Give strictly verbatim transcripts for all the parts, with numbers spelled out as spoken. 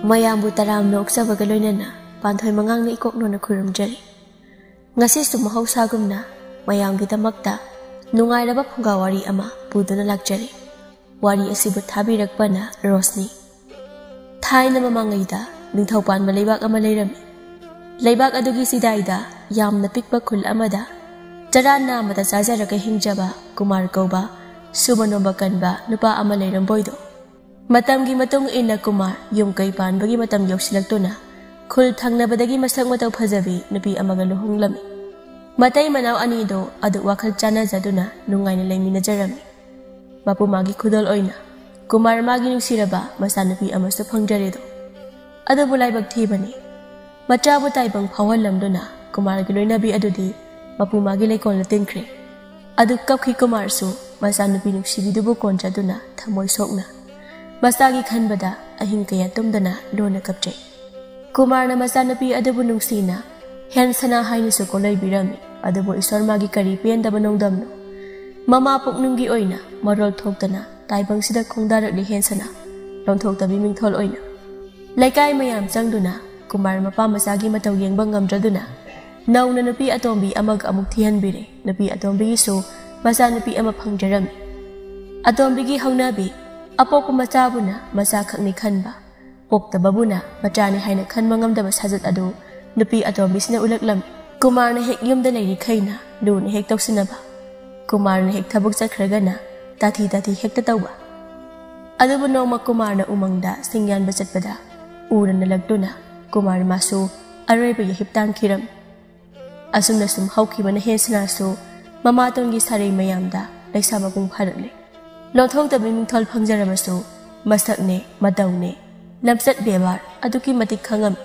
ꯃꯌꯥꯝꯕꯨ ꯇꯔꯥꯝꯅ ꯑꯣꯛꯆꯕꯒ ꯂꯣꯏꯅꯅ ꯄꯥꯟꯊꯣꯏ ꯃꯉꯥꯡꯅ ꯏꯀꯣꯛ ꯅꯣꯟꯅ ꯈꯨꯔꯨꯝꯖꯔꯤ꯫ ꯉꯁꯤꯁꯨ ꯃꯍꯧꯁꯥꯒꯨꯝꯅ ꯃꯌꯥꯝꯒꯤꯗꯃꯛꯇ ꯅꯨꯡꯉꯥꯏꯔꯕ ꯐꯨꯡꯒꯥ ꯋꯥꯔꯤ ꯑꯃ ꯄꯨꯗꯨꯅ ꯂꯥꯛꯆꯔꯤ꯫ ꯋꯥꯔꯤ ꯑꯁꯤꯕꯨ ꯊꯥꯕꯤꯔꯛꯄꯅ ꯔꯣꯁꯅꯤ꯫ ꯊꯥꯏꯅ ꯃꯃꯥꯡꯉꯩꯗ ꯅꯤꯡꯊꯧ ꯄꯥꯟꯕ ꯂꯩꯕꯥꯛ ꯑꯃ ꯂꯩꯔꯝꯃꯤ꯫ ꯂꯩꯕꯥꯛ ꯑꯗꯨꯒꯤ ꯆꯤꯗꯥꯏꯗ ꯌꯥꯝꯅ ꯄꯤꯛꯄ ꯈꯨꯜ ꯑꯃꯗ ꯆꯔꯥ ꯅꯥꯝꯃꯇ ꯆꯥꯖꯔꯒ ꯍꯤꯡꯖꯕ ꯀꯨꯃꯥꯔ ꯀꯧꯕ ꯁꯨꯕ ꯅꯣꯝꯕ ꯀꯟꯕ ꯅꯨꯄꯥ ꯑꯃ ꯂꯩꯔꯝꯕꯣꯏꯗꯣ꯫ ꯃꯇꯝꯒꯤ ꯃꯇꯨꯡ ꯏꯟꯅ ꯀꯨꯃꯥꯔ ꯌꯨꯝ ꯀꯩ ꯄꯥꯟꯕꯒꯤ ꯃꯇꯝ ꯌꯧꯁꯤꯜꯂꯛꯇꯨꯅ ꯈꯨꯜ ꯊꯪꯅꯕꯗꯒꯤ ꯃꯁꯛ ꯃꯇꯧ ꯐꯖꯕꯤ ꯅꯨꯄꯤ ꯑꯃꯒ ꯂꯨꯍꯣꯡꯂꯝꯃꯤ꯫ ꯃꯇꯩ ꯃꯅꯥꯎ ꯑꯅꯤꯗꯣ ꯑꯗꯨ ꯋꯥꯈꯜ ꯆꯥꯟꯅꯖꯗꯨꯅ ꯅꯨꯡꯉꯥꯏꯅ ꯂꯩꯃꯤꯟꯅꯖꯔꯝꯃꯤ꯫ ꯃꯄꯨ ꯃꯥꯒꯤ ꯈꯨꯗꯣꯜ ꯑꯣꯏꯅ ꯀꯨꯃꯥꯔ ꯃꯥꯒꯤ ꯅꯨꯡꯁꯤꯔꯕ ꯃꯆꯥꯅꯨꯄꯤ ꯑꯃꯁꯨ ꯐꯪꯖꯔꯦꯗꯣ꯫ ꯑꯗꯨꯕꯨ ꯂꯥꯏꯕꯛ ꯊꯤꯕꯅꯤ, ꯃꯆꯥꯕꯨ ꯇꯥꯏꯕꯪ ꯐꯥꯎꯍꯜꯂꯝꯗꯨꯅ ꯀꯨꯃꯥꯔꯒꯤ ꯂꯣꯏꯅꯕꯤ ꯑꯗꯨꯗꯤ ꯃꯄꯨ ꯃꯥꯒꯤ ꯂꯩꯀꯣꯜꯗ ꯇꯤꯟꯈ꯭ꯔꯦ꯫ ꯑꯗꯨ ꯀꯞꯈꯤ ꯀꯨꯃꯥꯔꯁꯨ ꯃꯆꯥꯅꯨꯄꯤ ꯅꯨꯡꯁꯤꯕꯤꯗꯨꯕꯨ ꯀꯣꯟꯖꯗꯨꯅ ꯊꯃꯣꯏ ꯁꯣꯛꯅ꯫ ꯃꯆꯥꯒꯤ ꯈꯟꯕꯗ ꯑꯍꯤꯡ ꯀꯌꯥ ꯇꯨꯝꯗꯅ ꯂꯣꯟꯅ ꯀꯞꯆꯩ꯫ ꯀꯨꯃꯥꯔꯅ ꯃꯆꯥꯅꯨꯄꯤ ꯑꯗꯨꯕꯨ ꯅꯨꯡꯁꯤꯅ ꯍꯦꯟ ꯁꯅꯥ ꯍꯥꯏꯅꯁꯨ ꯀꯣꯂꯩꯕꯤꯔꯝꯃꯤ꯫ ꯑꯗꯨꯕꯨ ꯏꯁꯣꯔ ꯃꯥꯒꯤ ꯀꯔꯤ ꯄꯦꯟꯗꯕ ꯅꯣꯡꯗꯝꯅꯣ? ꯃꯃꯥ ꯄꯨꯛꯅꯨꯡꯒꯤ ꯑꯣꯏꯅ ꯃꯔꯣꯜ ꯊꯣꯛꯇꯅ ꯇꯥꯏꯕꯪꯁꯤꯗ ꯈꯣꯡꯗꯥꯔꯛꯂꯤ ꯍꯦꯟ ꯁꯅꯥ, ꯂꯣꯟꯊꯣꯛꯇꯕꯤ ꯃꯤꯡꯊꯣꯜ ꯑꯣꯏꯅ꯫ ꯂꯩꯀꯥꯏ ꯃꯌꯥꯝ ꯆꯪꯗꯨꯅ ꯀꯨꯃꯥꯔ ꯃꯄꯥ ꯃꯆꯥꯒꯤ ꯃꯇꯧ ꯌꯦꯡꯕ ꯉꯝꯗ꯭ꯔꯗꯨꯅ ꯅꯧꯅ ꯅꯨꯄꯤ ꯑꯇꯣꯝꯕꯤ ꯑꯃꯒ ꯑꯃꯨꯛ ꯊꯤꯍꯟꯕꯤꯔꯦ꯫ ꯅꯨꯄꯤ ꯑꯇꯣꯝꯕꯤꯒꯤꯁꯨ ꯃꯆꯥꯅꯨꯄꯤ ꯑꯃ ꯐꯪꯖꯔꯝꯃꯤ꯫ ꯑꯇꯣꯝꯕꯤꯒꯤ ꯍꯧꯅꯕꯤ ꯑꯄꯣꯛꯄ ꯃꯆꯥꯕꯨꯅ ꯃꯆꯥꯈꯛꯅꯤ ꯈꯟꯕ, ꯄꯣꯛꯇꯕꯕꯨꯅ ꯃꯆꯥꯅꯤ ꯍꯥꯏꯅ ꯈꯟꯕ ꯉꯝꯗꯕ ꯁꯥꯖꯠ ꯑꯗꯨ ꯅꯨꯄꯤ ꯑꯇꯣꯝꯕꯤꯁꯤꯅ ꯎꯠꯂꯛꯂꯝꯃꯤ꯫ ꯀꯨꯃꯥꯔꯅ ꯍꯦꯛ ꯌꯨꯝꯗ ꯂꯩꯔꯤꯈꯩꯅ ꯂꯨꯅ ꯍꯦꯛ ꯇꯧꯁꯤꯟꯅꯕ, ꯀꯨꯃꯥꯔꯅ ꯍꯦꯛ ꯊꯕꯛ ꯆꯠꯈ꯭ꯔꯒꯅ ꯇꯥꯊꯤ ꯇꯥꯊꯤ ꯍꯦꯛꯇ ꯇꯧꯕ꯫ ꯑꯗꯨꯕꯨ ꯅꯣꯡꯃ ꯀꯨꯃꯥꯔꯅ ꯎꯃꯪꯗ ꯁꯤꯡ ꯌꯥꯟꯕ ꯆꯠꯄꯗ ꯎꯅ ꯅꯜꯂꯛꯇꯨꯅ ꯀꯨꯃꯥꯔ ꯃꯥꯁꯨ ꯑꯔꯣꯏꯕ ꯌꯥꯍꯤꯞ ꯇꯥꯟꯈꯤꯔꯝꯃꯤ꯫ ꯑꯁꯨꯝꯅ ꯁꯨꯝ ꯍꯧꯈꯤꯕꯅ ꯍꯦꯟꯁꯅꯥꯁꯨ ꯃꯃꯥꯇꯣꯟꯒꯤ ꯁꯥꯔꯩ ꯃꯌꯥꯝꯗ ꯂꯩꯁꯥ ꯃꯄꯨꯡ ꯐꯥꯔꯛꯂꯦ꯫ ꯂꯣꯟꯊꯣꯛꯇꯕꯤ ꯃꯤꯡꯊꯣꯜ ꯐꯪꯖꯔꯕꯁꯨ ꯃꯁꯛꯅꯦ, ꯃꯇꯧꯅꯦ, ꯂꯝꯆꯠ ꯕꯦꯕꯥꯔ ꯑꯗꯨꯛꯀꯤ ꯃꯇꯤꯛ ꯈꯪꯉꯝꯃꯤ꯫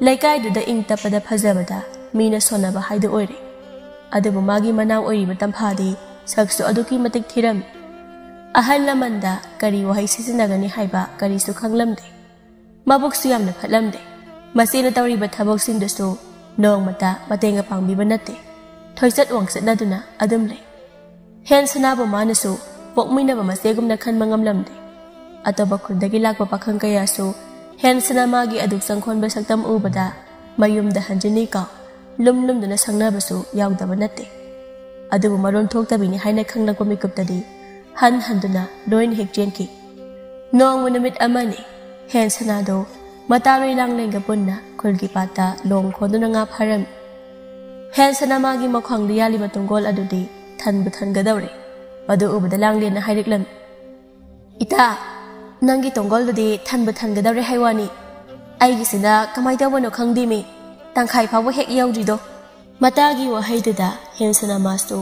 ꯂꯩꯀꯥꯏꯗꯨꯗ ꯏꯪ ꯇꯞꯄꯗ ꯐꯖꯕꯗ ꯃꯤꯅ ꯁꯣꯟꯅꯕ ꯍꯥꯏꯗꯨ ꯑꯣꯏꯔꯦ꯫ ꯑꯗꯨꯕꯨ ꯃꯥꯒꯤ ꯃꯅꯥꯎ ꯑꯣꯏꯔꯤꯕ ꯇꯝꯐꯥꯗꯤ ꯁꯛꯁꯨ ꯑꯗꯨꯛꯀꯤ ꯃꯇꯤꯛ ꯊꯤꯔꯝꯃꯤ꯫ ꯑꯍꯜ ꯂꯃꯟꯗ ꯀꯔꯤ ꯋꯥꯍꯩ ꯁꯤꯖꯤꯟꯅꯒꯅꯤ ꯍꯥꯏꯕ ꯀꯔꯤꯁꯨ ꯈꯪꯂꯝꯗꯦ꯫ ꯃꯕꯨꯛꯁꯨ ꯌꯥꯝꯅ ꯐꯠꯂꯝꯗꯦ꯫ ꯃꯆꯦꯅ ꯇꯧꯔꯤꯕ ꯊꯕꯛꯁꯤꯡꯗꯨꯁꯨ ꯅꯣꯡꯃꯇ ꯃꯇꯦꯡꯒ ꯄꯥꯡꯕꯤꯕ ꯅꯠꯇꯦ꯫ ꯊꯣꯏꯆꯠ ꯋꯥꯡꯆꯠꯅꯗꯨꯅ ꯑꯗꯨꯝ ꯂꯩ꯫ ꯍꯦꯟ ꯁꯅꯥꯕꯨ ꯃꯥꯅꯁꯨ ꯄꯣꯛꯃꯤꯟꯅꯕ ꯃꯆꯦꯒꯨꯝꯅ ꯈꯟꯕ ꯉꯝꯂꯝꯗꯦ꯫ ꯑꯇꯣꯞꯄ ꯈꯨꯜꯗꯒꯤ ꯂꯥꯛꯄ ꯄꯥꯈꯪ ꯀꯌꯥꯁꯨ ꯍꯦꯟꯁꯅ ꯃꯥꯒꯤ ꯑꯗꯨꯛ ꯆꯪꯈꯣꯟꯕ ꯁꯛꯇꯝ ꯎꯕꯗ ꯃꯌꯨꯝꯗ ꯍꯟꯖꯤꯟꯅꯤ ꯀꯥꯎ ꯂꯨꯝ ꯂꯨꯝꯗꯨꯅ ꯁꯪꯅꯕꯁꯨ ꯌꯥꯎꯗꯕ ꯅꯠꯇꯦ꯫ ꯑꯗꯨꯕꯨ ꯃꯔꯣꯟ ꯊꯣꯛꯇꯕꯤꯅꯤ ꯍꯥꯏꯅ ꯈꯪꯂꯛꯄ ꯃꯤꯀꯨꯞꯇꯗꯤ ꯍꯟ ꯍꯟꯗꯨꯅ ꯂꯣꯏꯅ ꯍꯦꯛ ꯆꯦꯟꯈꯤ꯫ ꯅꯣꯡꯃ ꯅꯨꯃꯤꯠ ꯑꯃꯅꯤ ꯍꯦꯟꯁꯅꯥꯗꯣ ꯃꯇꯥꯔꯣꯏ ꯂꯥꯡꯂꯦꯟꯒ ꯄꯨꯟꯅ ꯈꯨꯜꯒꯤ ꯄꯥꯠꯇ ꯂꯣꯡ ꯈꯣꯟꯗꯨꯅ ꯉꯥ ꯐꯥꯔꯝꯃꯤ꯫ ꯍꯦꯟꯁꯅ ꯃꯥꯒꯤ ꯃꯈ꯭ꯋꯥꯡꯗ ꯌꯥꯜꯂꯤꯕ ꯇꯨꯡꯒꯣꯜ ꯑꯗꯨꯗꯤ ꯊꯟꯕꯨ ꯊꯟꯒꯗꯧꯔꯦ꯫ ꯃꯗꯨ ꯎꯕꯗ ꯂꯥꯡꯂꯦꯟꯅ ꯍꯥꯏꯔꯛꯂꯝꯃꯤ, "ꯏꯇꯥ, ꯅꯪꯒꯤ ꯇꯣꯡꯒꯣꯜꯗꯨꯗꯤ ꯊꯟꯕꯨ ꯊꯟꯒꯗꯧꯔꯦ ꯍꯥꯏ ꯋꯥꯅꯤ꯫ ꯑꯩꯒꯤꯁꯤꯅ ꯀꯃꯥꯏ ꯇꯧꯕꯅꯣ ꯈꯪꯗꯦꯃꯤ, ꯇꯪꯈꯥꯏ ꯐꯥꯎꯕ ꯍꯦꯛ ꯌꯧꯗ꯭ꯔꯤꯗꯣ꯫" ꯃꯇꯥꯒꯤ ꯋꯥꯍꯩꯗꯨꯗ ꯍꯦꯟꯁꯅ ꯃꯥꯁꯇꯨ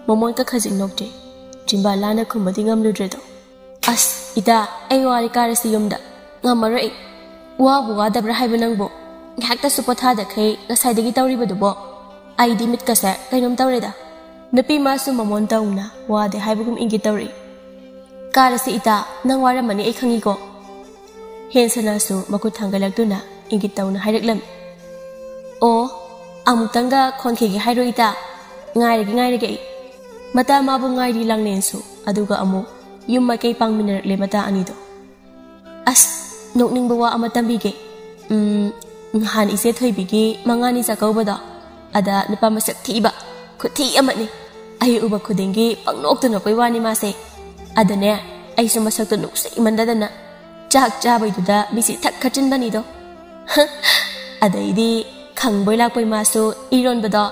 ꯃꯃꯣꯟ ꯀꯛꯈꯖꯤꯛ ꯅꯣꯛꯇ꯭ꯔꯦ꯫ ꯆꯤꯝꯕꯥꯜ ꯂꯥꯟꯅ ꯈꯨꯝꯕꯗꯤ ꯉꯝꯂꯨꯗ꯭ꯔꯦꯗꯣ꯫ "ꯑꯁ, ꯏꯇꯥ, ꯑꯩ ꯋꯥꯔꯦ, ꯀꯥꯔꯁꯤ ꯌꯨꯝꯗ꯫ ꯉꯝꯃꯔꯣꯏ ꯑꯩ꯫ ꯋꯥꯕꯨ ꯋꯥꯗꯕ꯭ꯔꯥ ꯍꯥꯏꯕ ꯅꯪꯕꯨ? ꯉꯥꯏꯍꯥꯛꯇꯁꯨ ꯄꯣꯊꯥꯗꯈꯩ ꯉꯁꯥꯏꯗꯒꯤ ꯇꯧꯔꯤꯕꯗꯨꯕꯣ?" ꯑꯩꯗꯤ ꯃꯤꯠꯀꯁꯦ ꯀꯩꯅꯣꯝ ꯇꯧꯔꯦꯗ꯫ ꯅꯨꯄꯤ ꯃꯥꯁꯨ ꯃꯃꯣꯟ ꯇꯧꯅ ꯋꯥꯗꯦ ꯍꯥꯏꯕꯒꯨꯝ ꯏꯪꯒꯤꯠ ꯇꯧꯔꯛꯏ꯫ "ꯀꯥꯔꯁꯤ ꯏꯇꯥ, ꯅꯪ ꯋꯥꯔꯝꯃꯅꯤ ꯑꯩ ꯈꯪꯉꯤꯀꯣ꯫" ꯍꯦꯟꯁꯅꯥꯁꯨ ꯃꯈꯨꯠ ꯊꯥꯡꯒꯠꯂꯛꯇꯨꯅ ꯏꯪꯒꯤꯠ ꯇꯧꯅ ꯍꯥꯏꯔꯛꯂꯝꯃꯤ꯫ "ꯑꯣ, ꯑꯃꯨꯛꯇꯪꯒ ꯈꯣꯟꯈꯤꯒꯦ ꯍꯥꯏꯔꯣ ꯏꯇꯥ? ꯉꯥꯏꯔꯒꯦ, ꯉꯥꯏꯔꯒꯦ ꯑꯩ꯫" ꯃꯇꯥ ꯃꯥꯕꯨ ꯉꯥꯏꯔꯤ ꯂꯥꯡꯂꯦꯟꯁꯨ, ꯑꯗꯨꯒ ꯑꯃꯨꯛ ꯌꯨꯝ ꯃꯥꯏꯀꯩ ꯄꯥꯡꯃꯤꯟꯅꯔꯛꯂꯦ ꯃꯇꯥ ꯑꯅꯤꯗꯣ꯫ "ꯑꯁ, ꯅꯣꯛꯅꯤꯡꯕ ꯋꯥ ꯑꯃ ꯇꯝꯕꯤꯒꯦ꯫ ꯎꯝ, ꯅꯍꯥꯟ ꯏꯆꯦ ꯊꯣꯏꯕꯤꯒꯤ ꯃꯉꯥꯅꯤ ꯆꯥꯛꯀꯧꯕꯗꯣ, ꯑꯗ ꯅꯨꯄꯥ ꯃꯁꯛ ꯊꯤꯕ, ꯈꯨꯊꯤ ꯑꯃꯅꯤ꯫ ꯑꯩ ꯎꯕ ꯈꯨꯗꯤꯡꯒꯤ ꯄꯪꯅꯣꯛꯇ ꯅꯣꯛꯄꯩ ꯋꯥꯅꯤ ꯃꯥꯁꯦ꯫ ꯑꯗꯅꯦ, ꯑꯩꯁꯨ ꯃꯁꯛꯇꯣ ꯅꯨꯡꯁꯤꯃꯟꯗꯗꯅ ꯆꯥꯛ ꯆꯥꯕꯩꯗꯨꯗ ꯃꯤꯠꯁꯤ ꯊꯛ ꯈꯠꯆꯤꯟꯕꯅꯤꯗꯣ꯫ ꯑꯗꯩꯗꯤ ꯈꯪꯕꯣꯏ ꯂꯥꯛꯄꯣꯏ ꯃꯥꯁꯨ ꯏꯔꯣꯟꯕꯗꯣ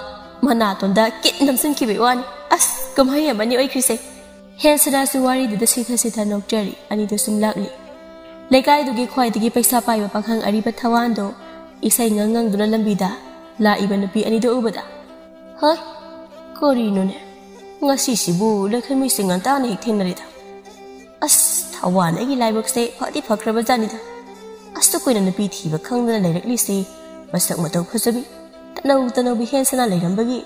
ꯃꯅꯥꯇꯣꯟꯗ ꯀꯤꯠ ꯅꯝꯁꯤꯟꯈꯤꯕꯩ ꯋꯥꯅꯤ꯫ ꯑꯁ, ꯀꯨꯝꯍꯩ ꯑꯃꯅꯤ ꯑꯣꯏꯈ꯭ꯔꯤꯁꯦ꯫" ꯍꯦꯟꯁꯅꯥꯁꯨ ꯋꯥꯔꯤꯗꯨꯗ ꯁꯤꯊ ꯁꯤꯊ ꯅꯣꯛꯆꯔꯤ꯫ ꯑꯅꯤꯗꯨ ꯁꯨꯝ ꯂꯥꯛꯂꯤ꯫ ꯂꯩꯀꯥꯏꯗꯨꯒꯤ ꯈ꯭ꯋꯥꯏꯗꯒꯤ ꯄꯩꯁꯥ ꯄꯥꯏꯕ ꯄꯥꯈꯪ ꯑꯔꯤꯕ ꯊꯋꯥꯟꯗꯣ ꯏꯁꯩ ꯉꯪ ꯉꯪꯗꯨꯅ ꯂꯝꯕꯤꯗ ꯂꯥꯛꯏꯕ ꯅꯨꯄꯤ ꯑꯅꯤꯗꯨ ꯎꯕꯗ, "ꯍꯣꯏ, ꯀꯔꯤꯅꯣꯅꯦ? ꯉꯁꯤꯁꯤꯕꯨ ꯂꯩꯈꯣꯏꯃꯤꯁꯤꯡ ꯉꯟꯇꯥꯅ ꯍꯦꯛ ꯊꯦꯡꯅꯔꯦꯗ꯫ ꯑꯁ, ꯊꯋꯥꯟ ꯑꯩꯒꯤ ꯂꯥꯏꯕꯛꯁꯦ ꯐꯗꯤ ꯐꯈ꯭ꯔꯕ ꯖꯥꯠꯅꯤꯗ꯫ ꯑꯁꯨꯛ ꯀꯨꯏꯅ ꯅꯨꯄꯤ ꯊꯤꯕ ꯈꯪꯗꯅ ꯂꯩꯔꯛꯂꯤꯁꯤ ꯃꯁꯛ ꯃꯇꯧ ꯐꯖꯕꯤ, ꯇꯅꯧ ꯇꯅꯧꯕꯤ ꯍꯦꯟꯁꯅꯥ ꯂꯩꯔꯝꯕꯒꯤ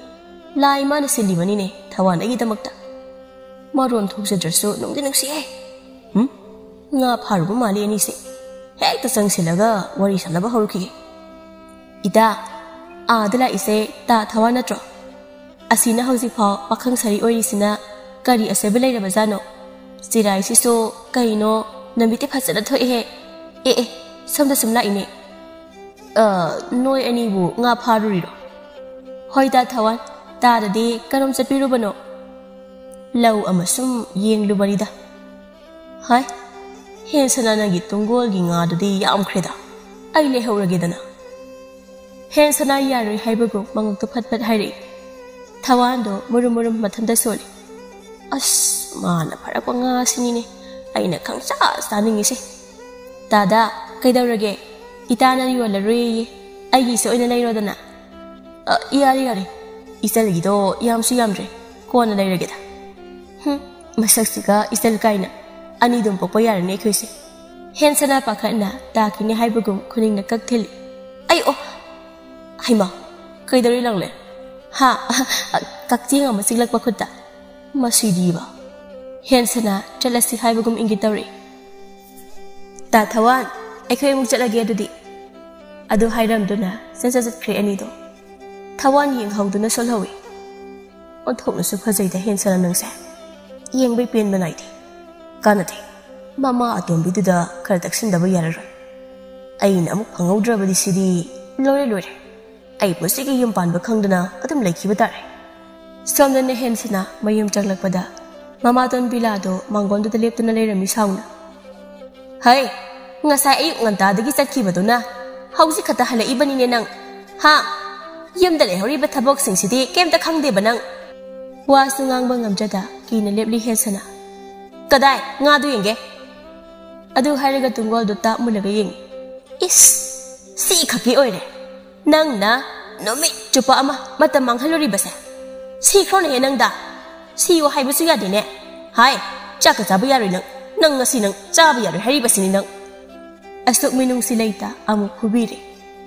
ꯂꯥꯏ ꯃꯥꯅ ꯁꯤꯜꯂꯤꯕꯅꯤꯅꯦ ꯊꯋꯥꯟ ꯑꯩꯒꯤꯗꯃꯛꯇ꯫" ꯃꯔꯣꯟ ꯊꯣꯛꯆꯗ꯭ꯔꯁꯨ ꯅꯨꯡꯗꯤ ꯅꯨꯡꯁꯤꯍꯦ꯫ ꯍꯨꯝ? ꯉꯥ ꯐꯥꯔꯨꯕ ꯃꯥꯜꯂꯤ ꯑꯅꯤꯁꯦ꯫ ꯍꯦꯛꯇ ꯆꯪꯁꯤꯜꯂꯒ ꯋꯥꯔꯤ ꯁꯥꯟꯅꯕ ꯍꯧꯔꯛꯈꯤꯒꯦ꯫ "ꯏꯇꯥ, ꯑꯥꯗ ꯂꯥꯛꯏꯁꯦ ꯇꯥ ꯊꯋꯥꯟ ꯅꯠꯇ꯭ꯔꯣ? ꯑꯁꯤꯅ ꯍꯧꯖꯤꯛꯐꯥꯎ ꯄꯥꯈꯪ ꯁꯥꯔꯤ ꯑꯣꯏꯔꯤꯁꯤꯅ ꯀꯔꯤ ꯑꯁꯣꯏꯕ ꯂꯩꯔꯕꯖꯥꯠꯅꯣ? ꯆꯤꯔꯥꯏꯁꯤꯁꯨ ꯀꯩꯅꯣ ꯅꯨꯃꯤꯠꯇꯤ ꯐꯖꯅ ꯊꯣꯛꯑꯦꯍꯦ꯫ ꯑꯦ ꯑꯦ, ꯁꯣꯝꯗ ꯁꯨꯝ ꯂꯥꯛꯏꯅꯦ꯫ "ꯑ, ꯅꯣꯏ ꯑꯅꯤꯕꯨ ꯉꯥ ꯐꯥꯔꯨꯔꯤꯔꯣ?" "ꯍꯣꯏ ꯗꯥ ꯊꯋꯥꯟ, ꯇꯥꯗꯗꯤ ꯀꯔꯣꯝ ꯆꯠꯄꯤꯔꯨꯕꯅꯣ?" "ꯂꯧ ꯑꯃ ꯁꯨꯝ ꯌꯦꯡꯂꯨꯕꯅꯤꯗ꯫" "ꯍꯥꯏ, ꯍꯦꯟꯁꯅꯥ, ꯅꯪꯒꯤ ꯇꯨꯡꯒꯣꯜꯒꯤ ꯉꯥꯗꯨꯗꯤ ꯌꯥꯝꯈ꯭ꯔꯦꯗ, ꯑꯩ ꯂꯩꯍꯧꯔꯒꯦꯗꯅ꯫" ꯍꯦꯟꯁꯅꯥ ꯌꯥꯔꯣꯏ ꯍꯥꯏꯕꯒꯨꯝ ꯃꯉꯛꯇꯨ ꯐꯠ ꯐꯠ ꯍꯥꯏꯔꯛꯏ꯫ ꯊꯋꯥꯟꯗꯣ ꯃꯨꯔꯨꯝ ꯃꯨꯔꯨꯝ ꯃꯊꯟꯇ ꯁꯣꯜꯂꯤ꯫ "ꯑꯁ, ꯃꯥꯅ ꯐꯔꯛꯄ ꯉꯥꯁꯤꯅꯤꯅꯦ ꯑꯩꯅ ꯈꯪꯆꯥ ꯆꯥꯅꯤꯡꯉꯤꯁꯦ꯫" "ꯗꯥꯗꯥ, ꯀꯩꯗꯧꯔꯒꯦ? ꯏꯇꯥꯅ ꯌꯣꯜꯂꯔꯣꯏꯌꯦ, ꯑꯩꯒꯤꯁꯨ ꯑꯣꯏꯅ ꯂꯩꯔꯣꯗꯅ꯫" "ꯑ, ꯌꯥꯔꯦ, ꯌꯥꯔꯦ, ꯏꯆꯜꯒꯤꯗꯣ ꯌꯥꯝꯁꯨ ꯌꯥꯝꯗ꯭ꯔꯦ, ꯀꯣꯟꯅ ꯂꯩꯔꯒꯦꯗ꯫" ꯍꯨꯝ, ꯃꯁꯛꯁꯤꯒ ꯏꯆꯜ ꯀꯥꯏꯅ꯫ ꯑꯅꯤꯗꯨꯝ ꯄꯣꯛꯄ ꯌꯥꯔꯅꯤ ꯑꯩꯈꯣꯏꯁꯦ꯫ ꯍꯦꯟꯁꯅꯥ ꯄꯥꯈꯠꯅ ꯇꯥꯈꯤꯅꯤ ꯍꯥꯏꯕꯒꯨꯝ ꯈꯨꯅꯤꯡꯅ ꯀꯛ ꯊꯤꯜꯂꯤ꯫ "ꯑꯩ ꯑꯣ! ꯍꯩꯃꯥ, ꯀꯩꯗꯧꯔꯤ ꯂꯪꯂꯦ? ꯍꯥ? ꯀꯛꯆꯦꯡ ꯑꯃ ꯆꯤꯛꯂꯛꯄ ꯈꯨꯠꯇ꯫ ꯃꯁꯤꯗꯤꯕ!" ꯍꯦꯟꯁꯅꯥ ꯆꯠꯂꯁꯤ ꯍꯥꯏꯕꯒꯨꯝ ꯏꯪꯒꯤꯠ ꯇꯧꯔꯛꯏ꯫ "ꯇꯥ ꯊꯋꯥꯟ, ꯑꯩꯈꯣꯏ ꯑꯃꯨꯛ ꯆꯠꯂꯒꯦ ꯑꯗꯨꯗꯤ꯫" ꯑꯗꯨ ꯍꯥꯏꯔꯝꯗꯨꯅ ꯆꯠꯆ ꯆꯠꯈ꯭ꯔꯦ ꯑꯅꯤꯗꯣ꯫ ꯊꯋꯥꯟ ꯌꯦꯡꯍꯧꯗꯨꯅ ꯁꯣꯜꯍꯧꯏ꯫ "ꯑꯣꯟꯊꯣꯛꯅꯁꯨ ꯐꯖꯩꯗ ꯍꯦꯟꯁꯅꯥ ꯅꯪꯁꯦ꯫ ꯌꯦꯡꯕꯩ ꯄꯦꯟꯕ ꯅꯥꯏꯗꯦ꯫ ꯀꯥꯟꯅꯗꯦ꯫ ꯃꯃꯥ ꯑꯇꯣꯝꯕꯤꯗꯨꯗ ꯈꯔ ꯇꯛꯁꯤꯟꯗꯕ ꯌꯥꯔꯔꯣꯏ꯫ ꯑꯩꯅ ꯑꯃꯨꯛ ꯐꯪꯍꯧꯗ꯭ꯔꯕꯗꯤ ꯁꯤꯗꯤ ꯂꯣꯏꯔꯦ, ꯂꯣꯏꯔꯦ꯫ ꯑꯩ ꯄꯨꯟꯁꯤꯒꯤ ꯌꯨꯝ ꯄꯥꯟꯕ ꯈꯪꯗꯅ ꯑꯗꯨꯝ ꯂꯩꯈꯤꯕ ꯇꯥꯔꯦ꯫" ꯁꯣꯝꯗꯅ ꯍꯦꯟꯁꯅꯥ ꯃꯌꯨꯝ ꯆꯪꯂꯛꯄꯗ ꯃꯃꯥꯇꯣꯟ ꯕꯤꯂꯥꯗꯣ ꯃꯥꯡꯒꯣꯟꯗꯨꯗ ꯂꯦꯞꯇꯨꯅ ꯂꯩꯔꯝꯃꯤ ꯁꯥꯎꯅ꯫ "ꯍꯩ, ꯉꯁꯥꯏ ꯑꯌꯨꯛ ꯉꯟꯇꯥꯗꯒꯤ ꯆꯠꯈꯤꯕꯗꯨꯅ ꯍꯧꯖꯤꯛ ꯈꯛꯇ ꯍꯜꯂꯛꯏꯕꯅꯤꯅꯦ ꯅꯪ, ꯍꯥ? ꯌꯨꯝꯗ ꯂꯩꯍꯧꯔꯤꯕ ꯊꯕꯛꯁꯤꯡꯁꯤꯗꯤ ꯀꯩꯝꯇ ꯈꯪꯗꯦꯕ ꯅꯪ?" ꯋꯥꯁꯨ ꯉꯥꯡꯕ ꯉꯝꯖꯗ ꯀꯤꯅ ꯂꯦꯞꯂꯤ ꯍꯦꯟꯁꯅꯥ꯫ "ꯀꯗꯥꯏ? ꯉꯥꯗꯨ ꯌꯦꯡꯒꯦ꯫" ꯑꯗꯨ ꯍꯥꯏꯔꯒ ꯇꯨꯡꯒꯣꯜꯗꯨ ꯇꯥꯞ ꯃꯨꯜꯂꯒ ꯌꯦꯡꯉꯤ꯫ "ꯏꯁ! ꯁꯤ ꯈꯛꯀꯤ ꯑꯣꯏꯔꯦ ꯅꯪꯅ ꯅꯨꯃꯤꯠ ꯆꯨꯞꯄ ꯑꯃ ꯃꯇꯝ ꯃꯥꯡꯍꯜꯂꯨꯔꯤꯕꯁꯦ? ꯁꯤꯈ꯭ꯔꯣꯅꯦꯍꯦ ꯅꯪꯗ! ꯁꯤꯌꯣ ꯍꯥꯏꯕꯁꯨ ꯌꯥꯗꯦꯅꯦ꯫ ꯍꯥꯏ, ꯆꯥꯛꯀ ꯆꯥꯕ ꯌꯥꯔꯣꯏ ꯅꯪ꯫ ꯅꯪ ꯉꯁꯤ ꯅꯪ ꯆꯥꯕ ꯌꯥꯔꯣꯏ ꯍꯥꯏꯔꯤꯕꯁꯤꯅꯤ ꯅꯪ꯫" ꯑꯁꯨꯛ ꯃꯤꯅꯨꯡꯁꯤ ꯂꯩꯇ ꯑꯃꯨꯛ ꯐꯨꯕꯤꯔꯦ꯫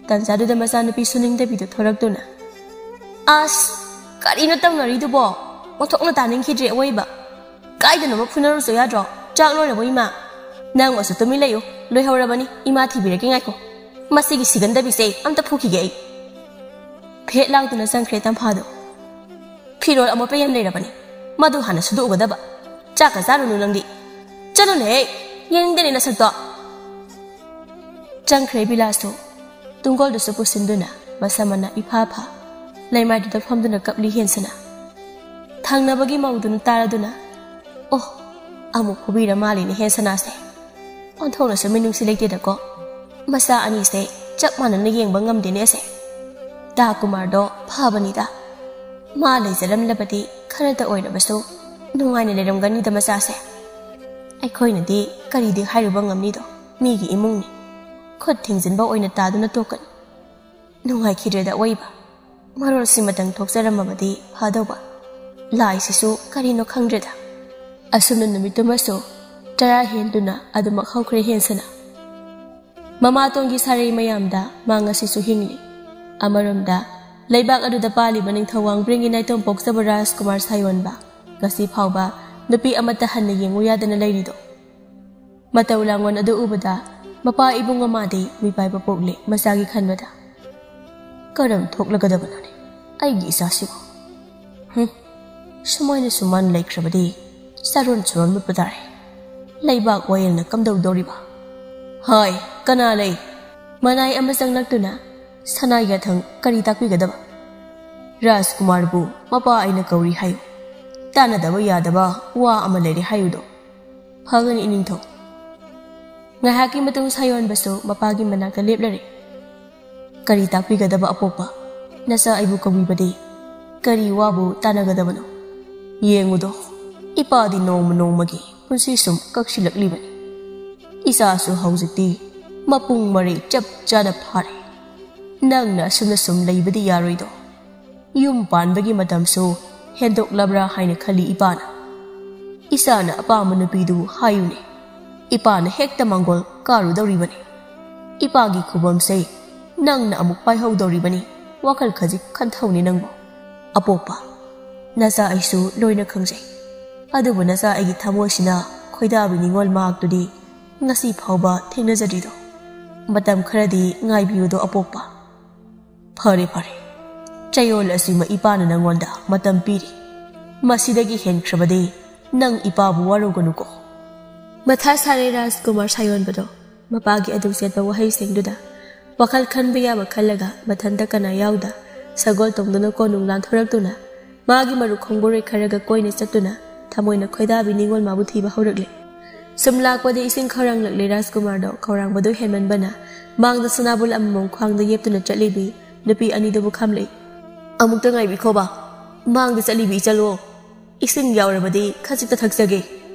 ꯇꯟꯖꯥꯗꯨꯗ ꯃꯆꯥꯅꯨꯄꯤ ꯁꯨꯅꯤꯡꯗꯕꯤꯗꯨ ꯊꯣꯔꯛꯇꯨꯅ, "ꯑꯁ, ꯀꯔꯤꯅꯣ ꯇꯧꯅꯔꯤꯗꯨꯕꯣ? ꯑꯣꯟꯊꯣꯛꯅ ꯇꯥꯅꯤꯡꯈꯤꯗ꯭ꯔꯦ ꯑꯋꯣꯏꯕ꯫ ꯀꯥꯏꯗꯅꯣꯃ ꯐꯨꯅꯔꯨꯆꯣ ꯌꯥꯗ꯭ꯔꯣ? ꯆꯥꯛ ꯂꯣꯏꯔꯕꯣ ꯏꯃꯥ?" "ꯅꯪ ꯑꯃꯁꯨ ꯇꯨꯃꯤꯟ ꯂꯩꯌꯨ, ꯂꯣꯏꯍꯧꯔꯕꯅꯤ, ꯏꯃꯥ ꯊꯤꯕꯤꯔꯒꯦ ꯉꯥꯏꯈꯣ꯫ ꯃꯁꯤꯒꯤ ꯁꯤꯒꯟꯗꯕꯤꯁꯦ ꯑꯝꯇ ꯐꯨꯈꯤꯒꯦ ꯑꯩ꯫" ꯐꯦꯠ ꯂꯥꯎꯗꯨꯅ ꯆꯪꯈ꯭ꯔꯦ ꯇꯝꯐꯥꯗꯣ꯫ "ꯐꯤꯔꯣꯜ ꯑꯃꯣꯠꯄ ꯌꯥꯝ ꯂꯩꯔꯕꯅꯤ, ꯃꯗꯨ ꯍꯥꯟꯅ ꯁꯨꯗꯣꯛꯎꯒꯗꯕ꯫ ꯆꯥꯛꯀ ꯆꯥꯔꯨꯅꯨ ꯅꯪꯗꯤ꯫ ꯆꯠꯂꯨꯅꯦꯍꯦ, ꯌꯦꯡꯅꯤꯡꯗꯦꯅꯦ ꯅꯁꯛꯇꯣ꯫" ꯆꯪꯈ꯭ꯔꯦ ꯕꯤꯂꯥꯁꯁꯨ꯫ ꯇꯨꯡꯒꯣꯜꯗꯨꯁꯨ ꯄꯨꯁꯤꯟꯗꯨꯅ ꯃꯁꯝ ꯃꯅꯥ ꯏꯐꯥ ꯐꯥ ꯂꯩꯃꯥꯏꯗꯨꯗ ꯐꯝꯗꯨꯅ ꯀꯞꯂꯤ ꯍꯦꯟꯁꯅ꯫ ꯊꯪꯅꯕꯒꯤ ꯃꯧꯗꯨꯅ ꯇꯥꯔꯗꯨꯅ, "ꯑꯣ, ꯑꯃꯨꯛ ꯐꯨꯕꯤꯔ ꯃꯥꯜꯂꯤꯅꯦ ꯍꯦꯟꯁꯅꯥꯁꯦ꯫ ꯑꯣꯟꯊꯣꯛꯅꯁꯨ ꯃꯤꯅꯨꯡꯁꯤ ꯂꯩꯇꯦꯗꯀꯣ꯫ ꯃꯆꯥ ꯑꯅꯤꯁꯦ ꯆꯞ ꯃꯥꯟꯅꯅ ꯌꯦꯡꯕ ꯉꯝꯗꯦꯅꯦ ꯑꯁꯦ꯫ ꯗꯥ ꯀꯨꯃꯥꯔꯗꯣ ꯐꯕꯅꯤꯗ꯫ ꯃꯥ ꯂꯩꯖꯔꯝꯂꯕꯗꯤ ꯈꯔꯇ ꯑꯣꯏꯔꯕꯁꯨ ꯅꯨꯡꯉꯥꯏꯅ ꯂꯩꯔꯝꯒꯅꯤꯗ ꯃꯆꯥꯁꯦ꯫ ꯑꯩꯈꯣꯏꯅꯗꯤ ꯀꯔꯤꯗꯤ ꯍꯥꯏꯔꯨꯕ ꯉꯝꯅꯤꯗꯣ, ꯃꯤꯒꯤ ꯏꯃꯨꯡꯅꯤ꯫ ꯈꯨꯠ ꯊꯤꯡꯖꯤꯟꯕ ꯑꯣꯏꯅ ꯇꯥꯗꯨꯅ ꯇꯣꯛꯀꯅꯤ꯫ ꯅꯨꯡꯉꯥꯏꯈꯤꯗ꯭ꯔꯦꯗ ꯑꯋꯣꯏꯕ꯫ ꯃꯔꯣꯜꯁꯤꯃꯇꯪ ꯊꯣꯛꯆꯔꯝꯃꯕꯗꯤ ꯐꯗꯧꯕ꯫ ꯂꯥꯏꯁꯤꯁꯨ ꯀꯔꯤꯅꯣ ꯈꯪꯗ꯭ꯔꯦꯗ"꯫ ꯑꯁꯨꯝꯅ ꯅꯨꯃꯤꯠꯇꯨꯃꯁꯨ ꯇꯔꯥ ꯍꯦꯟꯗꯨꯅ ꯑꯗꯨꯃꯛ ꯍꯧꯈ꯭ꯔꯦ ꯍꯦꯟꯁꯅ꯫ ꯃꯃꯥꯇꯣꯟꯒꯤ ꯁꯥꯔꯩ ꯃꯌꯥꯝꯗ ꯃꯥ ꯉꯁꯤꯁꯨ ꯍꯤꯡꯂꯤ꯫ ꯑꯃꯔꯣꯝꯗ, ꯂꯩꯕꯥꯛ ꯑꯗꯨꯗ ꯄꯥꯜꯂꯤꯕ ꯅꯤꯡꯊꯧ ꯋꯥꯡꯕ꯭ꯔꯦꯟꯒꯤ ꯅꯥꯏꯇꯣꯝ ꯄꯣꯛꯆꯕ ꯔꯥꯖꯀꯨꯃꯥꯔ ꯁꯥꯌꯣꯟꯕ ꯉꯁꯤ ꯐꯥꯎꯕ ꯅꯨꯄꯤ ꯑꯃꯠꯇ ꯍꯟꯅ ꯌꯦꯡꯉꯨ ꯌꯥꯗꯅ ꯂꯩꯔꯤꯗꯣ꯫ ꯃꯇꯧ ꯂꯥꯡꯑꯣꯟ ꯑꯗꯨ ꯎꯕꯗ ꯃꯄꯥ ꯏꯕꯨꯡ ꯑꯃꯗꯤ ꯃꯤꯄꯥꯏꯕ ꯄꯣꯛꯂꯦ ꯃꯆꯥꯒꯤ ꯈꯟꯕꯗ꯫ "ꯀꯔꯝ ꯊꯣꯛꯂꯒꯗꯕꯅꯣꯅꯦ ꯑꯩꯒꯤ ꯏꯆꯥꯁꯤꯕꯨ? ꯍꯨꯝ, ꯁꯨꯃꯥꯏꯅ ꯁꯨꯃꯥꯏꯅ ꯂꯩꯈ꯭ꯔꯕꯗꯤ ꯆꯥꯔꯣꯟ ꯁꯨꯔꯣꯟ ꯃꯨꯠꯄ ꯇꯥꯔꯦ꯫ ꯂꯩꯕꯥꯛ ꯋꯥꯌꯦꯜꯅ ꯀꯝꯗꯧꯗꯧꯔꯤꯕ? ꯍꯥꯏ, ꯀꯅꯥ ꯂꯩ?" ꯃꯅꯥꯏ ꯑꯃ ꯆꯪꯂꯛꯇꯨꯅ ꯁꯅꯥ ꯌꯥꯊꯪ ꯀꯔꯤ ꯇꯥꯛꯄꯤꯒꯗꯕ? "ꯔꯥꯖꯀꯨꯃꯥꯔꯕꯨ ꯃꯄꯥ ꯑꯩꯅ ꯀꯧꯔꯤ ꯍꯥꯏꯌꯨ꯫ ꯇꯥꯟꯅꯗꯕ ꯌꯥꯗꯕ ꯋꯥ ꯑꯃ ꯂꯩꯔꯦ ꯍꯥꯏꯌꯨꯗꯣ꯫ ꯐꯒꯅꯤ ꯏꯅꯤꯡꯊꯧ"꯫ ꯉꯥꯏꯍꯥꯛꯀꯤ ꯃꯇꯨꯡ ꯁꯥꯌꯣꯟꯕꯁꯨ ꯃꯄꯥꯒꯤ ꯃꯅꯥꯛꯇ ꯂꯦꯞꯂꯔꯦ꯫ "ꯀꯔꯤ ꯇꯥꯛꯄꯤꯒꯗꯕ ꯑꯄꯣꯛꯄ? ꯅꯆꯥ ꯑꯩꯕꯨ ꯀꯧꯕꯤꯕꯗꯤ ꯀꯔꯤ ꯋꯥꯕꯨ ꯇꯥꯟꯅꯒꯗꯕꯅꯣ? ꯌꯦꯡꯉꯨꯗꯣ, ꯏꯄꯥꯗꯤ ꯅꯣꯡꯃ ꯅꯣꯡꯃꯒꯤ ꯄꯨꯟꯁꯤ ꯁꯨꯝ ꯀꯛꯁꯤꯜꯂꯛꯂꯤꯕꯅꯤ꯫ ꯏꯆꯥꯁꯨ ꯍꯧꯖꯤꯛꯇꯤ ꯃꯄꯨꯡ ꯃꯔꯩ ꯆꯞ ꯆꯥꯅ ꯐꯥꯔꯦ꯫ ꯅꯪꯅ ꯑꯁꯨꯝꯅ ꯁꯨꯝ ꯂꯩꯕꯗꯤ ꯌꯥꯔꯣꯏꯗꯣ꯫ ꯌꯨꯝ ꯄꯥꯟꯕꯒꯤ ꯃꯇꯝꯁꯨ ꯍꯦꯟꯗꯣꯛꯂꯕ꯭ꯔꯥ ꯍꯥꯏꯅ ꯈꯜꯂꯤ ꯏꯄꯥꯅ꯫ ꯏꯆꯥꯅ ꯑꯄꯥꯝꯕ ꯅꯨꯄꯤꯗꯨ ꯍꯥꯏꯌꯨꯅꯦ꯫ ꯏꯄꯥꯅ ꯍꯦꯛꯇ ꯃꯥꯡꯒꯣꯜ ꯀꯥꯔꯨꯗꯧꯔꯤꯕꯅꯤ꯫ ꯏꯄꯥꯒꯤ ꯈꯨꯕꯝꯁꯦ ꯅꯪꯅ ꯑꯃꯨꯛ ꯄꯥꯏꯍꯧꯗꯧꯔꯤꯕꯅꯤ꯫ ꯋꯥꯈꯜ ꯈꯖꯤꯛ ꯈꯟꯊꯧꯅꯦ ꯅꯪꯕꯨ꯫ ꯑꯄꯣꯛꯄ, ꯅꯆꯥ ꯑꯩꯁꯨ ꯂꯣꯏꯅ ꯈꯪꯖꯩ꯫ ꯑꯗꯨꯕꯨ ꯅꯆꯥ ꯑꯩꯒꯤ ꯊꯃꯣꯏꯁꯤꯅ ꯈꯣꯏꯗꯥꯕꯤ ꯅꯤꯡꯉꯣꯜ ꯃꯍꯥꯛꯇꯨꯗꯤ ꯉꯁꯤ ꯐꯥꯎꯕ ꯊꯦꯡꯅꯖꯗ꯭ꯔꯤꯗꯣ꯫ ꯃꯇꯝ ꯈꯔꯗꯤ ꯉꯥꯏꯕꯤꯌꯨꯗꯣ ꯑꯄꯣꯛꯄ꯫ ꯐꯔꯦ, ꯐꯔꯦ꯫ ꯆꯌꯣꯜ ꯑꯁꯤꯃ ꯏꯄꯥꯅ ꯅꯪꯉꯣꯟꯗ ꯃꯇꯝ ꯄꯤꯔꯤ꯫ ꯃꯁꯤꯗꯒꯤ ꯍꯦꯟꯈ꯭ꯔꯕꯗꯤ ꯅꯪ ꯏꯄꯥꯕꯨ ꯋꯥꯔꯧꯒꯅꯨꯀꯣ꯫ ꯃꯊꯥ ꯁꯥꯔꯦ ꯔꯥꯖꯀꯨꯃꯥꯔ ꯁꯥꯌꯣꯟꯕꯗꯣ꯫ ꯃꯄꯥꯒꯤ ꯑꯗꯨꯝ ꯆꯦꯠꯄ ꯋꯥꯍꯩꯁꯤꯡꯗꯨꯗ ꯋꯥꯈꯜ ꯈꯟꯕ ꯌꯥꯕ ꯈꯜꯂꯒ ꯃꯊꯟꯇ ꯀꯅꯥ ꯌꯥꯎꯗ ꯁꯒꯣꯜ ꯇꯣꯡꯗꯨꯅ ꯀꯣꯅꯨꯡ ꯂꯥꯟꯊꯣꯔꯛꯇꯨꯅ ꯃꯥꯒꯤ ꯃꯔꯨꯞ ꯈꯣꯡꯕꯨꯔꯩ ꯈꯔꯒ ꯀꯣꯏꯅ ꯆꯠꯇꯨꯅ ꯊꯃꯣꯏꯅ ꯈꯣꯏꯗꯥꯕꯤ ꯅꯤꯉꯣꯜ ꯃꯥꯕꯨ ꯊꯤꯕ ꯍꯧꯔꯛꯂꯦ꯫ ꯁꯨꯝ ꯂꯥꯛꯄꯗ ꯏꯁꯤꯡ ꯈꯧꯔꯥꯡꯂꯛꯂꯦ꯫ ꯔꯥꯖꯀꯨꯃꯥꯔꯗꯣ ꯈꯧꯔꯥꯡꯕꯗꯨ ꯍꯦꯟꯃꯟꯕꯅ ꯃꯥꯡꯗ ꯁꯅꯥꯕꯨꯜ ꯑꯃꯃꯝ ꯈ꯭ꯋꯥꯡꯗ ꯌꯦꯞꯇꯨꯅ ꯆꯠꯂꯤꯕꯤ ꯅꯨꯄꯤ ꯑꯅꯤꯗꯨꯕꯨ ꯈꯝꯂꯛꯏ꯫ "ꯑꯃꯨꯛꯇ ꯉꯥꯏꯕꯤꯈꯣꯕ, ꯃꯥꯡꯗ ꯆꯠꯂꯤꯕꯤ ꯏꯆꯜꯋꯣ꯫ ꯏꯁꯤꯡ ꯌꯥꯎꯔꯕꯗꯤ ꯈꯖꯤꯛꯇ ꯊꯛꯆꯒꯦ꯫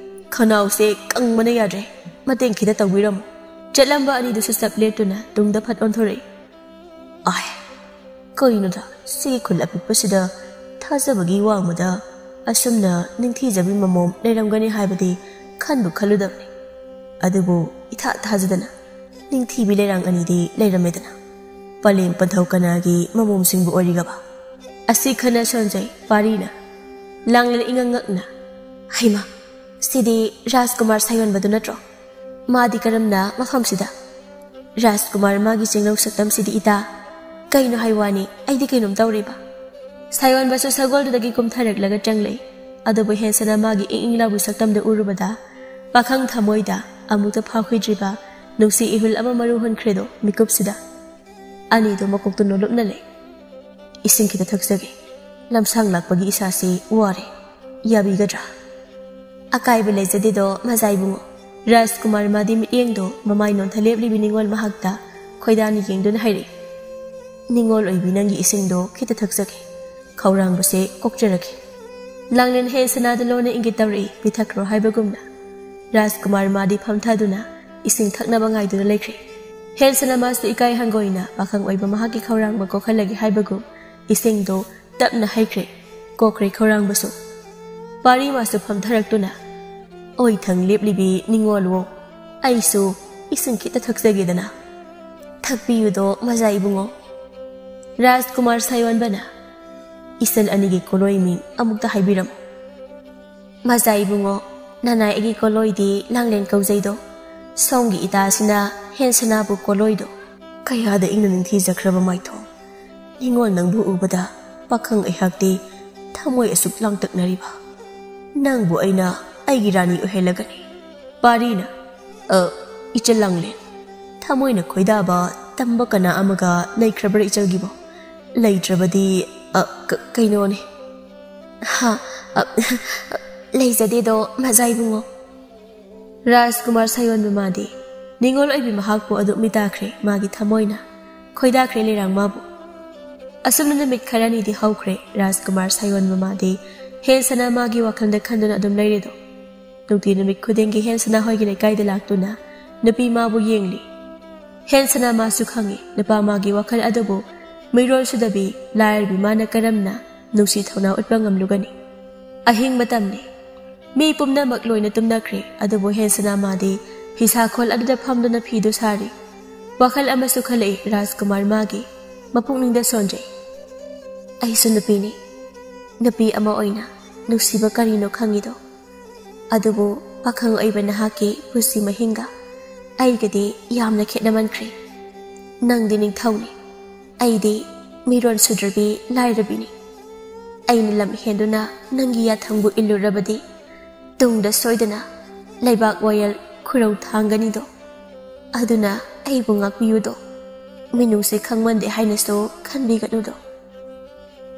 ꯈꯅꯥꯎꯁꯦ ꯀꯪꯕꯅ ꯌꯥꯗ꯭ꯔꯦ꯫ ꯃꯇꯦꯡ ꯈꯤꯇ ꯇꯧꯕꯤꯔꯝꯃꯨ꯫ ꯆꯠꯂꯝꯕ ꯑꯅꯤꯗꯨꯁꯨ ꯆꯞ ꯂꯦꯞꯇꯨꯅ ꯇꯨꯡꯗ ꯐꯠ ꯑꯣꯟꯊꯣꯔꯛꯏ꯫ ꯑꯥꯏ, ꯀꯩꯅꯣꯗ, ꯁꯤꯒꯤ ꯈꯨꯜ ꯑꯄꯤꯛꯄꯁꯤꯗ ꯊꯥꯖꯕꯒꯤ ꯋꯥꯡꯃꯗ ꯑꯁꯨꯝꯅ ꯅꯤꯡꯊꯤꯖꯕꯤ ꯃꯃꯣꯝ ꯂꯩꯔꯝꯒꯅꯤ ꯍꯥꯏꯕꯗꯤ ꯈꯟꯕꯨ ꯈꯜꯂꯨꯗꯕꯅꯤ꯫ ꯑꯗꯨꯕꯨ ꯏꯊꯥ ꯊꯥꯖꯗꯅ ꯅꯤꯡꯊꯤꯕꯤ ꯂꯩꯔꯥꯡ ꯑꯅꯤꯗꯤ ꯂꯩꯔꯝꯃꯦꯗꯅ꯫ ꯄꯂꯦꯝ ꯄꯟꯊꯧ ꯀꯅꯥꯒꯤ ꯃꯃꯣꯝꯁꯤꯡꯕꯨ ꯑꯣꯏꯔꯤꯒꯕ?" ꯑꯁꯤ ꯈꯟꯅ ꯁꯣꯟꯖꯩ ꯄꯥꯔꯤꯅ꯫ ꯂꯥꯡꯂꯦꯟ ꯏꯉꯛ ꯉꯛꯅ, "ꯍꯩꯃꯥ, ꯁꯤꯗꯤ ꯔꯥꯖꯀꯨꯃꯥꯔ ꯁꯥꯌꯣꯟꯕꯗꯨ ꯅꯠꯇ꯭ꯔꯣ? ꯃꯥꯗꯤ ꯀꯔꯝꯅ ꯃꯐꯝꯁꯤꯗ?" "ꯔꯥꯖꯀꯨꯃꯥꯔ ꯃꯥꯒꯤ ꯆꯤꯡꯅꯧ ꯁꯛꯇꯝꯁꯤꯗꯤ ꯏꯇꯥ꯫ ꯀꯩꯅꯣ ꯍꯥꯏ ꯋꯥꯅꯤ, ꯑꯩꯗꯤ ꯀꯩꯅꯣꯝ ꯇꯧꯔꯤꯕ?" ꯁꯥꯌꯣꯟꯕꯁꯨ ꯁꯒꯣꯜꯗꯨꯗꯒꯤ ꯀꯨꯝꯊꯔꯛꯂꯒ ꯆꯪꯂꯛꯏ꯫ ꯑꯗꯨꯕꯨ ꯍꯦꯟꯁꯅ ꯃꯥꯒꯤ ꯏꯪ ꯏꯪ ꯂꯥꯎꯕꯤ ꯁꯛꯇꯝꯗ ꯎꯔꯨꯕꯗ ꯄꯥꯈꯪ ꯊꯃꯣꯏꯗ ꯑꯃꯨꯛꯇ ꯐꯥꯎꯈꯤꯗ꯭ꯔꯤꯕ ꯅꯨꯡꯁꯤ ꯏꯍꯨꯜ ꯑꯃ ꯃꯔꯨ ꯍꯨꯟꯈ꯭ꯔꯦꯗꯣ ꯃꯤꯀꯨꯞꯁꯤꯗ꯫ ꯑꯅꯤꯗꯣ ꯃꯀꯣꯛꯇꯨ ꯅꯣꯜꯂꯨꯞꯅ ꯂꯩ꯫ "ꯏꯁꯤꯡ ꯈꯤꯇ ꯊꯛꯆꯒꯦ꯫ ꯂꯝꯁꯥꯡ ꯂꯥꯛꯄꯒꯤ ꯏꯁꯥꯁꯤ ꯋꯥꯔꯦ꯫ ꯌꯥꯕꯤꯒꯗ꯭ꯔꯥ?" "ꯑꯀꯥꯏꯕ ꯂꯩꯖꯗꯦꯗꯣ ꯃꯖꯥ ꯏꯕꯨꯡꯉꯣ꯫" ꯔꯥꯖꯀꯨꯃꯥꯔ ꯃꯥꯗꯤ ꯃꯤꯠꯌꯦꯡꯗꯣ ꯃꯃꯥꯏ ꯅꯣꯟꯊ ꯂꯦꯞꯂꯤꯕꯤ ꯅꯤꯉꯣꯜ ꯃꯍꯥꯛꯇ ꯈꯣꯏꯗꯥꯅ ꯌꯦꯡꯗꯨꯅ ꯍꯥꯏꯔꯛꯏ꯫ "ꯅꯤꯉꯣꯜ ꯑꯣꯏꯕꯤ, ꯅꯪꯒꯤ ꯏꯁꯤꯡꯗꯣ ꯈꯤꯇ ꯊꯛꯆꯒꯦ꯫ ꯈꯧꯔꯥꯡꯕꯁꯦ ꯀꯣꯛꯆꯔꯒꯦ꯫" ꯂꯥꯡꯂꯦꯟ ꯍꯦꯟꯁꯅꯥꯗ ꯂꯣꯟꯅ ꯏꯪꯒꯤꯠ ꯇꯧꯔꯛꯏ, ꯄꯤꯊꯛꯈ꯭ꯔꯣ ꯍꯥꯏꯕꯒꯨꯝꯅ꯫ ꯔꯥꯖꯀꯨꯃꯥꯔ ꯃꯥꯗꯤ ꯐꯝꯊꯗꯨꯅ ꯏꯁꯤꯡ ꯊꯛꯅꯕ ꯉꯥꯏꯗꯨꯅ ꯂꯩꯈ꯭ꯔꯦ꯫ ꯍꯦꯟꯁꯅ ꯃꯥꯁꯨ ꯏꯀꯥꯏ ꯍꯪꯒꯣꯏꯅ ꯄꯥꯈꯪ ꯑꯣꯏꯕ ꯃꯍꯥꯛꯀꯤ ꯈꯧꯔꯥꯡꯕ ꯀꯣꯛꯍꯜꯂꯒꯦ ꯍꯥꯏꯕꯒꯨꯝ ꯏꯁꯤꯡꯗꯣ ꯇꯞꯅ ꯍꯩꯈ꯭ꯔꯦ꯫ ꯀꯣꯛꯈ꯭ꯔꯦ ꯈꯧꯔꯥꯡꯕꯁꯨ꯫ ꯄꯥꯔꯤ ꯃꯥꯁꯨ ꯐꯝꯊꯔꯛꯇꯨꯅ, "ꯑꯣꯏꯊꯪ ꯂꯦꯞꯂꯤꯕꯤ ꯅꯤꯉꯣꯜꯋꯣ, ꯑꯩꯁꯨ ꯏꯁꯤꯡ ꯈꯤꯇ ꯊꯛꯆꯒꯦꯗꯅ꯫" "ꯊꯛꯄꯤꯌꯨꯗꯣ ꯃꯖꯥ ꯏꯕꯨꯡꯉꯣ꯫" ꯔꯥꯖꯀꯨꯃꯥꯔ ꯁꯥꯌꯣꯟꯕꯅ, "ꯏꯆꯜ ꯑꯅꯤꯒꯤ ꯀꯣꯂꯣꯏ ꯃꯤꯡ ꯑꯃꯨꯛꯇ ꯍꯥꯏꯕꯤꯔꯝꯃꯨ꯫" "ꯃꯖꯥ ꯏꯕꯨꯡꯉꯣ, ꯅꯅꯥꯏ ꯑꯩꯒꯤ ꯀꯣꯂꯣꯏꯗꯤ ꯂꯥꯡꯂꯦꯟ ꯀꯧꯖꯩꯗꯣ꯫ ꯁꯣꯝꯒꯤ ꯏꯇꯥꯁꯤꯅ ꯍꯦꯟꯁꯅꯥꯕꯨ ꯀꯣꯂꯣꯏꯗꯣ꯫" "ꯀꯌꯥꯗ ꯏꯪꯅ ꯅꯤꯡꯊꯤꯖꯈ꯭ꯔꯕ ꯃꯥꯏꯊꯣꯡ꯫ ꯅꯤꯉꯣꯜ ꯅꯪꯕꯨ ꯎꯕꯗ ꯄꯥꯈꯪ ꯑꯩꯍꯥꯛꯇꯤ ꯊꯃꯣꯏ ꯑꯁꯨꯛ ꯂꯥꯡꯇꯛꯅꯔꯤꯕ꯫ ꯅꯪꯕꯨ ꯑꯩꯅ ꯑꯩꯒꯤ ꯔꯥꯅꯤ ꯑꯣꯏꯍꯜꯂꯒꯅꯤ꯫" ꯄꯥꯔꯤꯅ, "ꯑ, ꯏꯆꯜ ꯂꯥꯡꯂꯦꯟ, ꯊꯃꯣꯏꯅ ꯈꯣꯏꯗꯥꯕ ꯇꯝꯕ ꯀꯅꯥ ꯑꯃꯒ ꯂꯩꯈ꯭ꯔꯕ꯭ꯔꯥ ꯏꯆꯜꯒꯤꯕꯣ? ꯂꯩꯇ꯭ꯔꯕꯗꯤ, ꯑ, ꯀ-, ꯀꯩꯅꯣꯅꯦ꯫ ꯍꯥ, ꯑ, ꯂꯩꯖꯗꯦꯗꯣ, ꯃꯖꯥ ꯏꯕꯨꯡꯉꯣ꯫ ꯔꯥꯖꯀꯨꯃꯥꯔ ꯁꯥꯌꯣꯟꯕ ꯃꯥꯗꯤ ꯅꯤꯡꯉꯣꯜ ꯑꯣꯏꯕꯤ ꯃꯍꯥꯛꯄꯨ ꯑꯗꯨꯛ ꯃꯤꯇꯥꯈ꯭ꯔꯦ ꯃꯥꯒꯤ ꯊꯃꯣꯏꯅ꯫ ꯈꯣꯏꯗꯥꯈ꯭ꯔꯦ ꯂꯩꯔꯥꯡ ꯃꯥꯕꯨ꯫ ꯑꯁꯨꯝꯅ ꯅꯨꯃꯤꯠ ꯈꯔꯅꯤꯗꯤ ꯍꯧꯈ꯭ꯔꯦ꯫ ꯔꯥꯖꯀꯨꯃꯥꯔ ꯁꯥꯌꯣꯟꯕ ꯃꯥꯗꯤ ꯍꯦꯟꯁꯅꯥ ꯃꯥꯒꯤ ꯋꯥꯈꯜꯗ ꯈꯟꯗꯨꯅ ꯑꯗꯨꯝ ꯂꯩꯔꯦꯗꯣ꯫ ꯅꯨꯡꯇꯤ ꯅꯨꯃꯤꯠ ꯈꯨꯗꯤꯡꯒꯤ ꯍꯦꯟꯁꯅꯥ ꯍꯣꯏꯒꯤ ꯂꯩꯀꯥꯏꯗ ꯂꯥꯛꯇꯨꯅ ꯅꯨꯄꯤ ꯃꯥꯕꯨ ꯌꯦꯡꯂꯤ꯫ ꯍꯦꯟꯁꯅꯥ ꯃꯥꯁꯨ ꯈꯪꯏ, ꯅꯨꯄꯥ ꯃꯥꯒꯤ ꯋꯥꯈꯜ ꯑꯗꯨꯕꯨ ꯃꯤꯔꯣꯜ ꯁꯨꯗꯕꯤ ꯂꯥꯏꯔꯕꯤ ꯃꯥꯅ ꯀꯔꯝꯅ ꯅꯨꯡꯁꯤ ꯊꯧꯅꯥ ꯎꯠꯄ ꯉꯝꯂꯨꯒꯅꯤ? ꯑꯍꯤꯡ ꯃꯇꯝꯅꯤ꯫ ꯃꯤ ꯄꯨꯝꯅꯃꯛ ꯂꯣꯏꯅ ꯇꯨꯝꯅꯈ꯭ꯔꯦ, ꯑꯗꯨꯕꯨ ꯍꯦꯟꯁꯅꯥ ꯃꯥꯗꯤ ꯐꯤꯁꯥꯈꯣꯜ ꯑꯗꯨꯗ ꯐꯝꯗꯨꯅ ꯐꯤꯗꯨ ꯁꯥꯔꯤ꯫ ꯋꯥꯈꯜ ꯑꯃꯁꯨ ꯈꯜꯂꯛꯏ ꯔꯥꯖꯀꯨꯃꯥꯔ ꯃꯥꯒꯤ꯫ ꯃꯄꯨꯛꯅꯤꯡꯗ ꯁꯣꯟꯖꯩ꯫ ꯑꯩꯁꯨ ꯅꯨꯄꯤꯅꯤ꯫ ꯅꯨꯄꯤ ꯑꯃ ꯑꯣꯏꯅ ꯅꯨꯡꯁꯤꯕ ꯀꯔꯤꯅꯣ ꯈꯪꯉꯤꯗꯣ꯫ ꯑꯗꯨꯕꯨ ꯄꯥꯈꯪ ꯑꯣꯏꯕ ꯅꯍꯥꯛꯀꯤ ꯄꯨꯟꯁꯤ ꯃꯍꯤꯡꯒ ꯑꯩꯒꯗꯤ ꯌꯥꯝꯅ ꯈꯦꯠꯅꯃꯟꯈ꯭ꯔꯦ꯫ ꯅꯪꯗꯤ ꯅꯤꯡꯊꯧꯅꯤ, ꯑꯩꯗꯤ ꯃꯤꯔꯣꯟ ꯁꯨꯗ꯭ꯔꯕꯤ ꯂꯥꯏꯔꯕꯤꯅꯤ꯫ ꯑꯩꯅ ꯂꯝ ꯍꯦꯟꯗꯨꯅ ꯅꯪꯒꯤ ꯌꯥꯊꯪꯕꯨ ꯏꯜꯂꯨꯔꯕꯗꯤ ꯇꯨꯡꯗ ꯁꯣꯏꯗꯅ ꯂꯩꯕꯥꯛ ꯋꯥꯌꯦꯜ ꯈꯨꯔꯧ ꯊꯥꯡꯒꯅꯤꯗꯣ꯫ ꯑꯗꯨꯅ ꯑꯩꯕꯨ ꯉꯥꯛꯄꯤꯌꯨꯗꯣ꯫ ꯃꯤꯅꯨꯡꯁꯤ ꯈꯪꯃꯟꯗꯦ ꯍꯥꯏꯅꯁꯨ ꯈꯟꯕꯤꯒꯅꯨꯗꯣ꯫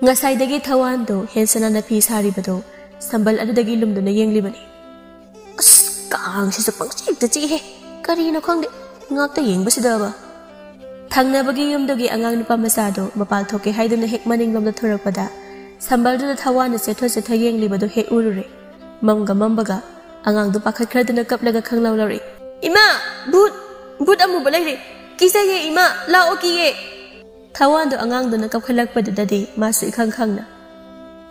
ꯉꯁꯥꯏꯗꯒꯤ ꯊꯋꯥꯟꯗꯣ ꯍꯦꯟꯁꯅꯥꯅ ꯐꯤ ꯁꯥꯔꯤꯕꯗꯣ ꯁꯝꯕꯜ ꯑꯗꯨꯗꯒꯤ ꯂꯨꯝꯗꯨꯅ ꯌꯦꯡꯂꯤꯕꯅꯤ꯫ ꯑꯁ, ꯀꯥꯡꯁꯤꯁꯨ ꯄꯪꯆꯤꯛꯇ ꯆꯤꯛꯏꯍꯦ꯫ ꯀꯔꯤꯅꯣ ꯈꯪꯗꯦ, ꯉꯥꯛꯇ ꯌꯦꯡꯕꯁꯤꯗꯕ꯫ ꯊꯪꯅꯕꯒꯤ ꯌꯨꯝꯗꯨꯒꯤ ꯑꯉꯥꯡ ꯅꯨꯄꯥ ꯃꯆꯥꯗꯣ ꯃꯄꯥꯜ ꯊꯣꯛꯀꯦ ꯍꯥꯏꯗꯨꯅ ꯍꯦꯛ ꯃꯅꯤꯡꯂꯣꯝꯗ ꯊꯣꯔꯛꯄꯗ ꯁꯝꯕꯜꯗꯨꯗ ꯊꯋꯥꯟꯅ ꯆꯦꯠꯊ ꯆꯦꯠꯊ ꯌꯦꯡꯂꯤꯕꯗꯨ ꯍꯦꯛ ꯎꯔꯨꯔꯦ꯫ ꯃꯝꯒ ꯃꯝꯕꯒ ꯑꯉꯥꯡꯗꯨ ꯄꯥꯈꯠꯈ꯭ꯔꯗꯨꯅ ꯀꯞꯂꯒ ꯈꯪꯂꯥꯎ ꯂꯥꯎꯔꯛꯏ, "ꯏꯃꯥ! ꯚꯨꯠ! ꯚꯨꯠ ꯑꯃꯨꯕ ꯂꯩꯔꯦ! ꯀꯤꯖꯩꯌꯦ ꯏꯃꯥ! ꯂꯥꯛꯑꯣ, ꯀꯤꯌꯦ!" ꯊꯋꯥꯟꯗꯣ ꯑꯉꯥꯡꯗꯨꯅ ꯀꯞꯈꯠꯂꯛꯄꯗꯨꯗꯗꯤ ꯃꯥꯁꯨ ꯏꯈꯪ ꯈꯪꯅ,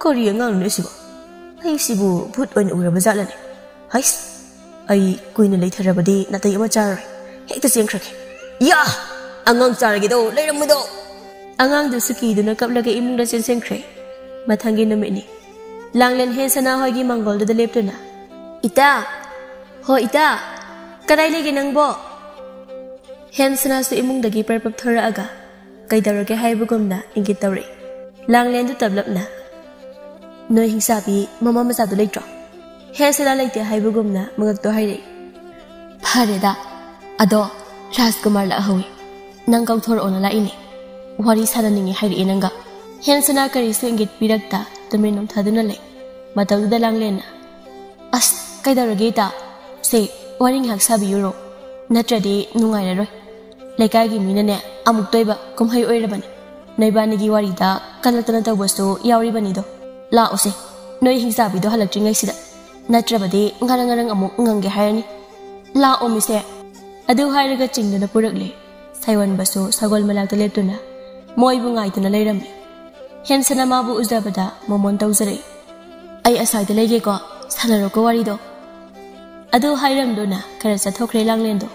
"ꯀꯔꯤ ꯑꯉꯥꯡꯅꯣꯅꯦ ꯁꯤꯕꯣ? ꯑꯩꯁꯤꯕꯨ ꯚꯨꯠ ꯑꯣꯏꯅ ꯎꯔꯕ ꯖꯥꯠꯂꯅꯦ? ꯍꯩꯁ! ꯑꯩ ꯀꯨꯏꯅ ꯂꯩꯊꯔꯕꯗꯤ ꯅꯥꯇꯩ ꯑꯃ ꯆꯥꯔꯔꯣꯏ꯫ ꯍꯦꯛꯇ ꯆꯦꯟꯈ꯭ꯔꯒꯦ꯫ ꯌꯥ! ꯑꯉꯥꯡ ꯆꯥꯔꯒꯦꯗꯣ, ꯂꯩꯔꯝꯃꯨꯗꯣ!" ꯑꯉꯥꯡꯗꯨꯁꯨ ꯀꯤꯗꯨꯅ ꯀꯞꯂꯒ ꯏꯃꯨꯡꯗ ꯆꯦꯟꯁꯤꯟꯈ꯭ꯔꯦ꯫ ꯃꯊꯪꯒꯤ ꯅꯨꯃꯤꯠꯅꯤ꯫ ꯂꯥꯡꯂꯦꯟ ꯍꯦꯟꯁꯅꯥ ꯍꯣꯏꯒꯤ ꯃꯥꯡꯒꯣꯜꯗꯨꯗ ꯂꯦꯞꯇꯨꯅ, "ꯏꯇꯥ! ꯍꯣ ꯏꯇꯥ! ꯀꯗꯥꯏ ꯂꯩꯒꯦ ꯅꯪꯕꯣ?" ꯍꯦꯟꯁꯅꯥꯁꯨ ꯏꯃꯨꯡꯗꯒꯤ ꯄꯔꯄꯞ ꯊꯣꯔꯛꯑꯒ ꯀꯩꯗꯧꯔꯒꯦ ꯍꯥꯏꯕꯒꯨꯝꯅ ꯏꯪꯒꯤꯠ ꯇꯧꯔꯛꯏ꯫ ꯂꯥꯡꯂꯦꯟꯗꯨ ꯇꯞꯂꯞꯅ, "ꯅꯣꯏ ꯍꯤꯡꯆꯥꯕꯤ ꯃꯃꯥ ꯃꯆꯥꯗꯨ ꯂꯩꯇ꯭ꯔꯣ?" ꯍꯦꯟꯁꯅꯥ ꯂꯩꯇꯦ ꯍꯥꯏꯕꯒꯨꯝꯅ ꯃꯉꯛꯇꯣ ꯍꯥꯏꯔꯛꯏ꯫ "ꯐꯔꯦꯗ, ꯑꯗꯣ ꯔꯥꯖꯀꯨꯃꯥꯔ ꯂꯥꯛꯍꯧꯏ꯫ ꯅꯪ ꯀꯧꯊꯣꯔꯛꯑꯣꯅ ꯂꯥꯛꯏꯅꯦ꯫ ꯋꯥꯔꯤ ꯁꯥꯟꯅꯅꯤꯡꯉꯤ ꯍꯥꯏꯔꯛꯑꯦ ꯅꯪꯒ꯫ ꯍꯦꯟꯁꯅꯥ ꯀꯔꯤꯁꯨ ꯏꯪꯒꯤꯠ ꯄꯤꯔꯛꯇ ꯇꯨꯃꯤꯟ ꯅꯣꯝꯊꯗꯨꯅ ꯂꯩ꯫ ꯃꯇꯧꯗꯨꯗ ꯂꯥꯡꯂꯦꯟꯅ, "ꯑꯁ, ꯀꯩꯗꯧꯔꯒꯦ ꯏꯇꯥ? ꯁꯦ, ꯋꯥꯔꯤ ꯉꯥꯏꯍꯥꯛ ꯁꯥꯕꯤꯌꯨꯔꯣ? ꯅꯠꯇ꯭ꯔꯗꯤ ꯅꯨꯡꯉꯥꯏꯔꯔꯣꯏ꯫ ꯂꯩꯀꯥꯏꯒꯤ ꯃꯤꯅꯅꯦ ꯑꯃꯨꯛꯇ ꯑꯣꯏꯕ ꯀꯨꯝꯍꯩ ꯑꯣꯏꯔꯕꯅꯤ꯫ ꯅꯣꯏꯕꯥꯅꯤꯒꯤ ꯋꯥꯔꯤꯗ ꯀꯜꯂꯛꯇꯅ ꯇꯧꯕꯁꯨ ꯌꯥꯎꯔꯤꯕꯅꯤꯗꯣ꯫ ꯂꯥꯛꯑꯣꯁꯦ, ꯅꯣꯏ ꯍꯤꯡꯆꯥꯕꯤꯗꯣ ꯍꯜꯂꯛꯇ꯭ꯔꯤꯉꯩꯁꯤꯗ꯫ ꯅꯠꯇ꯭ꯔꯕꯗꯤ ꯉꯔꯪ ꯉꯔꯪ ꯑꯃꯨꯛ ꯉꯪꯒꯦ ꯍꯥꯏꯔꯅꯤ꯫ ꯂꯥꯛꯑꯣ ꯃꯤꯁꯦ"꯫ ꯑꯗꯨ ꯍꯥꯏꯔꯒ ꯆꯤꯡꯗꯨꯅ ꯄꯨꯔꯛꯂꯦ꯫ ꯁꯥꯏꯑꯣꯟꯕꯁꯨ ꯁꯒꯣꯜ ꯃꯅꯥꯛꯇ ꯂꯦꯞꯇꯨꯅ ꯃꯣꯏꯕꯨ ꯉꯥꯏꯗꯨꯅ ꯂꯩꯔꯝꯃꯤ꯫ ꯍꯦꯟꯁꯅ ꯃꯥꯕꯨ ꯎꯖꯕꯗ ꯃꯣꯃꯣꯟ ꯇꯧꯖꯔꯛꯏ꯫ "ꯑꯩ ꯑꯁ꯭ꯋꯥꯏꯗ ꯂꯩꯒꯦꯀꯣ, ꯁꯥꯟꯅꯔꯣꯀꯣ ꯋꯥꯔꯤꯗꯣ"꯫ ꯑꯗꯨ ꯍꯥꯏꯔꯝꯗꯨꯅ ꯈꯔ ꯆꯠꯊꯣꯛꯈ꯭ꯔꯦ ꯂꯥꯡꯂꯦꯟꯗꯣ꯫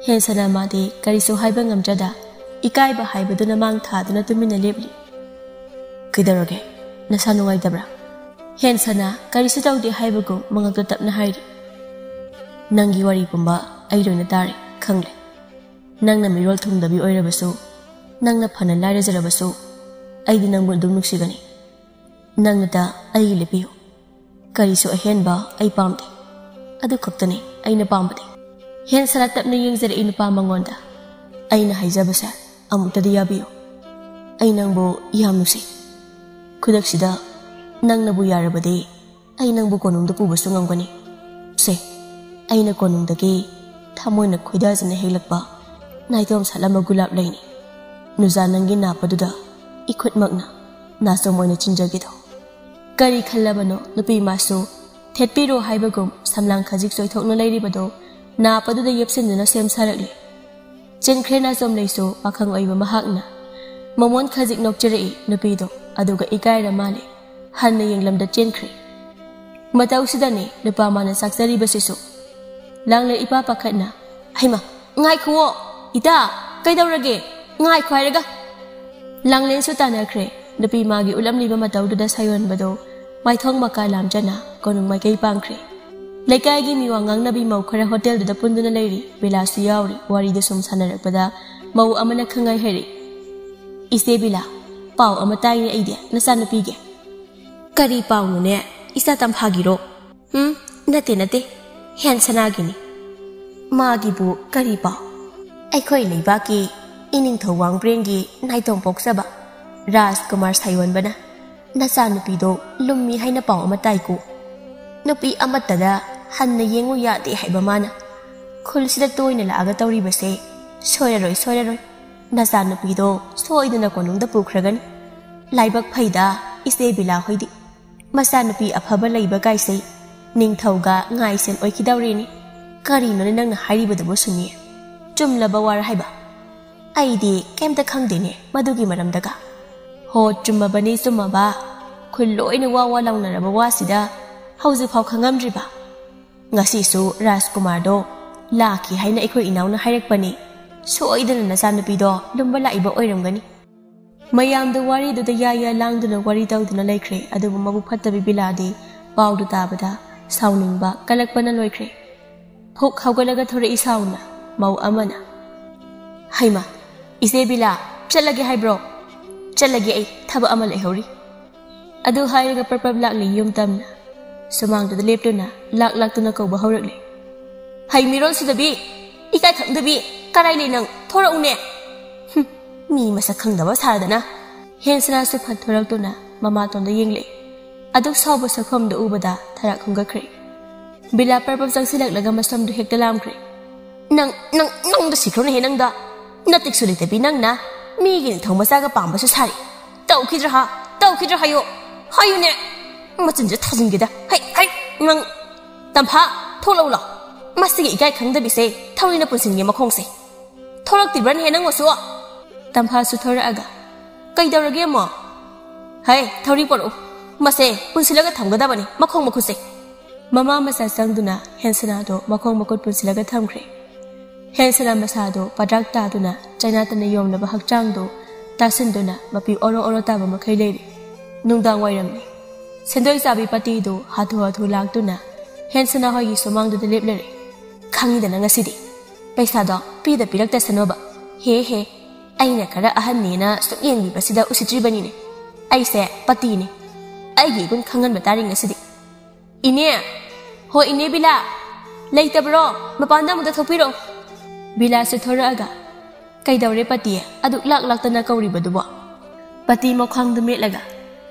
ꯍꯦꯟꯁꯅ ꯃꯥꯗꯤ ꯀꯔꯤꯁꯨ ꯍꯥꯏꯕ ꯉꯝꯖꯗ ꯏꯀꯥꯏꯕ ꯍꯥꯏꯕꯗꯨꯅ ꯃꯥꯡ ꯊꯥꯗꯨꯅ ꯇꯨꯃꯤꯟꯅ ꯂꯦꯞꯂꯤ꯫ "ꯀꯩꯗꯧꯔꯒꯦ? ꯅꯁꯥ ꯅꯨꯡꯉꯥꯏꯇꯕ꯭ꯔꯥ?" ꯍꯦꯟꯁꯅ ꯀꯔꯤꯁꯨ ꯇꯧꯗꯦ ꯍꯥꯏꯕꯒꯨꯝ ꯃꯉꯛꯇ ꯇꯞꯅ ꯍꯥꯏꯔꯤ꯫ "ꯅꯪꯒꯤ ꯋꯥꯔꯤ ꯄꯨꯝꯕ ꯑꯩ ꯂꯣꯏꯅ ꯇꯥꯔꯦ, ꯈꯪꯂꯦ꯫ ꯅꯪꯅ ꯃꯤꯔꯣꯜ ꯊꯨꯡꯗꯕꯤ ꯑꯣꯏꯔꯕꯁꯨ, ꯅꯪꯅ ꯐꯅ ꯂꯥꯏꯔꯖꯔꯕꯁꯨ, ꯑꯩꯗꯤ ꯅꯪꯕꯨ ꯑꯗꯨꯝ ꯅꯨꯡꯁꯤꯒꯅꯤ꯫ ꯅꯪꯅꯇ ꯑꯩꯒꯤ ꯂꯦꯞꯄꯤꯌꯨ꯫ ꯀꯔꯤꯁꯨ ꯑꯍꯦꯟꯕ ꯑꯩ ꯄꯥꯝꯗꯦ꯫ ꯑꯗꯨ ꯈꯛꯇꯅꯤ ꯑꯩꯅ ꯄꯥꯝꯕꯗꯤ"꯫ ꯍꯦꯟꯁꯅ ꯇꯞꯅ ꯌꯦꯡꯖꯔꯛꯏ ꯅꯨꯄꯥ ꯃꯉꯣꯟꯗ꯫ "ꯑꯩꯅ ꯍꯥꯏꯖꯕꯁꯦ ꯑꯃꯨꯛꯇꯗꯤ ꯌꯥꯕꯤꯌꯨ꯫ ꯑꯩ ꯅꯪꯕꯨ ꯌꯥꯝ ꯅꯨꯡꯁꯤ꯫ ꯈꯨꯗꯛꯁꯤꯗ ꯅꯪꯅꯕꯨ ꯌꯥꯔꯕꯗꯤ ꯑꯩ ꯅꯪꯕꯨ ꯀꯣꯅꯨꯡꯗ ꯄꯨꯕꯁꯨ ꯉꯝꯒꯅꯤ꯫ ꯁꯦ, ꯑꯩꯅ ꯀꯣꯅꯨꯡꯗꯒꯤ ꯊꯃꯣꯏꯅ ꯈꯣꯏꯗꯥꯖꯅ ꯍꯦꯛꯂꯛꯄ ꯅꯥꯏꯇꯣꯝ ꯁꯥꯠꯂꯝꯕ ꯒꯨꯂꯥꯞ ꯂꯩꯅꯤ꯫ ꯅꯨꯖꯥ ꯅꯪꯒꯤ ꯅꯥꯞꯄꯗꯨꯗ ꯏꯈꯨꯠꯃꯛꯅ ꯅꯥꯆꯣꯝ ꯑꯣꯏꯅ ꯆꯤꯟꯖꯒꯦꯗꯣ"꯫ ꯀꯔꯤ ꯈꯜꯂꯕꯅꯣ ꯅꯨꯄꯤ ꯃꯥꯁꯨ? ꯊꯦꯠꯄꯤꯔꯣ ꯍꯥꯏꯕꯒꯨꯝ ꯁꯝꯂꯥꯡ ꯈꯖꯤꯛ ꯆꯣꯏꯊꯣꯛꯅ ꯂꯩꯔꯤꯕꯗꯨ ꯅꯥꯞꯄꯗꯨꯗ ꯌꯦꯞꯁꯤꯟꯗꯨꯅ ꯁꯦꯝ ꯁꯥꯔꯛꯂꯤ꯫ ꯆꯦꯟꯈ꯭ꯔꯦ ꯅꯥꯆꯣꯝꯂꯩꯁꯨ ꯄꯥꯈꯪ ꯑꯣꯏꯕ ꯃꯍꯥꯛꯅ꯫ ꯃꯣꯃꯣꯟ ꯈꯖꯤꯛ ꯅꯣꯛꯆꯔꯛꯏ ꯅꯨꯄꯤꯗꯣ, ꯑꯗꯨꯒ ꯏꯀꯥꯏꯔ ꯃꯥꯜꯂꯦ꯫ ꯍꯟꯅ ꯌꯦꯡꯂꯝꯗ ꯆꯦꯟꯈ꯭ꯔꯦ꯫ ꯃꯇꯧꯁꯤꯗꯅꯦ ꯅꯨꯄꯥ ꯃꯥꯅ ꯆꯥꯛꯆꯔꯤꯕꯁꯤꯁꯨ꯫ ꯂꯥꯡꯂꯦꯟ ꯏꯄꯥ ꯄꯥꯈꯠꯅ, "ꯍꯩꯃꯥ, ꯉꯥꯏꯈꯨꯋꯣ! ꯏꯇꯥ, ꯀꯩꯗꯧꯔꯒꯦ? ꯉꯥꯏꯈꯣ ꯍꯥꯏꯔꯒ!" ꯂꯥꯡꯂꯦꯟꯁꯨ ꯇꯥꯟꯅꯈ꯭ꯔꯦ꯫ ꯅꯨꯄꯤ ꯃꯥꯒꯤ ꯎꯠꯂꯝꯂꯤꯕ ꯃꯇꯧꯗꯨꯗ ꯁꯥꯌꯣꯟꯕꯗꯣ ꯃꯥꯏꯊꯣꯡ ꯃꯀꯥ ꯂꯥꯝꯖꯅ ꯀꯣꯅꯨꯡ ꯃꯥꯏꯀꯩ ꯄꯥꯡꯈ꯭ꯔꯦ꯫ ꯂꯩꯀꯥꯏꯒꯤ ꯃꯤꯋꯥ ꯉꯥꯡꯅꯕꯤ ꯃꯧ ꯈꯔ ꯍꯣꯇꯦꯜꯗꯨꯗ ꯄꯨꯟꯗꯨꯅ ꯂꯩꯔꯤ꯫ ꯕꯤꯂꯥꯁꯨ ꯌꯥꯎꯔꯤ꯫ ꯋꯥꯔꯤꯗꯨ ꯁꯨꯝ ꯁꯥꯟꯅꯔꯛꯄꯗ ꯃꯧ ꯑꯃꯅ ꯈꯪꯍꯥꯏ ꯍꯥꯏꯔꯛꯏ, "ꯏꯆꯦ ꯕꯤꯂꯥ, ꯄꯥꯎ ꯑꯃ ꯇꯥꯏꯅꯦ ꯑꯩꯗꯤ ꯅꯆꯥꯅꯨꯄꯤꯒꯤ"꯫ "ꯀꯔꯤ ꯄꯥꯎꯅꯣꯅꯦ? ꯏꯆꯥ ꯇꯝꯐꯥꯒꯤꯔꯣ?" "ꯎꯝ, ꯅꯠꯇꯦ, ꯅꯠꯇꯦ, ꯍꯦꯟ ꯁꯅꯥꯒꯤꯅꯤ"꯫ "ꯃꯥꯒꯤꯕꯨ ꯀꯔꯤ ꯄꯥꯎ?" ꯑꯩꯈꯣꯏ ꯂꯩꯕꯥꯛꯀꯤ ꯏꯅꯤꯡꯊꯧ ꯋꯥꯡꯕ꯭ꯔꯦꯟꯒꯤ ꯅꯥꯏꯇꯣꯝ ꯄꯣꯛꯆꯕ ꯔꯥꯖꯀꯨꯃꯥꯔ ꯁꯥꯌꯣꯟꯕꯅ ꯅꯆꯥꯅꯨꯄꯤꯗꯣ ꯂꯨꯝꯃꯤ ꯍꯥꯏꯅ ꯄꯥꯎ ꯑꯃ ꯇꯥꯏꯀꯣ꯫ ꯅꯨꯄꯤ ꯑꯃꯠꯇꯗ ꯍꯟꯅ ꯌꯦꯡꯉꯨ ꯌꯥꯗꯦ ꯍꯥꯏꯕ ꯃꯥꯅ꯫ ꯈꯨꯜꯁꯤꯗ ꯇꯣꯏꯅ ꯂꯥꯛꯑꯒ ꯇꯧꯔꯤꯕꯁꯦ ꯁꯣꯏꯔꯔꯣꯏ, ꯁꯣꯏꯔꯔꯣꯏ꯫ ꯅꯆꯥꯅꯨꯄꯤꯗꯣ ꯁꯣꯏꯗꯅ ꯀꯣꯅꯨꯡꯗ ꯄꯨꯈ꯭ꯔꯒꯅꯤ꯫ ꯂꯥꯏꯕꯛ ꯐꯩꯗ ꯏꯆꯦ ꯕꯤꯂꯥ ꯍꯣꯏꯗꯤ꯫ ꯃꯆꯥꯅꯨꯄꯤ ꯑꯐꯕ ꯂꯩꯕ ꯀꯥꯏꯁꯦ ꯅꯤꯡꯊꯧꯒ ꯉꯥꯏꯁꯦꯟ ꯑꯣꯏꯈꯤꯗꯧꯔꯤꯅꯤ꯫ ꯀꯔꯤꯅꯣꯅꯦ ꯅꯪꯅ ꯍꯥꯏꯔꯤꯕꯗꯨꯕꯨ ꯁꯨꯅꯤ? ꯆꯨꯝꯂꯕ ꯋꯥꯔ ꯍꯥꯏꯕ? ꯑꯩꯗꯤ ꯀꯩꯝꯇ ꯈꯪꯗꯦꯅꯦ ꯃꯗꯨꯒꯤ ꯃꯔꯝꯗꯒ꯫ ꯍꯣ, ꯆꯨꯝꯃꯕꯅꯤ, ꯆꯨꯝꯃꯕ꯫ ꯈꯨꯜ ꯂꯣꯏꯅ ꯋꯥ ꯋꯥ ꯂꯥꯎꯅꯔꯕ ꯋꯥꯁꯤꯗ ꯍꯧꯖꯤꯛꯐꯥꯎ ꯈꯪꯉꯝꯗ꯭ꯔꯤꯕ? ꯉꯁꯤꯁꯨ ꯔꯥꯖꯀꯨꯃꯥꯔꯗꯣ ꯂꯥꯛꯈꯤ ꯍꯥꯏꯅ ꯑꯩꯈꯣꯏ ꯏꯅꯥꯎꯅ ꯍꯥꯏꯔꯛꯄꯅꯤ꯫ ꯁꯣꯏꯗꯅ ꯅꯆꯥꯅꯨꯄꯤꯗꯣ ꯂꯨꯝꯕ ꯂꯥꯛꯏꯕ ꯑꯣꯏꯔꯝꯒꯅꯤ꯫ ꯃꯌꯥꯝꯗꯣ ꯋꯥꯔꯤꯗꯨꯗ ꯌꯥ ꯌꯥ ꯂꯥꯡꯗꯨꯅ ꯋꯥꯔꯤ ꯇꯧꯗꯨꯅ ꯂꯩꯈ꯭ꯔꯦ꯫ ꯑꯗꯨꯕꯨ ꯃꯕꯨꯛ ꯐꯠꯇꯕꯤ ꯕꯤꯂꯥꯗꯤ ꯄꯥꯎꯗꯨ ꯇꯥꯕꯗ ꯁꯥꯎꯅꯤꯡꯕ ꯀꯜꯂꯛꯄꯅ ꯂꯣꯏꯈ꯭ꯔꯦ꯫ ꯍꯨꯛ ꯍꯧꯒꯠꯂꯒ ꯊꯣꯔꯛꯏ ꯁꯥꯎꯅ꯫ ꯃꯧ ꯑꯃꯅ, "ꯍꯩꯃ, ꯏꯆꯦ ꯕꯤꯂꯥ, ꯆꯠꯂꯒꯦ ꯍꯥꯏꯕ꯭ꯔꯣ?" "ꯆꯠꯂꯒꯦ ꯑꯩ, ꯊꯕꯛ ꯑꯃ ꯂꯩꯍꯧꯔꯤ꯫" ꯑꯗꯨ ꯍꯥꯏꯔꯒ ꯄ꯭ꯔꯞ ꯄ꯭ꯔꯞ ꯂꯥꯛꯂꯤ ꯌꯨꯝ ꯇꯝꯅ꯫ ꯁꯨꯃꯥꯡꯗꯨꯗ ꯂꯦꯞꯇꯨꯅ ꯂꯥꯛ ꯂꯥꯛꯇꯨꯅ ꯀꯧꯕ ꯍꯧꯔꯛꯂꯦ꯫ "ꯍꯩ ꯃꯤꯔꯣꯜ ꯁꯤꯗꯕꯤ, ꯏꯀꯥꯏ ꯈꯪꯗꯕꯤ, ꯀꯔꯥꯏ ꯂꯩ ꯅꯪ? ꯊꯣꯔꯛꯎꯅꯦ!" "ꯍꯨꯝ, ꯃꯤ ꯃꯁꯛ ꯈꯪꯗꯕ ꯁꯥꯗꯅ!" ꯍꯦꯟꯁꯅꯥꯁꯨ ꯐꯠ ꯊꯣꯔꯛꯇꯨꯅ ꯃꯃꯥꯇꯣꯟꯗ ꯌꯦꯡꯂꯛꯏ꯫ ꯑꯗꯨꯛ ꯁꯥꯎꯕ ꯁꯛꯐꯝꯗꯨ ꯎꯕꯗ ꯊꯔꯥꯛ ꯍꯨꯝꯒꯠꯈ꯭ꯔꯦ꯫ ꯕꯤꯂꯥ ꯄ꯭ꯔꯞ ꯄ꯭ꯔꯞ ꯆꯪꯁꯤꯜꯂꯛꯂꯒ ꯃꯁꯝꯗꯨ ꯍꯦꯛꯇ ꯂꯥꯝꯈ꯭ꯔꯦ꯫ "ꯅꯪ, ꯅꯪ, ꯅꯪꯗ ꯁꯤꯈ꯭ꯔꯣꯅꯦꯍꯦ ꯅꯪꯗ꯫ ꯅꯇꯤꯛꯁꯨ ꯂꯩꯇꯕꯤ ꯅꯪꯅ ꯃꯤꯒꯤ ꯅꯤꯡꯊꯧ ꯃꯆꯥꯒ ꯄꯥꯝꯕꯁꯨ ꯁꯥꯔꯤ꯫ ꯇꯧꯈꯤꯗ꯭ꯔꯥ ꯍꯥ? ꯇꯧꯈꯤꯗ꯭ꯔꯥ ꯍꯥꯏꯌꯣ꯫ ꯍꯥꯏꯌꯨꯅꯦ꯫ ꯃꯆꯤꯟꯁꯦ ꯊꯥꯖꯤꯟꯒꯦꯗ꯫ ꯍꯩ, ꯍꯩ, ꯅꯪ꯫ ꯇꯝꯐꯥ, ꯊꯣꯛꯂꯛꯎ ꯂꯥꯎ꯫ ꯃꯁꯤꯒꯤ ꯏꯀꯥꯏ ꯈꯪꯗꯕꯤꯁꯦ ꯊꯧꯔꯤꯅ ꯄꯨꯟꯁꯤꯟꯒꯦ ꯃꯈꯣꯡꯁꯦ꯫ ꯊꯣꯛꯂꯛꯇ꯭ꯔꯤꯕ꯭ꯔꯅꯦꯍꯦ ꯅꯪꯕꯨꯁꯨ?" ꯇꯝꯐꯥꯁꯨ ꯊꯣꯔꯛꯑꯒ, "ꯀꯩꯗꯧꯔꯒꯦ ꯑꯃꯨꯛ?" "ꯍꯩ, ꯊꯧꯔꯤ ꯄꯣꯔꯛꯎ꯫ ꯃꯁꯦ ꯄꯨꯟꯁꯤꯜꯂꯒ ꯊꯝꯒꯗꯕꯅꯤ, ꯃꯈꯣꯡ ꯃꯈꯨꯠꯁꯦ꯫" ꯃꯃꯥ ꯃꯆꯥ ꯆꯪꯗꯨꯅ ꯍꯦꯟꯁꯅꯥꯗꯣ ꯃꯈꯣꯡ ꯃꯈꯨꯠ ꯄꯨꯟꯁꯤꯜꯂꯒ ꯊꯝꯈ꯭ꯔꯦ꯫ ꯍꯦꯟꯁꯅꯥ ꯃꯁꯥꯗꯣ ꯄꯗ꯭ꯔꯥꯛ ꯇꯥꯗꯨꯅ ꯆꯩꯅꯥꯇꯅ ꯌꯣꯝꯂꯕ ꯍꯛꯆꯥꯡꯗꯣ ꯇꯥꯁꯤꯟꯗꯨꯅ ꯃꯄꯤ ꯑꯣꯔꯣ ꯑꯣꯔꯣ ꯇꯥꯕ ꯃꯈꯩ ꯂꯩꯔꯤ꯫ ꯅꯨꯡꯗꯥꯡ ꯋꯥꯏꯔꯝꯅꯤ꯫ ꯁꯦꯟꯗꯣꯏ ꯆꯥꯕꯤ ꯄꯇꯤꯗꯨ ꯍꯥꯊꯨ ꯍꯥꯊꯨ ꯂꯥꯛꯇꯨꯅ ꯍꯦꯟꯁꯅꯥ ꯍꯣꯏꯒꯤ ꯁꯨꯃꯥꯡꯗꯨꯗ ꯂꯦꯞꯂꯔꯦ꯫ "ꯈꯪꯉꯤꯗꯅ ꯉꯁꯤꯗꯤ ꯄꯩꯁꯥꯗꯣ ꯄꯤꯗ ꯄꯤꯔꯛꯇꯁꯅꯣꯕ꯫ ꯍꯦ ꯍꯦ, ꯑꯩꯅ ꯈꯔ ꯑꯍꯟꯅꯦꯅ ꯁꯨꯛ ꯌꯦꯡꯕꯤꯕꯁꯤꯗ ꯎꯁꯤꯠꯇ꯭ꯔꯤꯕꯅꯤꯅꯦ꯫ ꯑꯩꯁꯦ ꯄꯇꯤꯅꯦ꯫ ꯑꯩꯒꯤ ꯏꯒꯨꯟ ꯈꯪꯍꯟꯕ ꯇꯥꯔꯦ ꯉꯁꯤꯗꯤ꯫" "ꯏꯅꯦ!" "ꯍꯣ, ꯏꯅꯦ ꯕꯤꯂꯥ꯫ ꯂꯩꯇꯕ꯭ꯔꯣ? ꯃꯄꯥꯟꯗ ꯑꯃꯨꯛꯇ ꯊꯣꯛꯄꯤꯔꯛꯑꯣ꯫" ꯕꯤꯂꯥꯁꯨ ꯊꯣꯔꯛꯑꯒ, "ꯀꯩꯗꯧꯔꯦ ꯄꯇꯤ, ꯑꯗꯨꯛ ꯂꯥꯛ ꯂꯥꯛꯇꯅ ꯀꯧꯔꯤꯕꯗꯨꯕꯣ?" ꯄꯇꯤ ꯃꯈ꯭ꯋꯥꯡꯗꯨ ꯃꯦꯠꯂꯒ,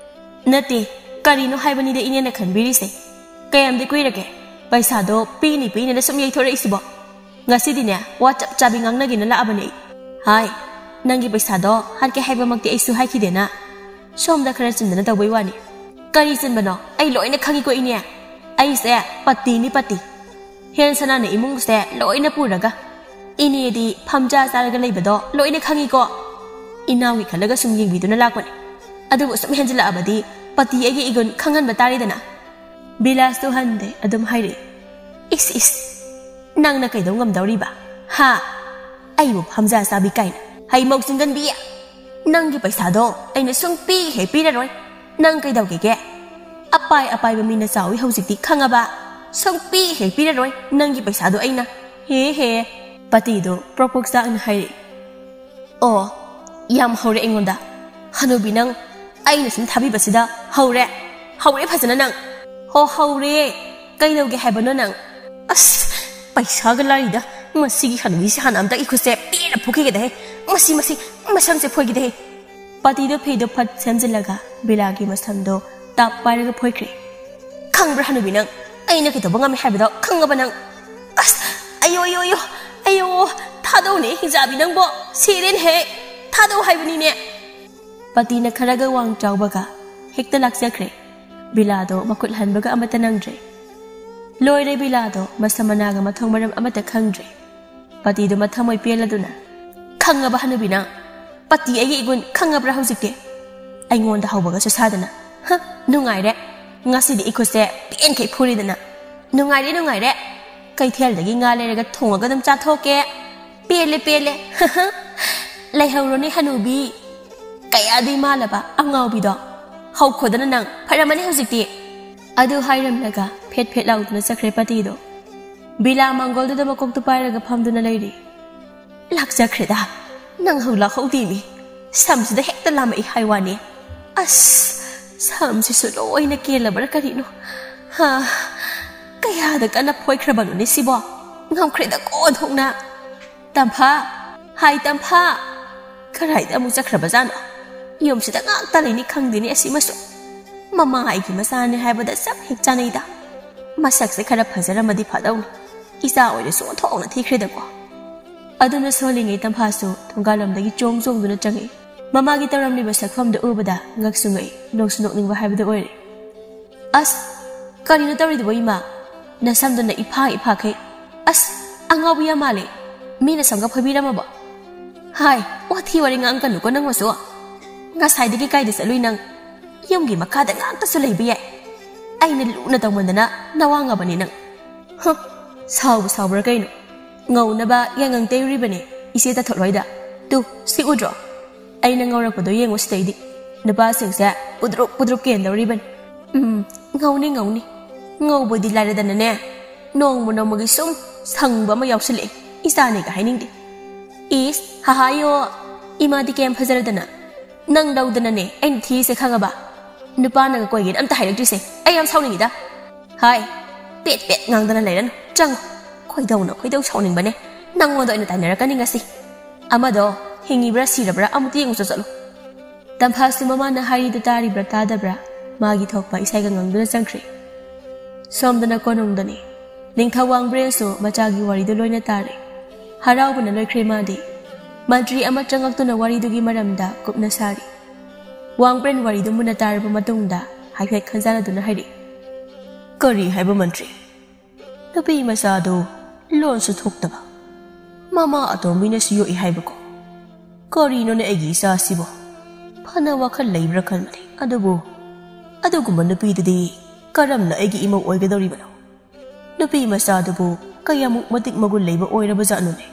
"ꯅꯠꯇꯦ, ꯀꯔꯤꯅꯣ ꯍꯥꯏꯕꯅꯤꯗ ꯏꯅꯦꯅ ꯈꯟꯕꯤꯔꯤꯁꯦ? ꯀꯌꯥꯝꯗꯤ ꯀꯨꯏꯔꯒꯦ ꯄꯩꯁꯥꯗꯣ ꯄꯤꯅꯤ ꯄꯤꯅꯤꯅ ꯁꯨꯝ ꯌꯩꯊꯣꯔꯛꯏꯁꯤꯕꯣ? ꯉꯁꯤꯗꯤꯅꯦ, ꯋꯥ ꯆꯞ ꯆꯥꯕꯤ ꯉꯥꯡꯅꯒꯦꯅ ꯂꯥꯛꯑꯕꯅꯦ ꯑꯩ꯫ ꯍꯥꯏ, ꯅꯪꯒꯤ ꯄꯩꯁꯥꯗꯣ ꯍꯥꯠꯀꯦ ꯍꯥꯏꯕꯃꯛꯇꯤ ꯑꯩꯁꯨ ꯍꯥꯏꯈꯤꯗꯦꯅ꯫ ꯁꯣꯝꯗ ꯈꯔ ꯆꯤꯟꯗꯅ ꯇꯧꯕꯩ ꯋꯥꯅꯤ꯫ ꯀꯔꯤ ꯆꯤꯟꯕꯅꯣ? ꯑꯩ ꯂꯣꯏꯅ ꯈꯪꯉꯤꯀꯣ ꯏꯅꯦ꯫ ꯑꯩꯁꯦ ꯄꯇꯤꯅꯤ ꯄꯇꯤ꯫ ꯍꯦꯟ ꯁꯅꯥꯅ ꯏꯃꯨꯡꯁꯦ ꯂꯣꯏꯅ ꯄꯨꯔꯒ, ꯏꯅꯦꯗꯤ ꯐꯝꯖꯥ ꯆꯥꯔꯒ ꯂꯩꯕꯗꯣ ꯂꯣꯏꯅ ꯈꯪꯉꯤꯀꯣ꯫ ꯏꯅꯥꯎꯒꯤ ꯈꯜꯂꯒ ꯁꯨꯝ ꯌꯦꯡꯕꯤꯗꯨꯅ ꯂꯥꯛꯄꯅꯦ꯫ ꯑꯗꯨꯕꯨ ꯁꯨꯝ ꯍꯦꯟꯖꯤꯜꯂꯛꯑꯕꯗꯤ ꯄꯇꯤ ꯑꯩꯒꯤ ꯏꯒꯨꯟ ꯈꯪꯍꯟꯕ ꯇꯥꯔꯦꯗꯅ꯫" ꯕꯤꯂꯥꯁꯇꯨ ꯍꯟꯗꯦ, ꯑꯗꯨꯝ ꯍꯥꯏꯔꯛꯏ, "ꯏꯁ, ꯏꯁ, ꯅꯪꯅ ꯀꯩꯗꯧ ꯉꯝꯗꯧꯔꯤꯕ? ꯍꯥ? ꯑꯩꯕꯨ ꯐꯝꯖꯥ ꯆꯥꯕꯤ ꯀꯥꯏꯅ꯫ ꯍꯩ ꯃꯧ ꯆꯤꯡꯒꯟꯕꯤ! ꯅꯪꯒꯤ ꯄꯩꯁꯥꯗꯣ ꯑꯩꯅ ꯁꯨꯡꯄꯤ ꯍꯦꯛ ꯄꯤꯔꯔꯣꯏ꯫ ꯅꯪ ꯀꯩꯗꯧꯒꯦꯒꯦ? ꯑꯄꯥꯏ ꯑꯄꯥꯏꯕ ꯃꯤꯅ ꯆꯥꯎꯏ ꯍꯧꯖꯤꯛꯇꯤ, ꯈꯪꯉꯕ? ꯁꯨꯡꯄꯤ ꯍꯦꯛ ꯄꯤꯔꯔꯣꯏ ꯅꯪꯒꯤ ꯄꯩꯁꯥꯗꯣ ꯑꯩꯅ꯫ ꯍꯦ ꯍꯦ꯫" ꯄꯇꯤꯗꯣ ꯄ꯭ꯔꯣꯛ ꯄ꯭ꯔꯣꯛ ꯆꯥꯛꯅ ꯍꯥꯏꯔꯛꯏ꯫ "ꯑꯣ, ꯌꯥꯝ ꯍꯧꯔꯦ ꯑꯩꯉꯣꯟꯗ꯫ ꯍꯅꯨꯕꯤ ꯅꯪ, ꯑꯩꯅ ꯁꯨꯝ ꯊꯥꯕꯤꯕꯁꯤꯗ ꯍꯧꯔꯦ꯫ ꯍꯧꯔꯦ ꯐꯖꯅ ꯅꯪ꯫ ꯍꯣ, ꯍꯧꯔꯦ꯫ ꯀꯩꯗꯧꯒꯦ ꯍꯥꯏꯕꯅꯣ ꯅꯪ? ꯑꯁ, ꯄꯩꯁꯥꯒ ꯂꯥꯏꯔꯤꯗ꯫ ꯃꯁꯤꯒꯤ ꯍꯅꯨꯕꯤꯁꯤ ꯍꯥꯟꯅ ꯑꯝꯇ ꯏꯈꯨꯠꯁꯦ ꯄꯦꯟꯅ ꯐꯨꯈꯤꯒꯦꯗꯍꯦ꯫ ꯃꯁꯤ, ꯃꯁꯤ, ꯃꯁꯝꯁꯦ ꯐꯣꯏꯒꯦꯗꯍꯦ꯫" ꯄꯇꯤꯗꯣ ꯐꯤꯗꯣ ꯐꯠ ꯁꯦꯝꯖꯤꯜꯂꯒ ꯕꯤꯂꯥꯒꯤ ꯃꯁꯝꯗꯣ ꯇꯥꯞ ꯄꯥꯏꯔꯒ ꯐꯣꯏꯈ꯭ꯔꯦ꯫ "ꯈꯪꯕ꯭ꯔꯥ ꯍꯅꯨꯕꯤ ꯅꯪ? ꯑꯩꯅ ꯀꯩꯗꯧꯕ ꯉꯝꯃꯤ ꯍꯥꯏꯕꯗꯣ ꯈꯪꯉꯕ ꯅꯪ? ꯑꯁ, ꯑꯌꯣ, ꯑꯌꯣ, ꯑꯌꯣ, ꯑꯌꯣ, ꯊꯥꯗꯧꯅꯦ, ꯍꯤꯡꯖꯥꯕꯤ ꯅꯪꯕꯣ꯫ ꯁꯤꯔꯦꯅꯦꯍꯦ꯫ ꯊꯥꯗꯧ ꯍꯥꯏꯕꯅꯤꯅꯦ꯫" ꯄꯇꯤꯅ ꯈꯔꯒ ꯋꯥꯡ ꯆꯥꯎꯕꯒ ꯍꯦꯛꯇ ꯂꯥꯛꯆꯈ꯭ꯔꯦ꯫ ꯕꯤꯂꯥꯗꯣ ꯃꯈꯨꯠ ꯍꯟꯕꯒ ꯑꯃꯠꯇ ꯅꯪꯗ꯭ꯔꯦ꯫ ꯂꯣꯏꯔꯦ ꯕꯤꯂꯥꯗꯣ, ꯃꯁꯝ ꯃꯅꯥꯒ ꯃꯊꯣꯡ ꯃꯔꯝ ꯑꯃꯠꯇ ꯈꯪꯗ꯭ꯔꯦ꯫ ꯄꯇꯤꯗꯨ ꯃꯊꯃꯣꯏ ꯄꯦꯜꯂꯗꯨꯅ, "ꯈꯪꯉꯕ ꯍꯅꯨꯕꯤ ꯅꯪ? ꯄꯇꯤ ꯑꯩꯒꯤ ꯏꯒꯨꯟ ꯈꯪꯉꯕ꯭ꯔꯥ ꯍꯧꯖꯤꯛꯇꯤ? ꯑꯩꯉꯣꯟꯗ ꯍꯧꯕꯒꯁꯨ ꯁꯥꯗꯅ꯫ ꯍ, ꯅꯨꯡꯉꯥꯏꯔꯦ꯫ ꯉꯁꯤꯗꯤ ꯏꯈꯨꯠꯁꯦ ꯄꯦꯟꯈꯩ ꯐꯨꯔꯤꯗꯅ꯫ ꯅꯨꯡꯉꯥꯏꯔꯦ, ꯅꯨꯡꯉꯥꯏꯔꯦ꯫ ꯀꯩꯊꯦꯜꯗꯒꯤ ꯉꯥ ꯂꯩꯔꯒ ꯊꯣꯡꯉꯒ ꯑꯗꯨꯝ ꯆꯥꯊꯣꯛꯀꯦ꯫ ꯄꯦꯜꯂꯦ, ꯄꯦꯜꯂꯦ꯫ ꯂꯩꯍꯧꯔꯣꯅꯦ ꯍꯅꯨꯕꯤ꯫ ꯀꯌꯥꯗꯤ ꯃꯥꯜꯂꯕ ꯑꯉꯥꯎꯕꯤꯗꯣ꯫ ꯍꯧꯈꯣꯗꯅ ꯅꯪ꯫ ꯐꯔꯝꯃꯅꯤ ꯍꯧꯖꯤꯛꯇꯤ꯫" ꯑꯗꯨ ꯍꯥꯏꯔꯝꯂꯒ ꯐꯦꯠ ꯐꯦꯠ ꯂꯥꯎꯗꯨꯅ ꯆꯠꯈ꯭ꯔꯦ ꯄꯇꯤꯗꯣ꯫ ꯕꯤꯂꯥ ꯃꯥꯡꯒꯣꯜꯗꯨꯗ ꯃꯀꯣꯛꯇꯨ ꯄꯥꯏꯔꯒ ꯐꯝꯗꯨꯅ ꯂꯩꯔꯤ꯫ "ꯂꯥꯛꯆꯈ꯭ꯔꯦꯗ꯫ ꯅꯪ ꯍꯧ ꯂꯥꯛꯍꯧꯗꯦꯃꯤ꯫ ꯁꯝꯁꯤꯗ ꯍꯦꯛꯇ ꯂꯥꯝꯃꯛꯏ ꯍꯥꯏ ꯋꯥꯅꯤ꯫ ꯑꯁ, ꯁꯝꯁꯤꯁꯨ ꯂꯣꯏꯅ ꯀꯦꯜꯂꯕ꯭ꯔꯥ ꯀꯔꯤꯅꯣ? ꯍꯥ, ꯀꯌꯥꯗ ꯀꯟꯅ ꯐꯣꯏꯈ꯭ꯔꯕꯅꯣꯅꯦ ꯁꯤꯕꯣ? ꯉꯝꯈ꯭ꯔꯦꯗꯀꯣ ꯑꯣꯟꯊꯣꯛꯅ꯫" "ꯇꯝꯐꯥ! ꯍꯥꯏ, ꯇꯝꯐꯥ!" ꯀꯗꯥꯏꯗ ꯑꯃꯨꯛ ꯆꯠꯈ꯭ꯔꯕꯖꯥꯠꯅꯣ? ꯌꯨꯝꯁꯤꯗ ꯉꯥꯛꯇ ꯂꯩꯅꯤ ꯈꯪꯗꯦꯅꯦ ꯑꯁꯤꯃꯁꯨ꯫ ꯃꯃꯥ ꯑꯩꯒꯤ ꯃꯆꯥꯅꯦ ꯍꯥꯏꯕꯗ ꯆꯞ ꯍꯦꯛ ꯆꯥꯅꯩꯗ꯫ ꯃꯁꯛꯁꯦ ꯈꯔ ꯐꯖꯔꯝꯃꯗꯤ ꯐꯗꯧꯅꯤ꯫ ꯏꯆꯥ ꯑꯣꯏꯔꯁꯨ ꯑꯣꯟꯊꯣꯛꯅ ꯊꯤꯈ꯭ꯔꯦꯗꯀꯣ꯫ ꯑꯗꯨꯅ ꯁꯣꯜꯂꯤꯉꯩ ꯇꯝꯐꯥꯁꯨ ꯊꯣꯡꯒꯥꯜꯂꯣꯝꯗꯒꯤ ꯆꯣꯡ ꯆꯣꯡꯗꯨꯅ ꯆꯪꯉꯛꯏ꯫ ꯃꯃꯥꯒꯤ ꯇꯧꯔꯝꯂꯤꯕ ꯁꯛꯐꯝꯗꯨ ꯎꯕꯗ ꯉꯛꯁꯨ ꯉꯛꯏ, ꯅꯣꯛꯁꯨ ꯅꯣꯛꯅꯤꯡꯕ ꯍꯥꯏꯕꯗꯨ ꯑꯣꯏꯔꯦ꯫ "ꯑꯁ, ꯀꯔꯤꯅꯣ ꯇꯧꯔꯤꯗꯨꯕꯣ ꯏꯃꯥ? ꯅꯁꯝꯗꯨꯅ ꯏꯐꯥ ꯏꯐꯥꯈꯩ꯫ ꯑꯁ, ꯑꯉꯥꯎꯕꯤ ꯌꯥꯝ ꯃꯥꯜꯂꯦ꯫ ꯃꯤꯅ ꯁꯝꯒ ꯐꯣꯏꯕꯤꯔꯝꯃꯕꯣ?" "ꯍꯥꯏ, ꯋꯥꯊꯤ ꯋꯥꯔꯦꯡ ꯉꯥꯡꯒꯅꯨꯀꯣ ꯅꯪ ꯃꯁꯨ꯫ ꯉꯁꯥꯏꯗꯒꯤ ꯀꯥꯏꯗ ꯆꯠꯂꯨꯏ ꯅꯪ? ꯌꯨꯝꯒꯤ ꯃꯈꯥꯗ ꯉꯥꯛꯇꯁꯨ ꯂꯩꯕ ꯌꯥꯏ꯫ ꯑꯩꯅ ꯂꯨꯅ ꯇꯧꯃꯟꯗꯅ ꯅꯋꯥꯡꯉꯕꯅꯤ ꯅꯪ꯫" "ꯍꯨꯝ, ꯁꯥꯎꯕ ꯁꯥꯎꯕ꯭ꯔꯥ ꯀꯩꯅꯣ? ꯉꯧꯅꯕ ꯌꯥꯏꯉꯪ ꯇꯩꯔꯨꯔꯤꯕꯅꯦ ꯏꯆꯦ ꯇꯥꯊꯣꯠꯍꯣꯏꯗ꯫ ꯇꯨ, ꯁꯤ ꯎꯗ꯭ꯔꯣ? ꯑꯩꯅ ꯉꯧꯔꯛꯄꯗꯣ ꯌꯦꯡꯉꯨ ꯁꯤꯗꯩꯗꯤ꯫ ꯅꯨꯄꯥꯁꯤꯡꯁꯦ ꯄꯨꯗ꯭ꯔꯨꯞ ꯄꯨꯗ꯭ꯔꯨꯞ ꯀꯦꯟꯗꯧꯔꯤꯕꯅꯤ꯫ ꯎꯝ, ꯉꯧꯅꯤ ꯉꯧꯅꯤ꯫ ꯉꯧꯕꯗꯤ ꯂꯥꯏꯔꯗꯅꯅꯦ, ꯅꯣꯡꯃ ꯅꯣꯡꯃꯒꯤ ꯁꯨꯝ ꯁꯪꯕ ꯑꯃ ꯌꯥꯎꯁꯤꯜꯂꯛꯑꯦ꯫ ꯏꯆꯥꯅꯦꯒ ꯍꯥꯏꯅꯤꯡꯗꯦ꯫" "ꯏꯁ, ꯍꯍꯥꯌꯣ, ꯏꯃꯥꯗꯤ ꯀꯌꯥꯝ ꯐꯖꯔꯗꯅ꯫ ꯅꯪ ꯂꯧꯗꯅꯅꯦ ꯑꯩꯅ ꯊꯤꯔꯤꯁꯦ ꯈꯪꯉꯕ? ꯅꯨꯄꯥꯅꯒ ꯀꯣꯏꯒꯦꯅ ꯑꯝꯇ ꯍꯥꯏꯔꯛꯇ꯭ꯔꯤꯁꯦ ꯑꯩ ꯌꯥꯝ ꯁꯥꯎꯅꯤꯡꯉꯤꯗ꯫ ꯍꯥꯏ, ꯄꯦꯠ ꯄꯦꯠ ꯉꯥꯡꯗꯅ ꯂꯩꯔꯅꯨ꯫ ꯆꯪꯉꯨ꯫ ꯈꯣꯏꯗꯧꯅ ꯈꯣꯏꯗꯧ ꯁꯥꯎꯅꯤꯡꯕꯅꯦ꯫ ꯅꯪꯉꯣꯟꯗ ꯑꯣꯏꯅ ꯇꯥꯏꯅꯔꯛꯀꯅꯤ ꯉꯁꯤ꯫ ꯑꯃꯗꯣ ꯍꯤꯡꯉꯤꯕ꯭ꯔꯥ ꯁꯤꯔꯕ꯭ꯔꯥ ꯑꯃꯨꯛꯇ ꯌꯦꯡꯉꯨꯆꯣ ꯆꯠꯂꯨ꯫" ꯇꯝꯐꯥꯁꯨ ꯃꯃꯥꯅ ꯍꯥꯏꯔꯤꯗꯨ ꯇꯥꯔꯤꯕ꯭ꯔꯥ ꯇꯥꯗꯕ꯭ꯔꯥ, ꯃꯥꯒꯤ ꯊꯣꯛꯄ ꯏꯁꯩꯒ ꯉꯪꯗꯨꯅ ꯆꯪꯈ꯭ꯔꯦ꯫ ꯁꯣꯝꯗꯅ ꯀꯣꯅꯨꯡꯗꯅꯤ꯫ ꯅꯤꯡꯊꯧ ꯋꯥꯡꯕ꯭ꯔꯦꯟꯁꯨ ꯃꯆꯥꯒꯤ ꯋꯥꯔꯤꯗꯨ ꯂꯣꯏꯅ ꯇꯥꯔꯦ꯫ ꯍꯔꯥꯎꯕꯅ ꯂꯣꯏꯈ꯭ꯔꯦ ꯃꯥꯗꯤ꯫ ꯃꯟꯇ꯭ꯔꯤ ꯑꯃ ꯆꯪꯉꯛꯇꯨꯅ ꯋꯥꯔꯤꯗꯨꯒꯤ ꯃꯔꯝꯗ ꯀꯨꯞꯅ ꯁꯥꯔꯤ꯫ ꯋꯥꯡꯕ꯭ꯔꯦꯟ ꯋꯥꯔꯤꯗꯨ ꯃꯨꯟꯅ ꯇꯥꯔꯕ ꯃꯇꯨꯡꯗ ꯍꯥꯏꯐꯦꯠ ꯈꯟꯖꯥꯟꯅꯗꯨꯅ ꯍꯥꯏꯔꯛꯏ꯫ "ꯀꯔꯤ ꯍꯥꯏꯕ ꯃꯟꯇ꯭ꯔꯤ? ꯅꯨꯄꯤ ꯃꯆꯥꯗꯨ ꯂꯣꯟꯁꯨ ꯊꯣꯛꯇꯕ, ꯃꯃꯥ ꯑꯇꯣꯝꯕꯤꯅꯁꯨ ꯌꯣꯛꯏ ꯍꯥꯏꯕꯀꯣ? ꯀꯔꯤꯅꯣꯅꯦ ꯑꯩꯒꯤ ꯏꯆꯥꯁꯤꯕꯣ? ꯐꯅ ꯋꯥꯈꯜ ꯂꯩꯕ꯭ꯔꯥ ꯈꯟꯕꯅꯤ꯫ ꯑꯗꯨꯕꯨ ꯑꯗꯨꯒꯨꯝꯕ ꯅꯨꯄꯤꯗꯨꯗꯤ ꯀꯔꯝꯅ ꯑꯩꯒꯤ ꯏꯃꯧ ꯑꯣꯏꯒꯗꯧꯔꯤꯕꯅꯣ? ꯅꯨꯄꯤ ꯃꯆꯥꯗꯨꯕꯨ ꯀꯌꯥꯃꯨꯛ ꯃꯇꯤꯛ ꯃꯒꯨꯟ ꯂꯩꯕ ꯑꯣꯏꯔꯕꯖꯥꯠꯅꯣꯅꯦ?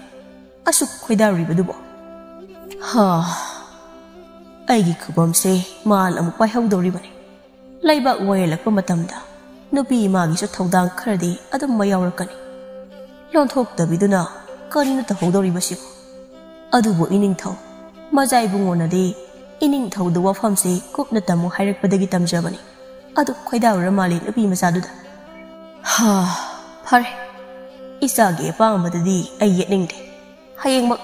ꯑꯁꯨꯛ ꯈꯣꯏꯗꯥꯔꯨꯔꯤꯕꯗꯨꯕꯣ? ꯍꯥ, ꯑꯩꯒꯤ ꯈꯨꯕꯝꯁꯦ ꯃꯥꯅ ꯑꯃꯨꯛ ꯄꯥꯏꯍꯧꯗꯧꯔꯤꯕꯅꯤ꯫ ꯂꯩꯕꯥꯛ ꯋꯥꯌꯦꯜꯂꯛꯄ ꯃꯇꯝꯗ ꯅꯨꯄꯤ ꯏꯃꯥꯒꯤꯁꯨ ꯊꯧꯗꯥꯡ ꯈꯔꯗꯤ ꯑꯗꯨꯝ ꯃꯌꯥꯎꯔꯛꯀꯅꯤ꯫ ꯂꯣꯟꯊꯣꯛꯇꯕꯤꯗꯨꯅ ꯀꯔꯤꯅꯣ ꯇꯧꯍꯧꯗꯧꯔꯤꯕꯁꯤꯕꯨ? ꯑꯗꯨꯕꯨ ꯏꯅꯤꯡꯊꯧ ꯃꯖꯥ ꯏꯕꯨꯡꯉꯣꯅꯗꯤ ꯏꯅꯤꯡꯊꯧꯗ ꯋꯥꯐꯝꯁꯤ ꯀꯨꯞꯅ ꯇꯝꯃꯨ ꯍꯥꯏꯔꯛꯄꯗꯒꯤ ꯇꯝꯖꯕꯅꯤ꯫ ꯑꯗꯨ ꯈꯣꯏꯗꯥꯔꯨꯔ ꯃꯥꯜꯂꯦ ꯅꯨꯄꯤ ꯃꯆꯥꯗꯨꯗ꯫ ꯍꯥ, ꯐꯔꯦ, ꯏꯆꯥꯒꯤ ꯑꯄꯥꯝꯕꯗꯗꯤ ꯑꯩ ꯌꯦꯠꯅꯤꯡꯗꯦ꯫ ꯍꯌꯦꯡꯃꯛ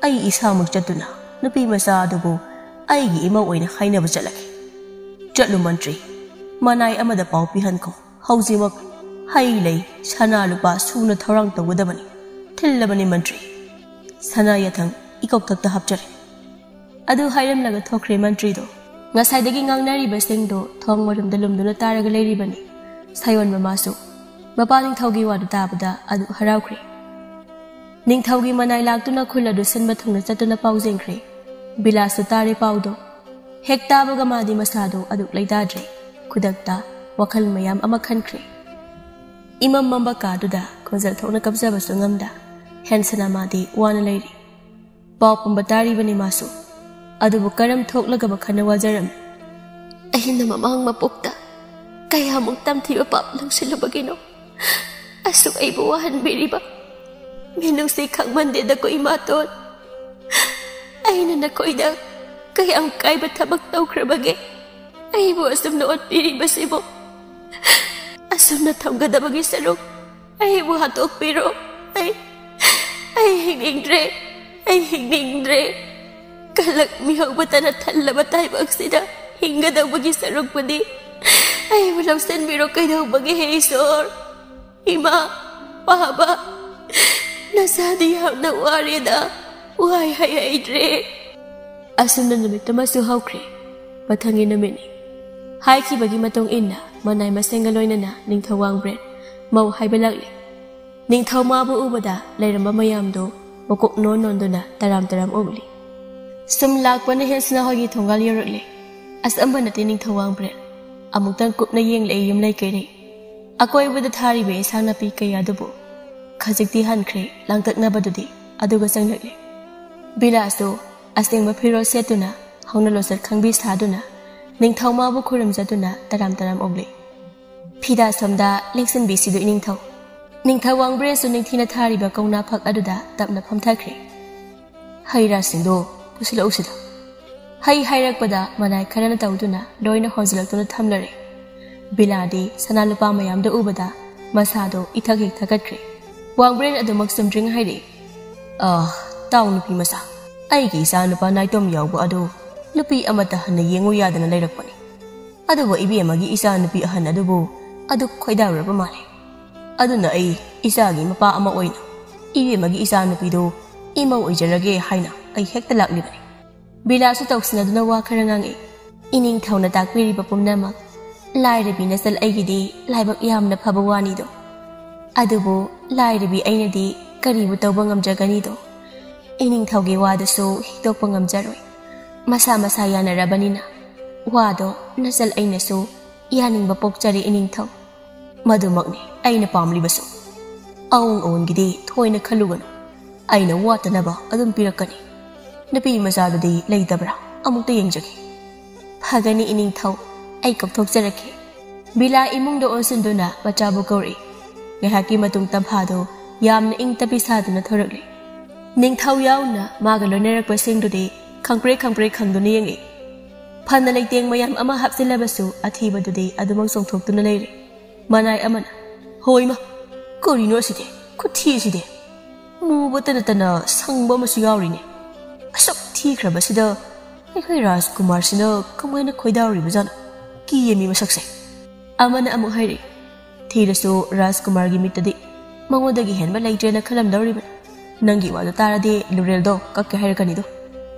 ꯑꯩ ꯏꯁꯥꯃꯛ ꯆꯠꯇꯨꯅ ꯅꯨꯄꯤ ꯃꯆꯥ ꯑꯗꯨꯕꯨ ꯑꯩꯒꯤ ꯏꯃꯧ ꯑꯣꯏꯅ ꯍꯥꯏꯅꯕ ꯆꯠꯂꯒꯦ꯫ ꯆꯠꯂꯨ ꯃꯟꯇ꯭ꯔꯤ, ꯃꯅꯥꯏ ꯑꯃꯗ ꯄꯥꯎ ꯄꯤꯍꯟꯈꯣ꯫ ꯍꯧꯖꯤꯛꯃꯛ ꯍꯩ ꯂꯩ, ꯁꯅꯥ ꯂꯨꯄꯥ ꯁꯨꯅ ꯊꯧꯔꯥꯡ ꯇꯧꯒꯗꯕꯅꯤ꯫ ꯊꯤꯜꯂꯕꯅꯤ ꯃꯟꯇ꯭ꯔꯤ꯫ ꯁꯅꯥ ꯌꯥꯊꯪ ꯏꯀꯣꯛꯊꯛꯇ ꯍꯥꯞꯆꯔꯦ꯫ ꯑꯗꯨ ꯍꯥꯏꯔꯝꯂꯒ ꯊꯣꯛꯈ꯭ꯔꯦ ꯃꯟꯇ꯭ꯔꯤꯗꯣ꯫ ꯉꯁꯥꯏꯗꯒꯤ ꯉꯥꯡꯅꯔꯤꯕꯁꯤꯡꯗꯣ ꯊꯣꯡ ꯃꯔꯨꯝꯗ ꯂꯨꯝꯗꯨꯅ ꯇꯥꯔꯒ ꯂꯩꯔꯤꯕꯅꯤ꯫ ꯁꯥꯌꯣꯟ ꯃꯃꯥꯁꯨ ꯃꯄꯥ ꯅꯤꯡꯊꯧꯒꯤ ꯋꯥꯗꯨ ꯇꯥꯕꯗ ꯑꯗꯨꯛ ꯍꯔꯥꯎꯈ꯭ꯔꯦ꯫ ꯅꯤꯡꯊꯧꯒꯤ ꯃꯅꯥꯏ ꯂꯥꯛꯇꯨꯅ ꯈꯨꯜ ꯑꯗꯨ ꯁꯤꯟꯕ ꯊꯨꯡꯅ ꯆꯠꯇꯨꯅ ꯄꯥꯎ ꯆꯦꯟꯈ꯭ꯔꯦ꯫ ꯕꯤꯂꯥꯁꯁꯨ ꯇꯥꯔꯦ ꯄꯥꯎꯗꯣ꯫ ꯍꯦꯛ ꯇꯥꯕꯒ ꯃꯥꯗꯤ ꯃꯁꯥꯗꯣ ꯑꯗꯨꯛ ꯂꯩꯇꯥꯗ꯭ꯔꯦ꯫ ꯈꯨꯗꯛꯇ ꯋꯥꯈꯜ ꯃꯌꯥꯝ ꯑꯃ ꯈꯟꯈ꯭ꯔꯦ꯫ ꯏꯃꯝ ꯃꯝꯕ ꯀꯥꯗꯨꯗ ꯈꯣꯟꯖꯦꯜ ꯊꯣꯛꯅ ꯀꯞꯆꯕꯁꯨ ꯉꯝꯗ ꯍꯦꯟꯁꯅ ꯃꯥꯗꯤ ꯋꯥꯅ ꯂꯩꯔꯤ꯫ ꯄꯥꯎ ꯄꯨꯝꯕ ꯇꯥꯔꯤꯕꯅꯤ ꯃꯥꯁꯨ꯫ ꯑꯗꯨꯕꯨ ꯀꯔꯝ ꯊꯣꯛꯂꯒ ꯋꯥꯈꯜꯅ ꯋꯥꯖꯔꯝꯃꯤ꯫ ꯑꯩꯅ ꯃꯃꯥꯡ ꯃꯄꯣꯛꯇ ꯀꯌꯥꯃꯨꯛ ꯇꯝꯊꯤꯕ ꯄꯥꯞ ꯂꯧꯁꯤꯜꯂꯨꯕꯒꯤꯅꯣ ꯑꯁꯨꯛ ꯑꯩꯕꯨ ꯋꯥꯍꯟꯕꯤꯔꯤꯕ? ꯃꯤꯅꯨꯡꯁꯤ ꯈꯪꯃꯟꯗꯦꯗꯀꯣ ꯏꯃꯥꯇꯣꯟ꯫ ꯑꯩꯅ ꯅꯈꯣꯏꯗ ꯀꯌꯥꯝ ꯀꯥꯏꯕ ꯊꯕꯛ ꯇꯧꯈ꯭ꯔꯕꯒꯦ? ꯑꯩꯕꯨ ꯑꯁꯨꯝꯅ ꯑꯣꯠꯄꯤꯔꯤꯕꯁꯤꯕꯨ? ꯑꯁꯨꯝꯅ ꯊꯝꯒꯗꯕꯒꯤ ꯁꯔꯨꯛ ꯑꯩꯕꯨ ꯍꯥꯠꯇꯣꯛꯄꯤꯔꯣ꯫ ꯑꯩ, ꯑꯩ ꯍꯤꯡꯅꯤꯡꯗ꯭ꯔꯦ, ꯑꯩ ꯍꯤꯡꯅꯤꯡꯗ꯭ꯔꯦ꯫ ꯀꯂꯛ ꯃꯤꯍꯧꯕꯇꯅ ꯊꯜꯂꯕ ꯇꯥꯏꯕꯪꯁꯤꯗ ꯍꯤꯡꯒꯗꯧꯕꯒꯤ ꯁꯔꯨꯛꯄꯨꯗꯤ ꯑꯩꯕꯨ ꯂꯧꯁꯤꯟꯕꯤꯔꯣ꯫ ꯀꯩꯗꯧꯕꯒꯦ ꯍꯦ ꯏꯁꯣꯔ? ꯏꯃꯥ, ꯄꯥꯕ, ꯅꯆꯥꯗꯤ ꯌꯥꯝꯅ ꯋꯥꯔꯦꯗ, ꯋꯥꯏ ꯍꯥꯏꯍꯩꯗ꯭ꯔꯦ꯫ ꯑꯁꯨꯝꯅ ꯅꯨꯃꯤꯠꯇꯨꯃꯁꯨ ꯍꯧꯈ꯭ꯔꯦ꯫ ꯃꯊꯪꯒꯤ ꯅꯨꯃꯤꯠꯅꯤ꯫ ꯍꯥꯏꯈꯤꯕꯒꯤ ꯃꯇꯨꯡ ꯏꯟꯅ ꯃꯅꯥꯏ ꯃꯁꯦꯟꯒ ꯂꯣꯏꯅꯅ ꯅꯤꯡꯊꯧ ꯋꯥꯡꯕ꯭ꯔꯦꯟ ꯃꯧ ꯍꯥꯏꯕ ꯂꯥꯛꯂꯤ꯫ ꯅꯤꯡꯊꯧ ꯃꯥꯕꯨ ꯎꯕꯗ ꯂꯩꯔꯝꯕ ꯃꯌꯥꯝꯗꯨ ꯃꯀꯣꯛ ꯅꯣꯟ ꯅꯣꯟꯗꯨꯅ ꯇꯔꯥꯝ ꯇꯔꯥꯝ ꯑꯣꯛꯂꯤ꯫ ꯁꯨꯝ ꯂꯥꯛꯄꯅ ꯍꯦꯟꯁꯅ ꯍꯣꯏꯒꯤ ꯊꯣꯡꯒꯥꯜ ꯌꯧꯔꯛꯂꯦ꯫ ꯑꯆꯝꯕ ꯅꯠꯇꯦ ꯅꯤꯡꯊꯧ ꯋꯥꯡꯕ꯭ꯔꯦꯟ꯫ ꯑꯃꯨꯛꯇꯪ ꯀꯨꯞꯅ ꯌꯦꯡꯂꯛꯏ ꯌꯨꯝꯂꯩ ꯀꯩꯔꯩ꯫ ꯑꯀꯣꯏꯕꯗ ꯊꯥꯔꯤꯕ ꯏꯟꯁꯥꯡ ꯅꯥꯄꯤ ꯀꯌꯥꯗꯨꯕꯨ꯫ ꯈꯖꯤꯛꯇꯤ ꯍꯟꯈ꯭ꯔꯦ ꯂꯥꯡꯇꯛꯅꯕꯗꯨꯗꯤ, ꯑꯗꯨꯒ ꯆꯪꯂꯛꯂꯦ꯫ ꯕꯤꯂꯥꯁꯇꯨ ꯑꯁꯦꯡꯕ ꯐꯤꯔꯣꯜ ꯁꯦꯠꯇꯨꯅ, ꯍꯧꯅ ꯂꯣꯟꯆꯠ ꯈꯪꯕꯤ ꯁꯥꯗꯨꯅ, ꯅꯤꯡꯊꯧ ꯃꯥꯕꯨ ꯈꯨꯔꯨꯝꯖꯗꯨꯅ ꯇꯔꯥꯝ ꯇꯔꯥꯝ ꯑꯣꯛꯂꯤ꯫ ꯐꯤꯗꯥ ꯁꯣꯝꯗ ꯂꯦꯡꯁꯤꯟꯕꯤꯁꯤꯗꯨ ꯏꯅꯤꯡꯊꯧ꯫ ꯅꯤꯡꯊꯧ ꯋꯥꯡꯕ꯭ꯔꯦꯟꯁꯨ ꯅꯤꯡꯊꯤꯅ ꯊꯥꯔꯤꯕ ꯀꯧꯅꯥ ꯐꯛ ꯑꯗꯨꯗ ꯇꯞꯅ ꯐꯝꯊꯈ꯭ꯔꯦ꯫ ꯍꯩ ꯔꯥꯁꯤꯡꯗꯣ ꯄꯨꯁꯤꯜꯂꯛꯎꯁꯤꯗ꯫ ꯍꯩ ꯍꯥꯏꯔꯛꯄꯗ ꯃꯅꯥꯏ ꯈꯔꯅ ꯇꯧꯗꯨꯅ ꯂꯣꯏꯅ ꯍꯣꯟꯖꯤꯜꯂꯛꯇꯨꯅ ꯊꯝꯂꯔꯦ꯫ ꯕꯤꯂꯥꯗꯤ ꯁꯅꯥ ꯂꯨꯄꯥ ꯃꯌꯥꯝꯗꯣ ꯎꯕꯗ ꯃꯁꯥꯗꯣ ꯏꯊꯛ ꯍꯦꯛ ꯊꯀꯠꯈ꯭ꯔꯦ꯫ ꯋꯥꯡꯕ꯭ꯔꯦꯟ ꯑꯗꯨꯃꯛ ꯆꯨꯝꯗ꯭ꯔꯤꯡ ꯍꯥꯏꯔꯛꯏ꯫ ꯑꯥ, ꯇꯥꯎ ꯅꯨꯄꯤ ꯃꯆꯥ, ꯑꯩꯒꯤ ꯏꯆꯥ ꯅꯨꯄꯥ ꯅꯥꯏꯇꯣꯝ ꯌꯥꯎꯕ ꯑꯗꯨ ꯅꯨꯄꯤ ꯑꯃꯠꯇ ꯍꯟꯅ ꯌꯦꯡꯉꯨ ꯌꯥꯗꯅ ꯂꯩꯔꯛꯄꯅꯤ꯫ ꯑꯗꯨꯕꯨ ꯏꯕꯦꯝꯃꯒꯤ ꯏꯆꯥ ꯅꯨꯄꯤ ꯑꯍꯟ ꯑꯗꯨꯕꯨ ꯑꯗꯨꯛ ꯈꯣꯏꯗꯥꯔꯨꯔꯕ ꯃꯥꯜꯂꯦ꯫ ꯑꯗꯨꯅ ꯑꯩ ꯏꯆꯥꯒꯤ ꯃꯄꯥ ꯑꯃ ꯑꯣꯏꯅ ꯏꯕꯦꯝꯃꯒꯤ ꯏꯆꯥ ꯅꯨꯄꯤꯗꯨ ꯏꯃꯧ ꯑꯣꯏꯖꯔꯒꯦ ꯍꯥꯏꯅ ꯑꯩ ꯍꯦꯛꯇ ꯂꯥꯛꯂꯤꯕꯅꯤ꯫ ꯕꯤꯂꯥꯁꯨ ꯇꯧꯁꯤꯟꯅꯗꯨꯅ ꯋꯥ ꯈꯔ ꯉꯥꯡꯉꯛꯏ꯫ ꯏꯅꯤꯡꯊꯧꯅ ꯇꯥꯛꯄꯤꯔꯤꯕ ꯄꯨꯝꯅꯃꯛ ꯂꯥꯏꯔꯕꯤ ꯅꯆꯜ ꯑꯩꯒꯤꯗꯤ ꯂꯥꯏꯕꯛ ꯌꯥꯝꯅ ꯐꯕ ꯋꯥꯅꯤꯗꯣ꯫ ꯑꯗꯨꯕꯨ ꯂꯥꯏꯔꯕꯤ ꯑꯩꯅꯗꯤ ꯀꯔꯤꯕꯨ ꯇꯧꯕ ꯉꯝꯖꯒꯅꯤꯗꯣ? ꯏꯅꯤꯡꯊꯧꯒꯤ ꯋꯥꯗꯨꯁꯨ ꯍꯤꯛꯇꯣꯛꯄ ꯉꯝꯖꯔꯣꯏ꯫ ꯃꯁꯥ ꯃꯁꯥ ꯌꯥꯅꯔꯕꯅꯤꯅ ꯋꯥꯗꯣ ꯅꯆꯜ ꯑꯩꯅꯁꯨ ꯌꯥꯅꯤꯡꯕ ꯄꯣꯛꯆꯔꯦ ꯏꯅꯤꯡꯊꯧ꯫ ꯃꯗꯨꯃꯛꯅꯤ ꯑꯩꯅ ꯄꯥꯝꯂꯤꯕꯁꯨ꯫ ꯑꯋꯨꯡ ꯑꯋꯨꯟꯒꯤꯗꯤ ꯊꯣꯏꯅ ꯈꯜꯂꯨꯒꯅꯨ, ꯑꯩꯅ ꯋꯥꯠꯇꯅꯕ ꯑꯗꯨꯝ ꯄꯤꯔꯛꯀꯅꯤ꯫ ꯅꯨꯄꯤ ꯃꯆꯥꯗꯨꯗꯤ ꯂꯩꯇꯕ꯭ꯔꯥ? ꯑꯃꯨꯛꯇ ꯌꯦꯡꯖꯒꯦ꯫ ꯐꯒꯅꯤ ꯏꯅꯤꯡꯊꯧ, ꯑꯩ ꯀꯧꯊꯣꯛꯆꯔꯛꯀꯦ꯫ ꯕꯤꯂꯥ ꯏꯃꯨꯡꯗ ꯑꯣꯟꯁꯤꯟꯗꯨꯅ ꯃꯆꯥꯕꯨ ꯀꯧꯔꯛꯏ꯫ ꯉꯥꯏꯍꯥꯛꯀꯤ ꯃꯇꯨꯡ ꯇꯝꯐꯥꯗꯨ ꯌꯥꯝꯅ ꯏꯪ ꯇꯞꯄꯤ ꯁꯥꯗꯨꯅ ꯊꯣꯔꯛꯂꯤ꯫ ꯅꯤꯡꯊꯧ ꯌꯥꯎꯅ ꯃꯥꯒ ꯂꯣꯏꯅꯔꯛꯄꯁꯤꯡꯗꯨꯗꯤ ꯈꯪꯄ꯭ꯔꯦꯛ ꯈꯪꯄ꯭ꯔꯦꯛ ꯈꯪꯗꯨꯅ ꯌꯦꯡꯉꯤ꯫ ꯐꯅ ꯂꯩꯇꯦꯡ ꯃꯌꯥꯝ ꯑꯃ ꯍꯥꯞꯆꯤꯜꯂꯕꯁꯨ ꯑꯊꯤꯕꯗꯨꯗꯤ ꯑꯗꯨꯃꯛ ꯆꯣꯡꯊꯣꯛꯇꯨꯅ ꯂꯩꯔꯤ꯫ ꯃꯅꯥꯏ ꯑꯃꯅ, "ꯍꯣꯏꯃ, ꯀꯔꯤꯅꯣ ꯑꯁꯤꯗꯤ? ꯈꯨꯊꯤ ꯑꯁꯤꯗꯤ! ꯃꯨꯕꯇ ꯅꯠꯇꯅ ꯁꯪꯕ ꯑꯃꯁꯨ ꯌꯥꯎꯔꯤꯅꯦ꯫ ꯑꯁꯨꯛ ꯊꯤꯈ꯭ꯔꯕꯁꯤꯗ ꯑꯩꯈꯣꯏ ꯔꯥꯖꯀꯨꯃꯥꯔꯁꯤꯅ ꯀꯃꯥꯏꯅ ꯈꯣꯏꯗꯥꯔꯤꯕꯖꯥꯠꯅꯣ? ꯀꯤꯌꯦ ꯃꯤ ꯃꯁꯛꯁꯦ!" ꯑꯃꯅ ꯑꯃꯨꯛ ꯍꯥꯏꯔꯛꯏ, "ꯊꯤꯔꯁꯨ ꯔꯥꯖꯀꯨꯃꯥꯔꯒꯤ ꯃꯤꯠꯇꯗꯤ ꯃꯉꯣꯟꯗꯒꯤ ꯍꯦꯟꯕ ꯂꯩꯇ꯭ꯔꯦꯅ ꯈꯜꯂꯝꯗꯧꯔꯤꯕꯅꯤ꯫ ꯅꯪꯒꯤ ꯋꯥꯗꯣ ꯇꯥꯔꯗꯤ ꯂꯨꯔꯦꯜꯗꯣ ꯀꯛꯀꯦ ꯍꯥꯏꯔꯛꯀꯅꯤꯗꯣ꯫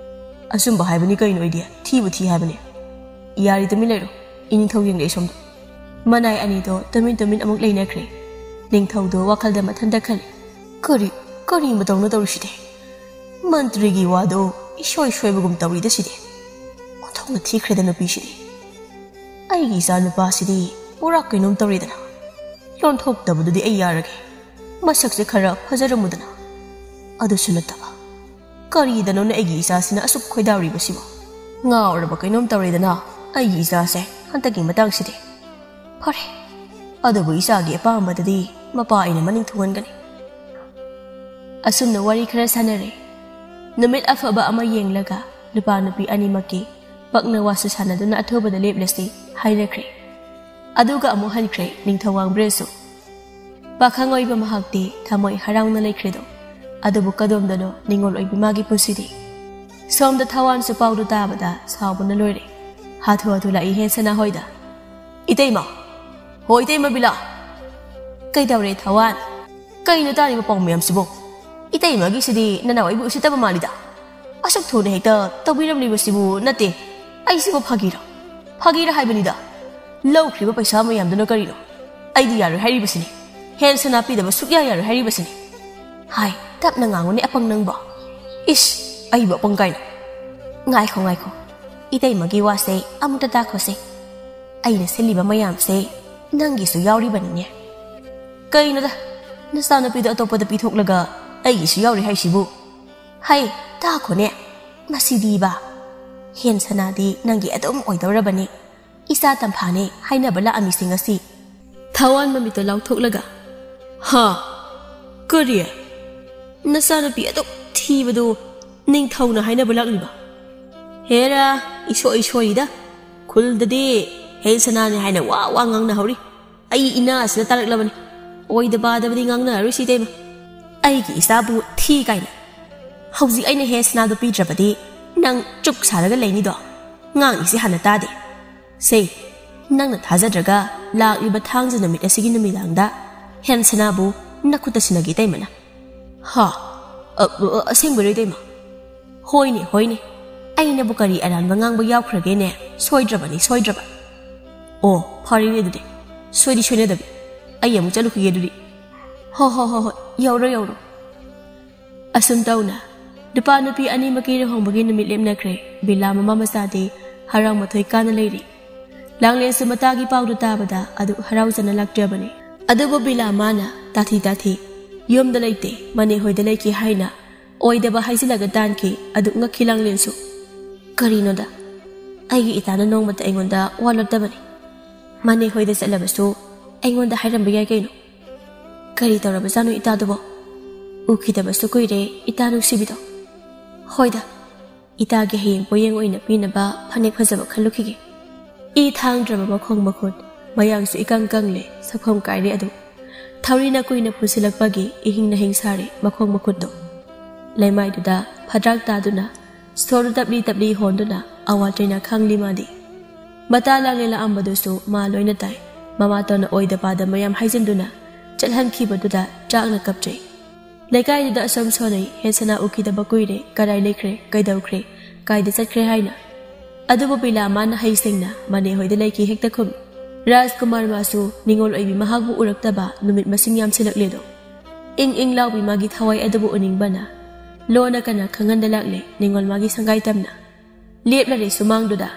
ꯑꯆꯨꯝꯕ ꯍꯥꯏꯕꯅꯤ ꯀꯩꯅꯣ, ꯑꯩꯗꯤ ꯊꯤꯕꯨ ꯊꯤ ꯍꯥꯏꯕꯅꯤ꯫ ꯌꯥꯔꯦ, ꯇꯨꯃꯤꯟ ꯂꯩꯔꯣ, ꯏꯅꯤꯡꯊꯧ ꯌꯦꯡꯂꯛꯏ ꯁꯣꯝꯗ꯫" ꯃꯅꯥꯏ ꯑꯅꯤꯗꯣ ꯇꯨꯃꯤꯟ ꯇꯨꯃꯤꯟ ꯑꯃꯨꯛ ꯂꯩꯅꯈ꯭ꯔꯦ꯫ ꯅꯤꯡꯊꯧꯗꯣ ꯋꯥꯈꯜꯗ ꯃꯊꯟꯇ ꯈꯜꯂꯤ, "ꯀꯔꯤ, ꯀꯔꯤ ꯃꯇꯧꯅꯣ ꯇꯧꯔꯤꯁꯤꯗꯤ? ꯃꯟꯇ꯭ꯔꯤꯒꯤ ꯋꯥꯗꯣ ꯏꯁꯣꯏ ꯁꯣꯏꯕꯒꯨꯝ ꯇꯧꯔꯤꯗ ꯁꯤꯗꯤ꯫ ꯑꯣꯟꯊꯣꯛꯅ ꯊꯤꯈ꯭ꯔꯦꯗ ꯅꯨꯄꯤꯁꯤꯗꯤ꯫ ꯑꯩꯒꯤ ꯏꯆꯥ ꯅꯨꯄꯥꯁꯤꯗꯤ ꯄꯨꯔꯥ ꯀꯩꯅꯣꯝ ꯇꯧꯔꯦꯗꯅ꯫ ꯌꯣꯟꯊꯣꯛꯇꯕꯗꯨꯗꯤ ꯑꯩ ꯌꯥꯔꯒꯦ꯫ ꯃꯁꯛꯁꯦ ꯈꯔ ꯐꯖꯔꯝꯃꯨꯗꯅ꯫ ꯑꯗꯨꯁꯨ ꯅꯠꯇꯕ, ꯀꯔꯤꯗꯅꯣꯅꯦ ꯑꯩꯒꯤ ꯏꯆꯥꯁꯤꯅ ꯑꯁꯨꯛ ꯈꯣꯏꯗꯥꯔꯤꯕꯁꯤꯕꯣ? ꯉꯥꯎꯔꯕ ꯀꯩꯅꯣꯝ ꯇꯧꯔꯦꯗꯅ ꯑꯩꯒꯤ ꯏꯆꯥꯁꯦ ꯍꯟꯗꯛꯀꯤ ꯃꯇꯥꯡꯁꯤꯗꯤ꯫ ꯐꯔꯦ, ꯑꯗꯨꯕꯨ ꯏꯆꯥꯒꯤ ꯑꯄꯥꯝꯕꯗꯗꯤ ꯃꯄꯥ ꯑꯩꯅ ꯃꯅꯤꯡ ꯊꯨꯡꯍꯟꯒꯅꯤ꯫" ꯑꯁꯨꯝꯅ ꯋꯥꯔꯤ ꯈꯔ ꯁꯥꯟꯅꯔꯦ꯫ ꯅꯨꯃꯤꯠ ꯑꯐꯕ ꯑꯃ ꯌꯦꯡꯂꯒ ꯅꯨꯄꯥ ꯅꯨꯄꯤ ꯑꯅꯤꯃꯛꯀꯤ ꯄꯛꯅ ꯋꯥꯁꯨ ꯁꯥꯟꯅꯗꯨꯅ ꯑꯊꯨꯕꯗ ꯂꯦꯞꯂꯁꯤ ꯍꯥꯏꯅꯈ꯭ꯔꯦ꯫ ꯑꯗꯨꯒ ꯑꯃꯨꯛ ꯍꯟꯈ꯭ꯔꯦ ꯅꯤꯡꯊꯧ ꯋꯥꯡꯕ꯭ꯔꯦꯟꯁꯨ꯫ ꯄꯥꯈꯪ ꯑꯣꯏꯕ ꯃꯍꯥꯛꯇꯤ ꯊꯃꯣꯏ ꯍꯔꯥꯎꯅ ꯂꯩꯈ꯭ꯔꯦꯗꯣ꯫ ꯑꯗꯨꯕꯨ ꯀꯗꯣꯝꯗꯅꯣ ꯅꯤꯡꯉꯣꯜ ꯑꯣꯏꯕꯤ ꯃꯥꯒꯤ ꯄꯨꯟꯁꯤꯗꯤ꯫ ꯁꯣꯝꯗ ꯊꯋꯥꯟꯁꯨ ꯄꯥꯎꯗꯨ ꯇꯥꯕꯗ ꯁꯥꯎꯕꯅ ꯂꯣꯏꯔꯦ꯫ ꯍꯥꯊꯨ ꯍꯥꯊꯨ ꯂꯥꯛꯏ ꯍꯦꯟꯁꯅꯥ ꯍꯣꯏꯗ꯫ "ꯏꯇꯩꯃ!" "ꯍꯣ ꯏꯇꯩꯃ ꯕꯤꯂꯥ!" "ꯀꯩꯗꯧꯔꯦ ꯊꯋꯥꯟ? ꯀꯩꯅꯣ ꯇꯥꯔꯤꯕ ꯄꯥꯎ ꯃꯌꯥꯝꯁꯤꯕꯣ? ꯏꯇꯩꯃꯒꯤꯁꯤꯗꯤ ꯅꯅꯥꯎ ꯑꯩꯕꯨ ꯎꯁꯤꯠꯇꯕ ꯃꯥꯜꯂꯤꯗ꯫ ꯑꯁꯨꯛ ꯊꯨꯅ ꯍꯦꯛꯇ ꯇꯧꯕꯤꯔꯝꯂꯤꯕꯁꯤꯕꯨ ꯅꯠꯇꯦ꯫ ꯑꯩꯁꯤꯕꯨ ꯐꯥꯒꯤꯔꯣ? ꯐꯥꯒꯤꯔ ꯍꯥꯏꯕꯅꯤꯗ꯫ ꯂꯧꯈ꯭ꯔꯤꯕ ꯄꯩꯁꯥ ꯃꯌꯥꯝꯗꯨꯅ ꯀꯔꯤꯅꯣ? ꯑꯩꯗꯤ ꯌꯥꯔꯣꯏ ꯍꯥꯏꯔꯤꯕꯁꯤꯅꯤ꯫ ꯍꯦꯟ ꯁꯅꯥ ꯄꯤꯗꯕ ꯁꯨꯛꯌꯥ ꯌꯥꯔꯣꯏ ꯍꯥꯏꯔꯤꯕꯁꯤꯅꯤ꯫ ꯍꯥꯏ, ꯇꯞꯅ ꯉꯥꯡꯉꯨꯅꯦ ꯑꯄꯪ ꯅꯪꯕꯣ꯫ ꯏꯁ, ꯑꯩꯕꯨ ꯑꯄꯪ ꯀꯥꯏꯅ꯫ ꯉꯥꯏꯈꯣ, ꯉꯥꯏꯈꯣ꯫ ꯏꯇꯩꯃꯒꯤ ꯋꯥꯁꯦ ꯑꯃꯨꯛꯇ ꯇꯥꯈꯣꯁꯦ꯫ ꯑꯩꯅ ꯁꯤꯜꯂꯤꯕ ꯃꯌꯥꯝꯁꯦ ꯅꯪꯒꯤꯁꯨ ꯌꯥꯎꯔꯤꯕꯅꯤꯅꯦ꯫ ꯀꯩꯅꯣꯗ, ꯅꯆꯥꯅꯨꯄꯤꯗꯣ ꯑꯇꯣꯞꯄꯗ ꯄꯤꯊꯣꯛꯂꯒ ꯑꯩꯒꯤꯁꯨ ꯌꯥꯎꯔꯤ ꯍꯥꯏꯁꯤꯕꯨ? ꯍꯩ, ꯇꯥꯈꯣꯅꯦ꯫ ꯃꯁꯤꯗꯤꯕ꯫ ꯍꯦꯟ ꯁꯅꯥꯗꯤ ꯅꯪꯒꯤ ꯑꯗꯨꯝ ꯑꯣꯏꯗꯧꯔꯕꯅꯤ꯫ ꯏꯆꯥ ꯇꯝꯐꯥꯅꯦ ꯍꯥꯏꯅꯕ ꯂꯥꯛꯑꯝꯃꯤꯁꯦ ꯉꯁꯤ꯫ ꯊꯋꯥꯟ ꯃꯃꯤꯠꯇ ꯂꯥꯎꯊꯣꯛꯂꯒ, "ꯍꯥ? ꯀꯔꯤ? ꯅꯆꯥꯅꯨꯄꯤ ꯑꯗꯨꯛ ꯊꯤꯕꯗꯨ ꯅꯤꯡꯊꯧꯅ ꯍꯥꯏꯅꯕ ꯂꯥꯛꯂꯤꯕ? ꯍꯦꯔꯥ, ꯏꯁꯣꯏ ꯏꯁꯣꯏꯔꯤꯗ꯫ ꯈꯨꯜꯗꯗꯤ ꯍꯦꯟ ꯁꯅꯥꯅꯦ ꯍꯥꯏꯅ ꯋꯥ ꯋꯥ ꯉꯥꯡꯅꯍꯧꯔꯤ꯫ ꯑꯩ ꯏꯅꯥ ꯑꯁꯤꯗ ꯇꯥꯔꯛꯂꯕꯅꯤ꯫ ꯑꯣꯏꯗ ꯄꯥꯗꯕꯗꯤ ꯉꯥꯡꯅꯔꯔꯣꯏꯁꯤ ꯏꯇꯩꯃ꯫ ꯑꯩꯒꯤ ꯏꯆꯥꯕꯨ ꯊꯤ ꯀꯥꯏꯅ꯫ ꯍꯧꯖꯤꯛ ꯑꯩꯅ ꯍꯦꯟ ꯁꯅꯥꯗꯣ ꯄꯤꯗ꯭ꯔꯕꯗꯤ ꯅꯪ ꯆꯨꯞ ꯁꯥꯔꯒ ꯂꯩꯅꯤꯗꯣ? ꯉꯥꯡꯉꯤꯁꯤ ꯍꯥꯟꯅ ꯇꯥꯗꯦ꯫ ꯁꯦ, ꯅꯪꯅ ꯊꯥꯖꯗ꯭ꯔꯒ ꯂꯥꯛꯂꯤꯕ ꯊꯥꯡꯖ ꯅꯨꯃꯤꯠ ꯑꯁꯤꯒꯤ ꯅꯨꯃꯤꯗꯥꯡꯗ ꯍꯦꯟ ꯁꯅꯥꯕꯨ ꯅꯈꯨꯠꯇ ꯁꯤꯟꯅꯒꯦ ꯏꯇꯩꯃꯅ꯫" "ꯍꯥ? ꯑ, ꯑ, ꯑꯁꯦꯡꯕꯩꯔꯣ ꯏꯇꯩꯃ?" "ꯍꯣꯏꯅꯦ, ꯍꯣꯏꯅꯦ꯫ ꯑꯩꯅꯕꯨ ꯀꯔꯤ ꯑꯔꯥꯟꯕ ꯉꯥꯡꯕ ꯌꯥꯎꯈ꯭ꯔꯒꯦꯅꯦ? ꯁꯣꯏꯗ꯭ꯔꯕꯅꯤ, ꯁꯣꯏꯗ꯭ꯔꯕ꯫" "ꯑꯣ, ꯐꯔꯦꯅꯦ ꯑꯗꯨꯗꯤ꯫ ꯁꯣꯏꯗꯤ ꯁꯣꯏꯅꯗꯕꯤ꯫ ꯑꯩ ꯑꯃꯨꯛ ꯆꯠꯂꯨꯈꯤꯒꯦ ꯑꯗꯨꯗꯤ꯫" "ꯍꯣ, ꯍꯣ, ꯍꯣ, ꯍꯣꯏ꯫ ꯌꯧꯔꯣ, ꯌꯧꯔꯣ꯫" ꯑꯁꯨꯝ ꯇꯧꯅ ꯅꯨꯄꯥ ꯅꯨꯄꯤ ꯑꯅꯤꯃꯛꯀꯤ ꯂꯨꯍꯣꯡꯕꯒꯤ ꯅꯨꯃꯤꯠ ꯂꯦꯞꯅꯈ꯭ꯔꯦ꯫ ꯕꯤꯂꯥ ꯃꯃꯥ ꯃꯆꯥꯗꯤ ꯍꯔꯥꯎ ꯃꯊꯣꯏ ꯀꯥꯅ ꯂꯩꯔꯤ꯫ ꯂꯥꯡꯂꯦꯟꯁꯨ ꯃꯇꯥꯒꯤ ꯄꯥꯎꯗꯨ ꯇꯥꯕꯗ ꯑꯗꯨ ꯍꯔꯥꯎꯖꯅ ꯂꯥꯛꯆꯕꯅꯤ꯫ ꯑꯗꯨꯕꯨ ꯕꯤꯂꯥ ꯃꯥꯅ ꯇꯥꯊꯤ ꯇꯥꯊꯤ, "ꯌꯨꯝꯗ ꯂꯩꯇꯦ, ꯃꯅꯦ ꯍꯣꯏꯗ ꯂꯩꯈꯤ" ꯍꯥꯏꯅ ꯑꯣꯏꯗꯕ ꯍꯥꯏꯖꯤꯜꯂꯒ ꯇꯥꯟꯈꯤ꯫ ꯑꯗꯨ ꯉꯛꯈꯤ ꯂꯥꯡꯂꯦꯟꯁꯨ꯫ "ꯀꯔꯤꯅꯣꯗ? ꯑꯩꯒꯤ ꯏꯇꯥꯅ ꯅꯣꯡꯃꯇ ꯑꯩꯉꯣꯟꯗ ꯋꯥ ꯂꯣꯠꯇꯕꯅꯤ꯫ ꯃꯅꯦ ꯍꯣꯏꯗ ꯆꯠꯂꯕꯁꯨ ꯑꯩꯉꯣꯟꯗ ꯍꯥꯏꯔꯝꯕ ꯌꯥꯏ ꯀꯩꯅꯣ꯫ ꯀꯔꯤ ꯇꯧꯔꯕꯖꯥꯠꯅꯣ ꯏꯇꯥꯗꯨꯕꯣ? ꯎꯈꯤꯗꯕꯁꯨ ꯀꯨꯏꯔꯦ ꯏꯇꯥ ꯅꯨꯡꯁꯤꯕꯤꯗꯣ꯫ ꯍꯣꯏꯗ, ꯏꯇꯥꯒꯤ ꯍꯌꯦꯡ ꯄꯣꯌꯦꯡ ꯑꯣꯏꯅ ꯄꯤꯅꯕ ꯐꯅꯦꯛ ꯐꯖꯕ ꯈꯜꯂꯨꯈꯤꯒꯦ꯫" ꯏ ꯊꯥꯡꯗ꯭ꯔꯕ ꯃꯈꯣꯡ ꯃꯈꯨꯠ, ꯃꯌꯥꯡꯁꯨ ꯏꯀꯪ ꯀꯪꯂꯦ, ꯁꯛꯐꯝ ꯀꯥꯏꯔꯦ ꯑꯗꯨ꯫ ꯊꯧꯔꯤꯅ ꯀꯨꯏꯅ ꯄꯨꯟꯁꯤꯜꯂꯛꯄꯒꯤ ꯏꯍꯤꯡꯅ ꯍꯤꯡ ꯁꯥꯔꯦ ꯃꯈꯣꯡ ꯃꯈꯨꯠꯇꯣ꯫ ꯂꯩꯃꯥꯏꯗꯨꯗ ꯐꯗ꯭ꯔꯥꯛ ꯇꯥꯗꯨꯅ ꯁꯣꯔꯗꯨ ꯇꯞꯂꯤ ꯇꯞꯂꯤ ꯍꯣꯟꯗꯨꯅ ꯑꯋꯥ ꯆꯩꯅꯥ ꯈꯥꯡꯂꯤ ꯃꯥꯗꯤ꯫ ꯃꯇꯥ ꯂꯥꯡꯂꯦ ꯂꯥꯛꯑꯝꯕꯗꯨꯁꯨ ꯃꯥ ꯂꯣꯏꯅ ꯇꯥꯏ꯫ ꯃꯃꯥꯇꯣꯟꯅ ꯑꯣꯏꯗ ꯄꯥꯗ ꯃꯌꯥꯝ ꯍꯥꯏꯖꯤꯟꯗꯨꯅ ꯆꯠꯍꯟꯈꯤꯕꯗꯨꯗ ꯆꯥꯛꯅ ꯀꯞꯆꯩ꯫ ꯂꯩꯀꯥꯏꯗꯨꯗ ꯑꯁꯣꯝ ꯁꯣꯟꯅꯩ ꯍꯦꯟꯁꯅꯥ ꯎꯈꯤꯗꯕ ꯀꯨꯏꯔꯦ, ꯀꯗꯥꯏ ꯂꯩꯈ꯭ꯔꯦ, ꯀꯩꯗꯧꯈ꯭ꯔꯦ, ꯀꯥꯏꯗ ꯆꯠꯈ꯭ꯔꯦ ꯍꯥꯏꯅ꯫ ꯑꯗꯨꯕꯨ ꯕꯤꯂꯥ ꯃꯥꯅ ꯍꯩ ꯁꯤꯡꯅ ꯃꯅꯦ ꯍꯣꯏꯗ ꯂꯩꯈꯤ ꯍꯦꯛꯇ ꯈꯨꯝꯃꯤ꯫ ꯔꯥꯖꯀꯨꯃꯥꯔ ꯃꯥꯁꯨ ꯅꯤꯉꯣꯜ ꯑꯣꯏꯕꯤ ꯃꯍꯥꯛꯄꯨ ꯎꯔꯛꯇꯕ ꯅꯨꯃꯤꯠ ꯃꯁꯤꯡ ꯌꯥꯝꯁꯤꯜꯂꯛꯂꯦꯗꯣ꯫ ꯏꯪ ꯏꯪ ꯂꯥꯎꯕꯤ ꯃꯥꯒꯤ ꯊꯋꯥꯏ ꯑꯗꯨꯕꯨ ꯎꯅꯤꯡꯕꯅ ꯂꯣꯟꯅ ꯀꯅꯥ ꯈꯪꯍꯟꯗ ꯂꯥꯛꯂꯦ ꯅꯤꯉꯣꯜ ꯃꯥꯒꯤ ꯁꯪꯒꯥꯏ ꯇꯝꯅ꯫ ꯂꯦꯞꯂꯔꯦ ꯁꯨꯃꯥꯡꯗꯨꯗ꯫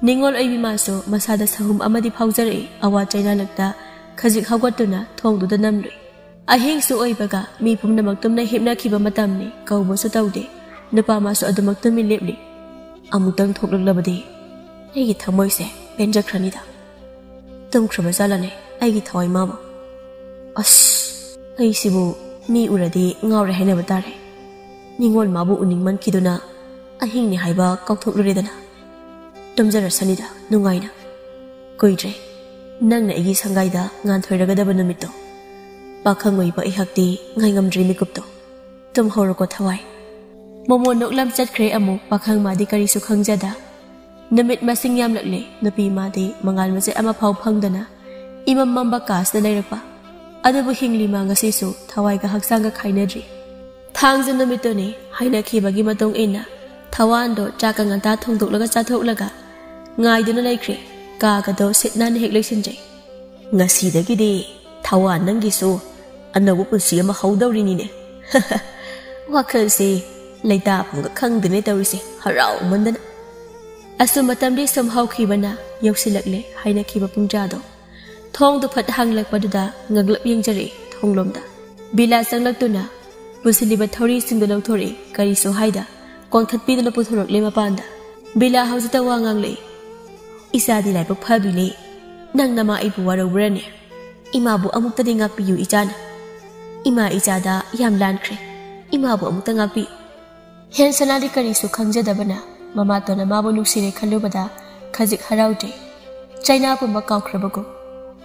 ꯅꯤꯉꯣꯜ ꯑꯣꯏꯕꯤ ꯃꯥꯁꯨ ꯃꯁꯥꯗ ꯁꯍꯨꯝ ꯑꯃꯗꯤ ꯐꯥꯎꯖꯔꯛꯏ꯫ ꯑꯋꯥ ꯆꯩꯅꯥꯂꯛꯇ ꯈꯖꯤꯛ ꯍꯧꯒꯠꯇꯨꯅ ꯊꯣꯡꯗꯨꯗ ꯅꯝꯂꯨꯏ꯫ ꯑꯍꯤꯡꯁꯨ ꯑꯣꯏꯕꯒ ꯃꯤ ꯄꯨꯝꯅꯃꯛ ꯇꯨꯝꯅ ꯍꯤꯞꯅꯈꯤꯕ ꯃꯇꯝꯅꯤ꯫ ꯀꯧꯕꯁꯨ ꯇꯧꯗꯦ꯫ ꯅꯨꯄꯥ ꯃꯥꯁꯨ ꯑꯗꯨꯃꯛ ꯇꯨꯃꯤꯟ ꯂꯦꯞꯂꯤ꯫ ꯑꯃꯨꯛꯇꯪ ꯊꯣꯛꯂꯛꯂꯕꯗꯤ ꯑꯩꯒꯤ ꯊꯃꯣꯏꯁꯦ ꯄꯦꯟꯖꯈ꯭ꯔꯅꯤꯗ꯫ ꯇꯨꯝꯈ꯭ꯔꯕ ꯖꯥꯠꯂꯅꯦ ꯑꯩꯒꯤ ꯊꯋꯥꯏ ꯃꯥꯕꯨ? ꯑꯁ, ꯑꯩꯁꯤꯕꯨ ꯃꯤ ꯎꯔꯗꯤ ꯉꯥꯎꯔꯦ ꯍꯥꯏꯅꯕ ꯇꯥꯔꯦ꯫ ꯅꯤꯉꯣꯜ ꯃꯥꯕꯨ ꯎꯅꯤꯡꯃꯟꯈꯤꯗꯨꯅ ꯑꯍꯤꯡꯅꯤ ꯍꯥꯏꯕ ꯀꯥꯎꯊꯣꯛꯂꯨꯔꯦꯗꯅ꯫ ꯇꯨꯝꯖꯔꯁꯅꯤꯗ ꯅꯨꯡꯉꯥꯏꯅ꯫ ꯀꯨꯏꯗ꯭ꯔꯦ ꯅꯪꯅ ꯑꯩꯒꯤ ꯁꯪꯒꯥꯏꯗ ꯉꯥꯟꯊꯣꯏꯔꯒꯗꯕ ꯅꯨꯃꯤꯠꯇꯣ꯫ ꯄꯥꯈꯪ ꯑꯣꯏꯕ ꯑꯩꯍꯥꯛꯇꯤ ꯉꯥꯏꯉꯝꯗ꯭ꯔꯤ ꯃꯤꯀꯨꯞꯇꯣ꯫ ꯇꯨꯝꯍꯧꯔꯣꯀꯣ ꯊꯋꯥꯏ꯫ ꯃꯣꯃꯣꯟ ꯅꯣꯛꯂꯝ ꯆꯠꯈ꯭ꯔꯦ ꯑꯃꯨꯛ꯫ ꯄꯥꯈꯪ ꯃꯥꯗꯤ ꯀꯔꯤꯁꯨ ꯈꯪꯖꯗ꯫ ꯅꯨꯃꯤꯠ ꯃꯁꯤꯡ ꯌꯥꯝꯂꯛꯂꯦ꯫ ꯅꯨꯄꯤ ꯃꯥꯗꯤ ꯃꯉꯥꯜ ꯃꯆꯦꯠ ꯑꯃꯐꯥꯎ ꯐꯪꯗꯅ ꯏꯃꯝ ꯃꯝꯕ ꯀꯥꯁꯤꯗ ꯂꯩꯔꯛꯄ꯫ ꯑꯗꯨꯕꯨ ꯍꯤꯡꯂꯤ ꯃꯥ ꯉꯁꯤꯁꯨ ꯊꯋꯥꯏꯒ ꯍꯛꯆꯥꯡꯒ ꯈꯥꯏꯅꯗ꯭ꯔꯤ꯫ ꯊꯥꯡꯖ ꯅꯨꯃꯤꯠꯇꯨꯅꯤ꯫ ꯍꯥꯏꯅꯈꯤꯕꯒꯤ ꯃꯇꯨꯡ ꯏꯟꯅ ꯊꯋꯥꯟꯗꯣ ꯆꯥꯛꯀ ꯉꯟꯇꯥ ꯊꯣꯡꯗꯣꯛꯂꯒ ꯆꯥꯊꯣꯛꯂꯒ ꯉꯥꯏꯗꯨꯅ ꯂꯩꯈ꯭ꯔꯦ꯫ ꯀꯥꯒꯗꯣ ꯁꯤꯠ ꯅꯥꯟꯅ ꯍꯦꯛ ꯂꯣꯏꯁꯤꯟꯖꯩ꯫ "ꯉꯁꯤꯗꯒꯤꯗꯤ ꯊꯋꯥꯟ ꯅꯪꯒꯤꯁꯨ ꯑꯅꯧꯕ ꯄꯨꯟꯁꯤ ꯑꯃ ꯍꯧꯗꯧꯔꯤꯅꯤꯅꯦ꯫" ꯋꯥꯈꯜꯁꯦ ꯂꯩꯇꯥꯐꯝꯒ ꯈꯪꯗꯦꯅꯦ ꯇꯧꯔꯤꯁꯦ, ꯍꯔꯥꯎꯃꯟꯗꯅ꯫ ꯑꯁꯨꯝ ꯃꯇꯝꯗꯤ ꯁꯨꯝ ꯍꯧꯈꯤꯕꯅ ꯌꯧꯁꯤꯜꯂꯛꯂꯦ ꯍꯥꯏꯅꯈꯤꯕ ꯄꯨꯡꯖꯥꯗꯣ꯫ ꯊꯣꯡꯗꯨ ꯐꯠ ꯍꯥꯡꯂꯛꯄꯗꯨꯗ ꯉꯛꯂꯞ ꯌꯦꯡꯖꯔꯛꯏ ꯊꯣꯡꯂꯣꯝꯗ꯫ ꯕꯤꯂꯥ ꯆꯪꯂꯛꯇꯨꯅ ꯄꯨꯁꯤꯜꯂꯤꯕ ꯊꯧꯔꯤꯁꯤꯡꯗꯨ ꯂꯧꯊꯣꯔꯛꯏ꯫ ꯀꯔꯤꯁꯨ ꯍꯥꯏꯗ ꯀꯣꯟꯈꯠꯄꯤꯗꯨꯅ ꯄꯨꯊꯣꯔꯛꯂꯦ ꯃꯄꯥꯟꯗ꯫ ꯕꯤꯂꯥ ꯍꯧꯖꯤꯛꯇ ꯋꯥ ꯉꯥꯡꯂꯛꯏ꯫ "ꯏꯆꯥꯗꯤ ꯂꯥꯏꯕꯛ ꯐꯕꯤꯅꯦ꯫ ꯅꯪ ꯅꯃꯥ ꯑꯩꯕꯨ ꯋꯥꯔꯧꯕ꯭ꯔꯅꯦ? ꯏꯃꯥꯕꯨ ꯑꯃꯨꯛꯇꯗꯤ ꯉꯥꯛꯄꯤꯌꯨ ꯏꯆꯥꯅ꯫ ꯏꯃꯥ ꯏꯆꯥꯗ ꯌꯥꯝ ꯂꯥꯟꯈ꯭ꯔꯦ꯫ ꯏꯃꯥꯕꯨ ꯑꯃꯨꯛꯇ ꯉꯥꯛꯄꯤꯌꯨ꯫" ꯍꯦꯟꯁꯅꯥꯗꯤ ꯀꯔꯤꯁꯨ ꯈꯪꯖꯗꯕꯅ ꯃꯃꯥꯇꯣꯟꯅ ꯃꯥꯕꯨ ꯅꯨꯡꯁꯤꯔꯦ ꯈꯜꯂꯨꯕꯗ ꯈꯖꯤꯛ ꯍꯔꯥꯎꯗꯦ꯫ ꯆꯩꯅꯥ ꯄꯨꯝꯕ ꯀꯥꯎꯈ꯭ꯔꯕꯒꯨꯝ꯫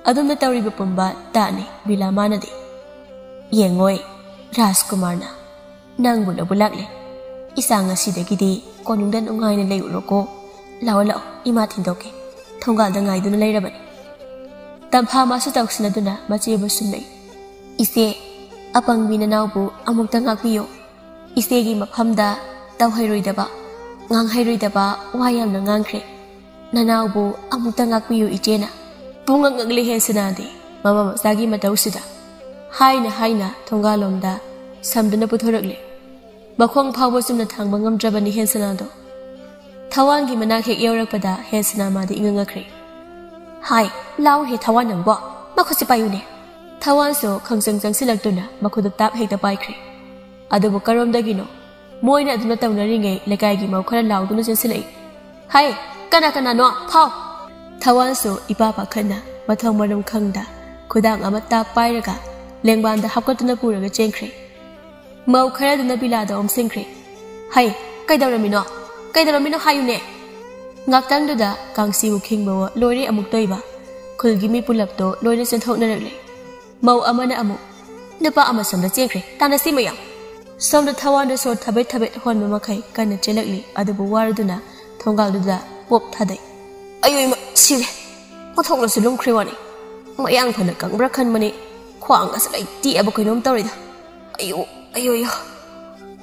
ꯑꯗꯨꯝꯅ ꯇꯧꯔꯤꯕ ꯄꯨꯝꯕ ꯇꯥꯅꯤ ꯕꯤꯂꯥꯃꯥꯅꯗꯤ꯫ "ꯌꯦꯡꯉꯣꯏ, ꯔꯥꯖꯀꯨꯃꯥꯔꯅ ꯅꯪꯕꯨ ꯂꯧꯕ ꯂꯥꯛꯂꯦ꯫ ꯏꯆꯥ, ꯉꯁꯤꯗꯒꯤꯗꯤ ꯀꯣꯅꯨꯡꯗ ꯅꯨꯡꯉꯥꯏꯅ ꯂꯩꯔꯨꯔꯣꯀꯣ꯫ ꯂꯥꯛꯑꯣ, ꯂꯥꯛꯑꯣ, ꯏꯃꯥ ꯊꯤꯟꯗꯣꯛꯀꯦ꯫ ꯊꯣꯡꯒꯥꯜꯗ ꯉꯥꯏꯗꯨꯅ ꯂꯩꯔꯕꯅꯤ"꯫ ꯇꯝꯐꯥ ꯃꯥꯁꯨ ꯇꯧꯁꯤꯟꯅꯗꯨꯅ ꯃꯆꯦꯕꯨ ꯁꯨꯝꯂꯩ꯫ "ꯏꯆꯦ, ꯑꯄꯪꯕꯤ ꯅꯅꯥꯎꯕꯨ ꯑꯃꯨꯛꯇ ꯉꯥꯛꯄꯤꯌꯨ꯫ ꯏꯆꯦꯒꯤ ꯃꯐꯝꯗ ꯇꯧꯍꯩꯔꯣꯏꯗꯕ, ꯉꯥꯡꯍꯩꯔꯣꯏꯗꯕ ꯋꯥ ꯌꯥꯝꯅ ꯉꯥꯡꯈ꯭ꯔꯦ꯫ ꯅꯅꯥꯎꯕꯨ ꯑꯃꯨꯛꯇ ꯉꯥꯛꯄꯤꯌꯨ ꯏꯆꯦꯅ"꯫ ꯄꯨꯡꯉꯛ ꯉꯛꯂꯤ ꯍꯦꯟꯁꯅꯥꯗꯤ ꯃꯃꯥ ꯃꯆꯥꯒꯤ ꯃꯇꯧꯁꯤꯗ꯫ ꯍꯥꯏꯅ ꯍꯥꯏꯅ ꯊꯣꯡꯒꯥꯜꯂꯣꯝꯗ ꯁꯝꯗꯨꯅ ꯄꯨꯊꯣꯔꯛꯂꯦ꯫ ꯃꯈꯣꯡ ꯐꯥꯎꯕ ꯆꯨꯝꯅ ꯊꯥꯡꯕ ꯉꯝꯗ꯭ꯔꯕꯅꯤ ꯍꯦꯟꯁꯅꯥꯗꯣ꯫ ꯊꯋꯥꯟꯒꯤ ꯃꯅꯥꯛ ꯍꯦꯛ ꯌꯧꯔꯛꯄꯗ ꯍꯦꯟꯁꯅꯥ ꯃꯥꯗꯤ ꯏꯉꯛ ꯉꯛꯈ꯭ꯔꯦ꯫ "ꯍꯥꯏ, ꯂꯥꯎꯍꯦ ꯊꯋꯥꯟ ꯅꯪꯕꯣ, ꯃꯈꯨꯠꯁꯤ ꯄꯥꯏꯌꯨꯅꯦ"꯫ ꯊꯋꯥꯟꯁꯨ ꯈꯪꯆꯪ ꯆꯪꯁꯤꯜꯂꯛꯇꯨꯅ ꯃꯈꯨꯠꯇ ꯇꯥꯞ ꯍꯦꯛꯇ ꯄꯥꯏꯈ꯭ꯔꯦ꯫ ꯑꯗꯨꯕꯨ ꯀꯔꯣꯝꯗꯒꯤꯅꯣ ꯃꯣꯏꯅ ꯑꯗꯨꯅ ꯇꯧꯅꯔꯤꯉꯩ ꯂꯩꯀꯥꯏꯒꯤ ꯃꯧ ꯈꯔ ꯂꯥꯎꯗꯨꯅ ꯆꯦꯟꯁꯤꯜꯂꯛꯏ꯫ "ꯍꯥꯏ, ꯀꯅꯥ ꯀꯅꯥꯅꯣ? ꯐꯥꯎ!" ꯊꯋꯥꯟꯁꯨ ꯏꯄꯥ ꯄꯥꯈꯠꯅ ꯃꯊꯣꯡ ꯃꯔꯝ ꯈꯪꯗ ꯈꯨꯗꯥꯡ ꯑꯃ ꯇꯥꯞ ꯄꯥꯏꯔꯒ ꯂꯦꯡꯕꯥꯟꯗ ꯍꯥꯞꯀꯠꯇꯨꯅ ꯄꯨꯔꯒ ꯆꯦꯟꯈ꯭ꯔꯦ꯫ ꯃꯧ ꯈꯔꯗꯨꯅ ꯕꯤꯂꯥꯗ ꯑꯣꯝꯁꯤꯟꯈ꯭ꯔꯦ꯫ "ꯍꯩ, ꯀꯩꯗꯧꯔꯝꯃꯤꯅꯣ? ꯀꯩꯗꯧꯔꯝꯃꯤꯅꯣ ꯍꯥꯏꯌꯨꯅꯦ!" ꯉꯥꯛꯇꯪꯗꯨꯗ ꯀꯥꯡꯁꯤꯕꯨ ꯈꯤꯡꯕꯋꯣ ꯂꯣꯏꯔꯦ ꯑꯃꯨꯛ ꯇꯣꯏꯕ꯫ ꯈꯨꯜꯒꯤ ꯃꯤ ꯄꯨꯂꯞꯇꯣ ꯂꯣꯏꯅ ꯆꯦꯟꯊꯣꯛꯅꯔꯛꯂꯦ꯫ ꯃꯧ ꯑꯃꯅ ꯑꯃꯨꯛ, "ꯅꯨꯄꯥ ꯑꯃ ꯁꯣꯝꯗ ꯆꯦꯟꯈ꯭ꯔꯦ, ꯇꯥꯟꯅꯁꯤ ꯃꯌꯥꯝ!" ꯁꯣꯝꯗ ꯊꯋꯥꯟꯗ ꯁꯣꯔ ꯊꯕꯦꯠ ꯊꯕꯦꯠ ꯍꯣꯟꯕ ꯃꯈꯩ ꯀꯟꯅ ꯆꯦꯜꯂꯛꯂꯤ꯫ ꯑꯗꯨꯕꯨ ꯋꯥꯔꯗꯨꯅ ꯊꯣꯡꯒꯥꯜꯗꯨꯗ ꯄꯣꯞ ꯊꯥꯗꯩ꯫ "ꯑꯌꯣ ꯏꯃꯥ, ꯁꯤꯔꯦ! ꯃꯊꯣꯡꯅꯁꯨ ꯂꯨꯝꯈ꯭ꯔꯦ ꯋꯥꯅꯤ꯫ ꯃꯌꯥꯡ ꯐꯅ ꯀꯪꯕ꯭ꯔꯥ ꯈꯟꯕꯅꯤ, ꯈ꯭ꯋꯥꯡꯒꯁꯦ ꯂꯣꯏ ꯇꯦꯛꯑꯕ ꯀꯩꯅꯣꯝ ꯇꯧꯔꯦꯗ꯫ ꯑꯌꯣ, ꯑꯌꯣ, ꯑꯌꯣ!"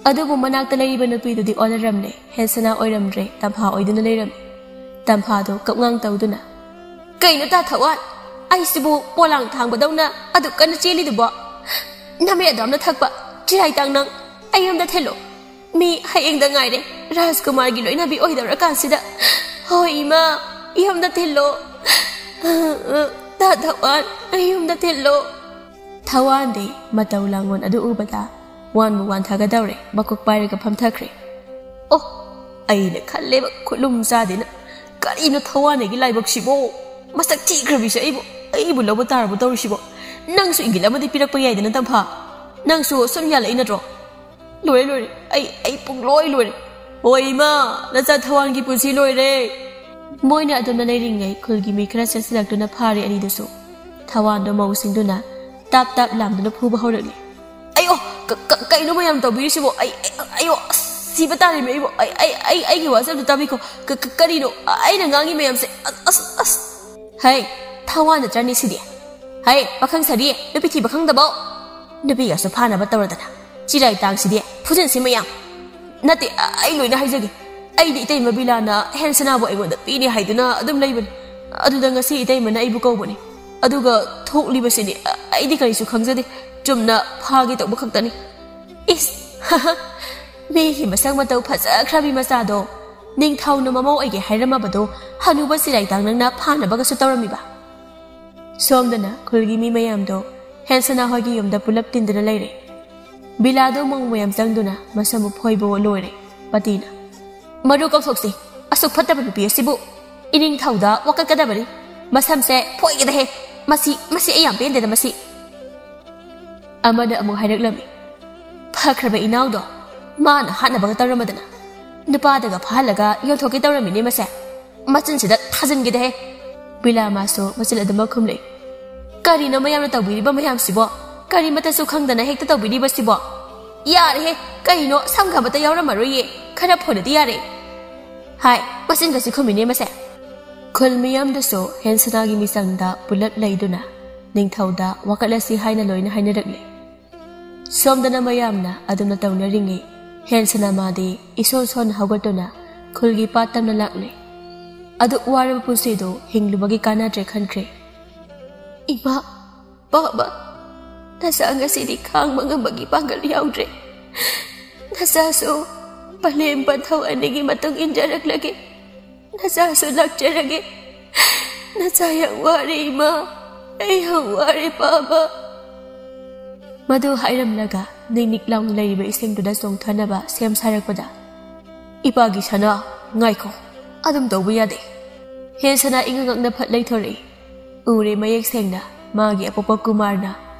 ꯑꯗꯨꯕꯨ ꯃꯅꯥꯛꯇ ꯂꯩꯔꯤꯕ ꯅꯨꯄꯤꯗꯨꯗꯤ ꯑꯣꯟꯅꯔꯝꯂꯦ꯫ ꯍꯦꯟꯁꯅꯥ ꯑꯣꯏꯔꯝꯗ꯭ꯔꯦ, ꯇꯝꯐꯥ ꯑꯣꯏꯗꯨꯅ ꯂꯩꯔꯝꯃꯤ꯫ ꯇꯝꯐꯥꯗꯣ ꯀꯞꯉꯥꯡ ꯇꯧꯗꯨꯅ, "ꯀꯩꯅꯣ ꯇꯥ ꯊꯋꯥꯟ? ꯑꯩꯁꯤꯕꯨ ꯄꯣꯂꯥꯡ ꯊꯥꯡꯕꯗꯧꯅ ꯑꯗꯨꯛ ꯀꯟꯅ ꯆꯦꯜꯂꯤꯗꯨꯕꯣ? ꯅꯃꯦ ꯑꯗꯨꯝꯅ ꯊꯛꯄ ꯆꯤꯔꯥꯏ ꯇꯥꯡꯅꯪ ꯑꯩ ꯌꯨꯝꯗ ꯊꯤꯜꯂꯣ꯫ ꯃꯤ ꯍꯌꯦꯡꯗ ꯉꯥꯏꯔꯦ꯫ ꯔꯥꯖꯀꯨꯃꯥꯔꯒꯤ ꯂꯣꯏꯅꯕꯤ ꯑꯣꯏꯗꯧꯔꯀꯥꯟꯁꯤꯗ꯫ ꯍꯣꯏ ꯏꯃꯥ, ꯌꯨꯝꯗ ꯊꯤꯜꯂꯣ꯫ ꯇꯥ ꯊꯋꯥꯟ, ꯑꯩ ꯌꯨꯝꯗ ꯊꯤꯜꯂꯣ"꯫ ꯊꯋꯥꯟꯗꯤ ꯃꯇꯧ ꯂꯥꯡꯉꯣꯟ ꯑꯗꯨ ꯎꯕꯗ ꯋꯥꯟꯕꯨ ꯋꯥꯟꯊꯒꯗꯧꯔꯦ, ꯃꯀꯣꯛ ꯄꯥꯏꯔꯒ ꯐꯝꯊꯈ꯭ꯔꯦ꯫ ꯑꯣ, ꯑꯩꯅ ꯈꯜꯂꯦꯕ, ꯈꯨꯠꯂꯨꯝ ꯆꯥꯗꯦꯅ꯫ ꯀꯔꯤꯅꯣ ꯊꯋꯥꯟꯗꯒꯤ ꯂꯥꯏꯕꯛꯁꯤꯕꯣ? ꯃꯁꯛ ꯊꯤꯈ꯭ꯔꯕꯤꯁꯦ ꯑꯩꯕꯨ, ꯑꯩꯕꯨ ꯂꯧꯕ ꯇꯥꯔꯕꯣ ꯇꯧꯔꯤꯁꯤꯕꯣ? ꯅꯪꯁꯨ ꯏꯪꯒꯤꯠ ꯑꯃꯗꯤ ꯄꯤꯔꯛꯄ ꯌꯥꯏꯗꯅ, ꯇꯝꯐꯥ꯫ ꯅꯪꯁꯨ ꯁꯨꯝ ꯌꯥꯜꯂꯛꯏ ꯅꯠꯇ꯭ꯔꯣ? ꯂꯣꯏꯔꯦ, ꯂꯣꯏꯔꯦ꯫ ꯑꯩ, ꯑꯩ ꯄꯨꯡꯂꯣꯏ ꯂꯣꯏꯔꯦ꯫ ꯍꯣꯏ ꯏꯃꯥ, ꯅꯆꯥ ꯊꯋꯥꯟꯒꯤ ꯄꯨꯟꯁꯤ ꯂꯣꯏꯔꯦ꯫ ꯃꯣꯏꯅ ꯑꯗꯨꯝꯅ ꯂꯩꯔꯤꯉꯩ ꯈꯨꯜꯒꯤ ꯃꯤ ꯈꯔ ꯆꯦꯟꯁꯤꯜꯂꯛꯇꯨꯅ ꯐꯥꯔꯦ ꯑꯅꯤꯗꯨꯁꯨ꯫ ꯊꯋꯥꯟꯗꯣ ꯃꯧ ꯁꯤꯡꯗꯨꯅ ꯇꯥꯞ ꯇꯥꯞ ꯂꯥꯝꯗꯨꯅ ꯐꯨꯕ ꯍꯧꯔꯛꯂꯦ꯫ "ꯑꯌꯣ, ꯀ- ꯀ- ꯀꯩꯅꯣ ꯃꯌꯥꯝ ꯇꯧꯕꯤꯔꯤꯁꯤꯕꯣ? ꯑꯩ ꯑꯩ- ꯑꯌꯣ, ꯑꯁ, ꯁꯤꯕ ꯇꯥꯔꯦꯃꯤ ꯑꯩꯕꯣ꯫ ꯑꯩ ꯑꯩ ꯑꯩ ꯑꯩꯒꯤ ꯋꯥꯁꯦ ꯑꯝꯇ ꯇꯥꯕꯤꯈꯣ꯫ ꯀ- ꯀ- ꯀꯔꯤꯅꯣ ꯑꯩꯅ ꯉꯥꯡꯉꯤ ꯃꯌꯥꯝꯁꯦ? ꯑꯁ ꯑꯁ ꯑꯁ!" "ꯍꯩ, ꯊꯋꯥꯟ ꯅꯠꯇ꯭ꯔꯅꯤ ꯁꯤꯗꯤ? ꯍꯩ, ꯄꯥꯈꯪ ꯁꯥꯔꯤ, ꯅꯨꯄꯤ ꯊꯤꯕ ꯈꯪꯗꯕꯣ? ꯅꯨꯄꯤꯒꯁꯨ ꯐꯥꯅꯕ ꯇꯧꯔꯗꯅ ꯆꯤꯔꯥꯏ ꯇꯥꯡꯁꯤꯗꯤ꯫ ꯐꯨꯖꯤꯟꯁꯤ ꯃꯌꯥꯝ꯫ ꯅꯠꯇꯦ, ꯑ- ꯑꯩ ꯂꯣꯏꯅ ꯍꯥꯏꯖꯒꯦ꯫ ꯑꯩꯗꯤ ꯏꯇꯩꯃ ꯕꯤꯂꯥꯅ ꯍꯦꯟꯁꯅꯥꯕꯨ ꯑꯩꯉꯣꯟꯗ ꯄꯤꯅꯤ ꯍꯥꯏꯗꯨꯅ ꯑꯗꯨꯝ ꯂꯩꯕꯅꯤ꯫ ꯑꯗꯨꯗ ꯉꯁꯤ ꯏꯇꯩꯃꯅ ꯑꯩꯕꯨ ꯀꯧꯕꯅꯤ꯫ ꯑꯗꯨꯒ ꯊꯣꯛꯂꯤꯕꯁꯤꯗꯤ ꯑ- ꯑꯩꯗꯤ ꯀꯔꯤꯁꯨ ꯈꯪꯖꯗꯦ꯫ ꯆꯨꯝꯅ ꯐꯥꯒꯦ ꯇꯧꯕ ꯈꯛꯇꯅꯤ꯫" "ꯏꯁ, ꯃꯤꯒꯤ ꯃꯁꯛ ꯃꯇꯧ ꯐꯖꯈ꯭ꯔꯕꯤ ꯃꯆꯥꯗꯣ ꯅꯤꯡꯊꯧꯅ ꯃꯃꯧ ꯑꯣꯏꯒꯦ ꯍꯥꯏꯔꯝꯃꯕꯗꯣ ꯍꯅꯨꯕ ꯆꯤꯔꯥꯏ ꯇꯥꯡ ꯅꯪꯅ ꯐꯥꯅꯕꯒꯁꯨ ꯇꯧꯔꯝꯃꯤꯕ?" ꯁꯣꯝꯗꯅ ꯈꯨꯜꯒꯤ ꯃꯤ ꯃꯌꯥꯝꯗꯣ ꯍꯦꯟꯁꯅꯥ ꯍꯣꯏꯒꯤ ꯌꯨꯝꯗ ꯄꯨꯂꯞ ꯇꯤꯟꯗꯨꯅ ꯂꯩꯔꯦ꯫ ꯕꯤꯂꯥꯗꯣ ꯃꯧ ꯃꯌꯥꯝ ꯆꯪꯗꯨꯅ ꯃꯁꯝꯕꯨ ꯐꯣꯏꯕ ꯂꯣꯏꯔꯦ꯫ ꯄꯇꯤꯅ, "ꯃꯔꯨ ꯀꯧꯊꯣꯛꯁꯤ, ꯑꯁꯨꯛ ꯐꯠꯇꯕ ꯅꯨꯄꯤ ꯑꯁꯤꯕꯨ ꯏꯅꯤꯡꯊꯧꯗ ꯋꯥꯀꯠꯀꯗꯕꯅꯤ꯫ ꯃꯁꯝꯁꯦ ꯐꯣꯏꯒꯗꯍꯦ꯫ ꯃꯁꯤ, ꯃꯁꯤ ꯑꯩ ꯌꯥꯝ ꯄꯦꯟꯗꯦꯗ ꯃꯁꯤ꯫" ꯑꯃꯅ ꯑꯃꯨꯛ ꯍꯥꯏꯔꯛꯂꯝꯃꯤ, "ꯐꯈ꯭ꯔꯕ ꯏꯅꯥꯎꯗꯣ ꯃꯥꯅ ꯍꯥꯠꯅꯕꯒ ꯇꯧꯔꯝꯃꯗꯅ ꯅꯨꯄꯥꯗꯒ ꯐꯥꯍꯜꯂꯒ ꯌꯣꯟꯊꯣꯛꯀꯦ ꯇꯧꯔꯝꯃꯤꯅꯦ ꯃꯁꯦ꯫ ꯃꯆꯤꯟꯁꯤꯗ ꯊꯥꯖꯤꯟꯒꯦꯗꯍꯦ꯫" ꯕꯤꯂꯥ ꯃꯥꯁꯨ ꯃꯆꯤꯟ ꯑꯗꯨꯃꯛ ꯈꯨꯝꯂꯦ꯫ "ꯀꯔꯤꯅꯣ ꯃꯌꯥꯝꯅ ꯇꯧꯕꯤꯔꯤꯕ ꯃꯌꯥꯝꯁꯤꯕꯣ? ꯀꯔꯤꯃꯠꯇꯁꯨ ꯈꯪꯗꯅ ꯍꯦꯛꯇ ꯇꯧꯕꯤꯔꯤꯕꯁꯤꯕꯣ? ꯌꯥꯔꯦꯍꯦ, ꯀꯩꯅꯣ ꯁꯝꯒ ꯑꯃꯠꯇ ꯌꯥꯎꯔꯝꯃꯔꯣꯏꯌꯦ꯫ ꯈꯔ ꯐꯣꯟꯅꯗꯤ ꯌꯥꯔꯦ꯫ ꯍꯥꯏ, ꯃꯆꯤꯟꯒꯁꯤ ꯈꯨꯝꯃꯤꯅꯦ ꯃꯁꯦ꯫" ꯈꯨꯜ ꯃꯤꯌꯥꯝꯗꯁꯨ ꯍꯦꯟꯁꯅꯥꯒꯤ ꯃꯤꯆꯪꯗ ꯄꯨꯂꯞ ꯂꯩꯗꯨꯅ ꯅꯤꯡꯊꯧꯗ ꯋꯥꯀꯠꯂꯁꯤ ꯍꯥꯏꯅ ꯂꯣꯏꯅ ꯍꯥꯏꯅꯔꯛꯂꯦ꯫ ꯁꯣꯝꯗꯅ ꯃꯌꯥꯝꯅ ꯑꯗꯨꯝꯅ ꯇꯧꯅꯔꯤꯉꯩ ꯍꯦꯟꯁꯅꯥ ꯃꯥꯗꯤ ꯏꯁꯣꯟ ꯁꯣꯟꯅ ꯍꯧꯒꯠꯇꯨꯅ ꯈꯨꯜꯒꯤ ꯄꯥꯠ ꯇꯝꯅ ꯂꯥꯛꯂꯦ꯫ ꯑꯗꯨꯛ ꯋꯥꯔꯕ ꯄꯨꯟꯁꯤꯗꯨ ꯍꯤꯡꯂꯨꯕꯒꯤ ꯀꯥꯟꯅꯗ꯭ꯔꯦ ꯈꯟꯈ꯭ꯔꯦ꯫ "ꯏꯃꯥ, ꯄꯥꯕ, ꯅꯆꯥ ꯉꯁꯤꯗꯤ ꯈꯥꯡꯕ ꯉꯝꯕꯒꯤ ꯄꯥꯡꯒꯜ ꯌꯥꯎꯗ꯭ꯔꯦ꯫ ꯅꯆꯥꯁꯨ ꯄꯂꯦꯝ ꯄꯟꯊꯧ ꯑꯅꯤꯒꯤ ꯃꯇꯨꯡ ꯏꯟꯖꯔꯛꯂꯒꯦ꯫ ꯅꯆꯥꯁꯨ ꯂꯥꯛꯆꯔꯒꯦ꯫ ꯅꯆꯥ ꯌꯥꯝ ꯋꯥꯔꯦ ꯏꯃꯥ꯫ ꯑꯩ ꯌꯥꯝ ꯋꯥꯔꯦ ꯄꯥꯕ꯫" ꯃꯗꯨ ꯍꯥꯏꯔꯝꯂꯒ ꯅꯤꯛ ꯅꯤꯛ ꯂꯥꯎꯅ ꯂꯩꯔꯤꯕ ꯏꯁꯤꯡꯗꯨꯗ ꯆꯣꯡꯊꯅꯕ ꯁꯦꯝ ꯁꯥꯔꯛꯄꯗ, "ꯏꯄꯥꯒꯤ ꯁꯅꯥ, ꯉꯥꯏꯈꯣ, ꯑꯗꯨꯝ ꯇꯧꯕ ꯌꯥꯗꯦ꯫" ꯍꯦꯟꯁꯅꯥ ꯏꯉꯛ ꯉꯛꯅ ꯐꯠ ꯂꯩꯊꯣꯔꯛꯏ꯫ ꯎꯔꯦ ꯃꯌꯦꯛ ꯁꯦꯡꯅ ꯃꯥꯒꯤ ꯑꯄꯣꯛꯄ ꯀꯨꯃꯥꯔꯅ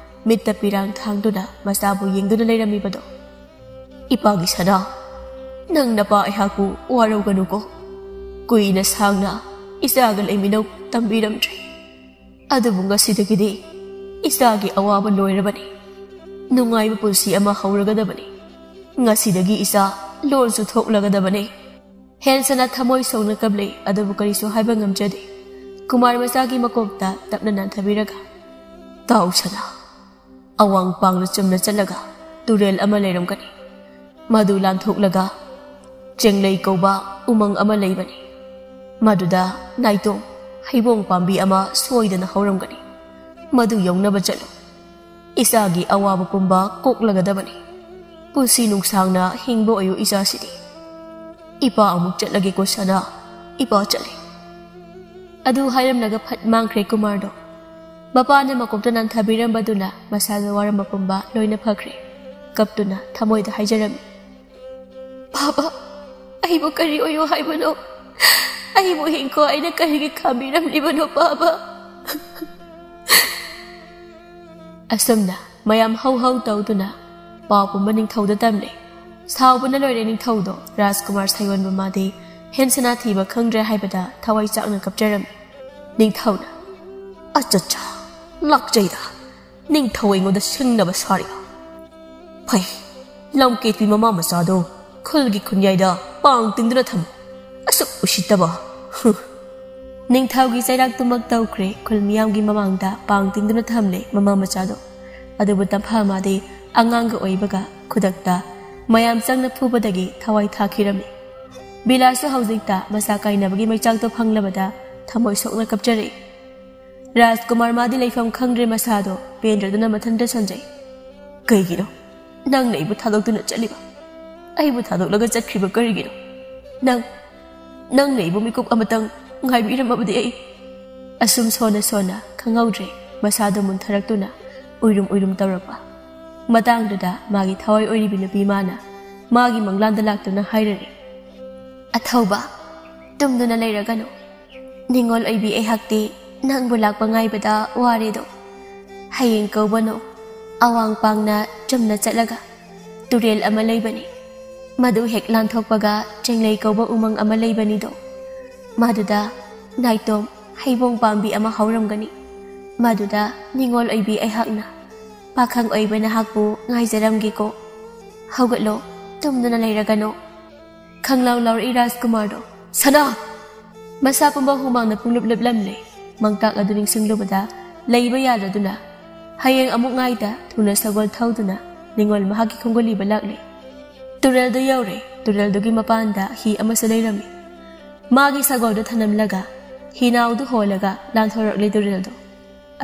ꯃꯤꯠꯇ ꯄꯤꯔꯥꯡ ꯊꯥꯡꯗꯨꯅ ꯃꯆꯥꯕꯨ ꯌꯦꯡꯗꯨꯅ ꯂꯩꯔꯝꯃꯤꯕꯗꯣ꯫ "ꯏꯄꯥꯒꯤ ꯁꯅꯥ, ꯅꯪ ꯅꯄꯥ ꯑꯩꯍꯥꯛꯄꯨ ꯋꯥꯔꯧꯒꯅꯨꯀꯣ꯫ ꯀꯨꯏꯅ ꯁꯥꯡꯅ ꯏꯆꯥꯒ ꯂꯩꯃꯤꯟꯅꯧ ꯇꯝꯕꯤꯔꯝꯗ꯭ꯔꯦ꯫ ꯑꯗꯨꯕꯨ ꯉꯁꯤꯗꯒꯤꯗꯤ ꯏꯆꯥꯒꯤ ꯑꯋꯥꯕ ꯂꯣꯏꯔꯕꯅꯤ꯫ ꯅꯨꯡꯉꯥꯏꯕ ꯄꯨꯟꯁꯤ ꯑꯃ ꯍꯧꯔꯒꯗꯕꯅꯤ꯫ ꯉꯁꯤꯗꯒꯤ ꯏꯆꯥ ꯂꯣꯟꯁꯨ ꯊꯣꯛꯂꯒꯗꯕꯅꯤ꯫ ꯍꯦꯟꯁꯅ ꯊꯃꯣꯏ ꯁꯣꯛꯅ ꯀꯞꯂꯤ, ꯑꯗꯨꯕꯨ ꯀꯔꯤꯁꯨ ꯍꯥꯏꯕ ꯉꯝꯖꯗꯦ꯫ ꯀꯨꯃꯥꯔ ꯃꯆꯥꯒꯤ ꯃꯀꯣꯛꯇ ꯇꯞꯅ ꯅꯥꯟꯊꯕꯤꯔꯒ, "ꯇꯥꯎꯁꯅ, ꯑꯋꯥꯡ ꯄꯥꯡꯅ ꯆꯨꯝꯅ ꯆꯠꯂꯒ ꯇꯨꯔꯦꯜ ꯑꯃ ꯂꯩꯔꯝꯒꯅꯤ꯫ ꯃꯗꯨ ꯂꯥꯟꯊꯣꯛꯂꯒ ꯆꯦꯡꯂꯩ ꯀꯧꯕ ꯎꯃꯪ ꯑꯃ ꯂꯩꯕꯅꯤ꯫ ꯃꯗꯨꯗ ꯅꯥꯏꯇꯣꯝ ꯍꯩꯕꯣꯡ ꯄꯥꯝꯕꯤ ꯑꯃ ꯁꯣꯏꯗꯅ ꯍꯧꯔꯝꯒꯅꯤ꯫ ꯃꯗꯨ ꯌꯧꯅꯕ ꯆꯠꯂꯨ꯫ ꯏꯆꯥꯒꯤ ꯑꯋꯥꯕ ꯄꯨꯝꯕ ꯀꯣꯛꯂꯒꯗꯕꯅꯤ꯫ ꯄꯨꯟꯁꯤ ꯅꯨꯡꯁꯥꯡꯅ ꯍꯤꯡꯕ ꯑꯣꯏꯌꯨ ꯏꯆꯥꯁꯤꯗꯤ꯫ ꯏꯄꯥ ꯑꯃꯨꯛ ꯆꯠꯂꯒꯦꯀꯣ ꯁꯅꯥ, ꯏꯄꯥ ꯆꯠꯂꯦ꯫" ꯑꯗꯨ ꯍꯥꯏꯔꯝꯂꯒ ꯐꯠ ꯃꯥꯡꯈ꯭ꯔꯦ ꯀꯨꯃꯥꯔꯗꯣ꯫ ꯃꯄꯥꯅ ꯃꯀꯣꯛꯇ ꯅꯥꯟꯊꯕꯤꯔꯝꯕꯗꯨꯅ ꯃꯁꯥꯗ ꯋꯥꯔꯝꯕ ꯄꯨꯝꯕ ꯂꯣꯏꯅ ꯐꯈ꯭ꯔꯦ꯫ ꯀꯞꯇꯨꯅ ꯊꯃꯣꯏꯗ ꯍꯥꯏꯖꯔꯝꯃꯤ, "ꯕꯥꯕꯥ, ꯑꯩꯕꯨ ꯀꯔꯤ ꯑꯣꯏꯌꯨ ꯍꯥꯏꯕꯅꯣ? ꯑꯩꯕꯨ ꯍꯤꯡꯈꯣ ꯑꯩꯅ ꯀꯔꯤꯒꯤ ꯈꯥꯝꯕꯤꯔꯝꯂꯤꯕꯅꯣ, ꯕꯥꯕꯥ?" ꯑꯁꯨꯝꯅ ꯃꯌꯥꯝ ꯍꯧ ꯍꯧ ꯇꯧꯗꯨꯅ ꯄꯥꯎ ꯄꯨꯝꯕ ꯅꯤꯡꯊꯧꯗ ꯇꯝꯂꯦ꯫ ꯁꯥꯎꯕꯅ ꯂꯣꯏꯔꯦ ꯅꯤꯡꯊꯧꯗꯣ꯫ ꯔꯥꯖꯀꯨꯃꯥꯔ ꯁꯥꯌꯣꯟꯕ ꯃꯥꯗꯤ ꯍꯦꯟꯁꯅꯥ ꯊꯤꯕ ꯈꯪꯗ꯭ꯔꯦ ꯍꯥꯏꯕꯗ ꯊꯋꯥꯏ ꯆꯥꯛꯅ ꯀꯞꯆꯔꯝꯃꯤ꯫ ꯅꯤꯡꯊꯧꯅ, "ꯑꯆꯠꯆꯥ, ꯂꯥꯛꯆꯩꯗ, ꯅꯤꯡꯊꯧ ꯑꯩꯉꯣꯟꯗ ꯁꯤꯡꯅꯕ ꯁꯥꯔꯤꯕ? ꯐꯩ, ꯂꯝꯀꯦꯠꯄꯤ ꯃꯃꯥ ꯃꯆꯥꯗꯣ ꯈꯨꯜꯒꯤ ꯈꯨꯟꯌꯥꯏꯗ ꯄꯥꯡ ꯇꯤꯡꯗꯨꯅ ꯊꯝꯃꯨ꯫ ꯑꯁꯨꯛ ꯎꯁꯤꯠꯇꯕ!" ꯍꯨ꯫ ꯅꯤꯡꯊꯧꯒꯤ ꯆꯩꯔꯥꯛꯇꯨꯃꯛ ꯇꯧꯈ꯭ꯔꯦ꯫ ꯈꯨꯜ ꯃꯤꯌꯥꯝꯒꯤ ꯃꯃꯥꯡꯗ ꯄꯥꯡ ꯇꯤꯡꯗꯨꯅ ꯊꯝꯂꯦ ꯃꯃꯥ ꯃꯆꯥꯗꯣ꯫ ꯑꯗꯨꯕꯨ ꯇꯝꯐꯥ ꯃꯥꯗꯤ ꯑꯉꯥꯡꯒ ꯑꯣꯏꯕꯒ ꯈꯨꯗꯛꯇ ꯃꯌꯥꯝ ꯆꯪꯅ ꯐꯨꯕꯗꯒꯤ ꯊꯋꯥꯏ ꯊꯥꯈꯤꯔꯝꯃꯤ꯫ ꯕꯤꯂꯥꯁꯁꯨ ꯍꯧꯖꯤꯛꯇ ꯃꯆꯥ ꯀꯥꯏꯅꯕꯒꯤ ꯃꯩꯆꯥꯛꯇꯣ ꯐꯪꯂꯕꯗ ꯊꯃꯣꯏ ꯁꯣꯛꯅ ꯀꯞꯆꯔꯛꯏ꯫ ꯔꯥꯖꯀꯨꯃꯥꯔ ꯃꯥꯗꯤ ꯂꯩꯐꯝ ꯈꯪꯗ꯭ꯔꯦ ꯃꯁꯥꯗꯣ, ꯄꯦꯟꯗ꯭ꯔꯗꯨꯅ ꯃꯊꯟꯇ ꯁꯣꯟꯖꯩ꯫ "ꯀꯩꯒꯤꯅꯣ? ꯅꯪꯅ ꯑꯩꯕꯨ ꯊꯥꯗꯣꯛꯇꯨꯅ ꯆꯠꯂꯤꯕ? ꯑꯩꯕꯨ ꯊꯥꯗꯣꯛꯂꯒ ꯆꯠꯈ꯭ꯔꯤꯕ ꯀꯔꯤꯒꯤꯅꯣ? ꯅꯪ, ꯅꯪꯅ ꯑꯩꯕꯨ ꯃꯤꯀꯨꯞ ꯑꯃꯇꯪ ꯉꯥꯏꯕꯤꯔꯝꯃꯕꯗꯤ ꯑꯩ꯫" ꯑꯁꯨꯝ ꯁꯣꯟꯅ ꯁꯣꯟꯅ ꯈꯪꯍꯧꯗ꯭ꯔꯦ ꯃꯁꯥꯗꯣ ꯃꯨꯟꯊꯔꯛꯇꯨꯅ ꯎꯏꯔꯨꯝ ꯎꯏꯔꯨꯝ ꯇꯧꯔꯛꯄ꯫ ꯃꯇꯥꯡꯗꯨꯗ ꯃꯥꯒꯤ ꯊꯋꯥꯏ ꯑꯣꯏꯔꯤꯕꯤ ꯅꯨꯄꯤ ꯃꯥꯅ ꯃꯥꯒꯤ ꯃꯪꯂꯥꯟꯗ ꯂꯥꯛꯇꯨꯅ ꯍꯥꯏꯔꯔꯦ, "ꯑꯊꯧꯕ, ꯇꯨꯝꯗꯨꯅ ꯂꯩꯔꯒꯅꯨ꯫ ꯅꯤꯡꯉꯣꯜ ꯑꯣꯏꯕꯤ ꯑꯩꯍꯥꯛꯇꯤ ꯅꯪꯕꯨ ꯂꯥꯛꯄ ꯉꯥꯏꯕꯗ ꯋꯥꯔꯦꯗꯣ꯫ ꯍꯌꯦꯡ ꯀꯧꯕꯅꯨ, ꯑꯋꯥꯡ ꯄꯥꯡꯅ ꯆꯨꯝꯅ ꯆꯠꯂꯒ ꯇꯨꯔꯦꯜ ꯑꯃ ꯂꯩꯕꯅꯤ꯫ ꯃꯗꯨ ꯍꯦꯛ ꯂꯥꯟꯊꯣꯛꯄꯒ ꯆꯦꯡꯂꯩ ꯀꯧꯕ ꯎꯃꯪ ꯑꯃ ꯂꯩꯕꯅꯤꯗꯣ꯫ ꯃꯗꯨꯗ ꯅꯥꯏꯇꯣꯝ ꯍꯩꯕꯣꯡ ꯄꯥꯝꯕꯤ ꯑꯃ ꯍꯧꯔꯝꯒꯅꯤ꯫ ꯃꯗꯨꯗ ꯅꯤꯡꯉꯣꯜ ꯑꯣꯏꯕꯤ ꯑꯩꯍꯥꯛꯅ ꯄꯥꯈꯪ ꯑꯣꯏꯕ ꯅꯍꯥꯛꯄꯨ ꯉꯥꯏꯖꯔꯝꯒꯦꯀꯣ꯫ ꯍꯧꯒꯠꯂꯣ, ꯇꯨꯝꯗꯨꯅ ꯂꯩꯔꯒꯅꯨ꯫ ꯈꯪꯂꯥꯎ ꯂꯥꯎꯔꯛꯏ ꯔꯥꯖꯀꯨꯃꯥꯔꯗꯣ꯫ "ꯁꯅꯥ!" ꯃꯁꯥ ꯄꯨꯝꯕ ꯍꯨꯃꯥꯡꯅ ꯄꯨꯡꯂꯨꯞ ꯂꯨꯞꯂꯝꯂꯦ꯫ ꯃꯪꯇꯥꯛ ꯑꯗꯨ ꯅꯤꯡꯁꯤꯡꯂꯨꯕꯗ ꯂꯩꯕ ꯌꯥꯗꯗꯨꯅ, ꯍꯌꯦꯡ ꯑꯃꯨꯛ ꯉꯥꯏꯗ ꯊꯨꯅ ꯁꯒꯣꯜ ꯊꯧꯗꯨꯅ ꯅꯤꯡꯉꯣꯜ ꯃꯍꯥꯛꯀꯤ ꯈꯣꯡꯒꯨꯜ ꯏꯕ ꯂꯥꯛꯂꯦ꯫ ꯇꯨꯔꯦꯜꯗꯨ ꯌꯧꯔꯦ꯫ ꯇꯨꯔꯦꯜꯗꯨꯒꯤ ꯃꯄꯥꯟꯗ ꯍꯤ ꯑꯃꯁꯨ ꯂꯩꯔꯝꯃꯤ꯫ ꯃꯥꯒꯤ ꯁꯒꯣꯜꯗꯨ ꯊꯅꯝꯂꯒ ꯍꯤꯅꯥꯎꯗꯨ ꯍꯣꯜꯂꯒ ꯂꯥꯟꯊꯣꯔꯛꯂꯦ ꯇꯨꯔꯦꯜꯗꯨ꯫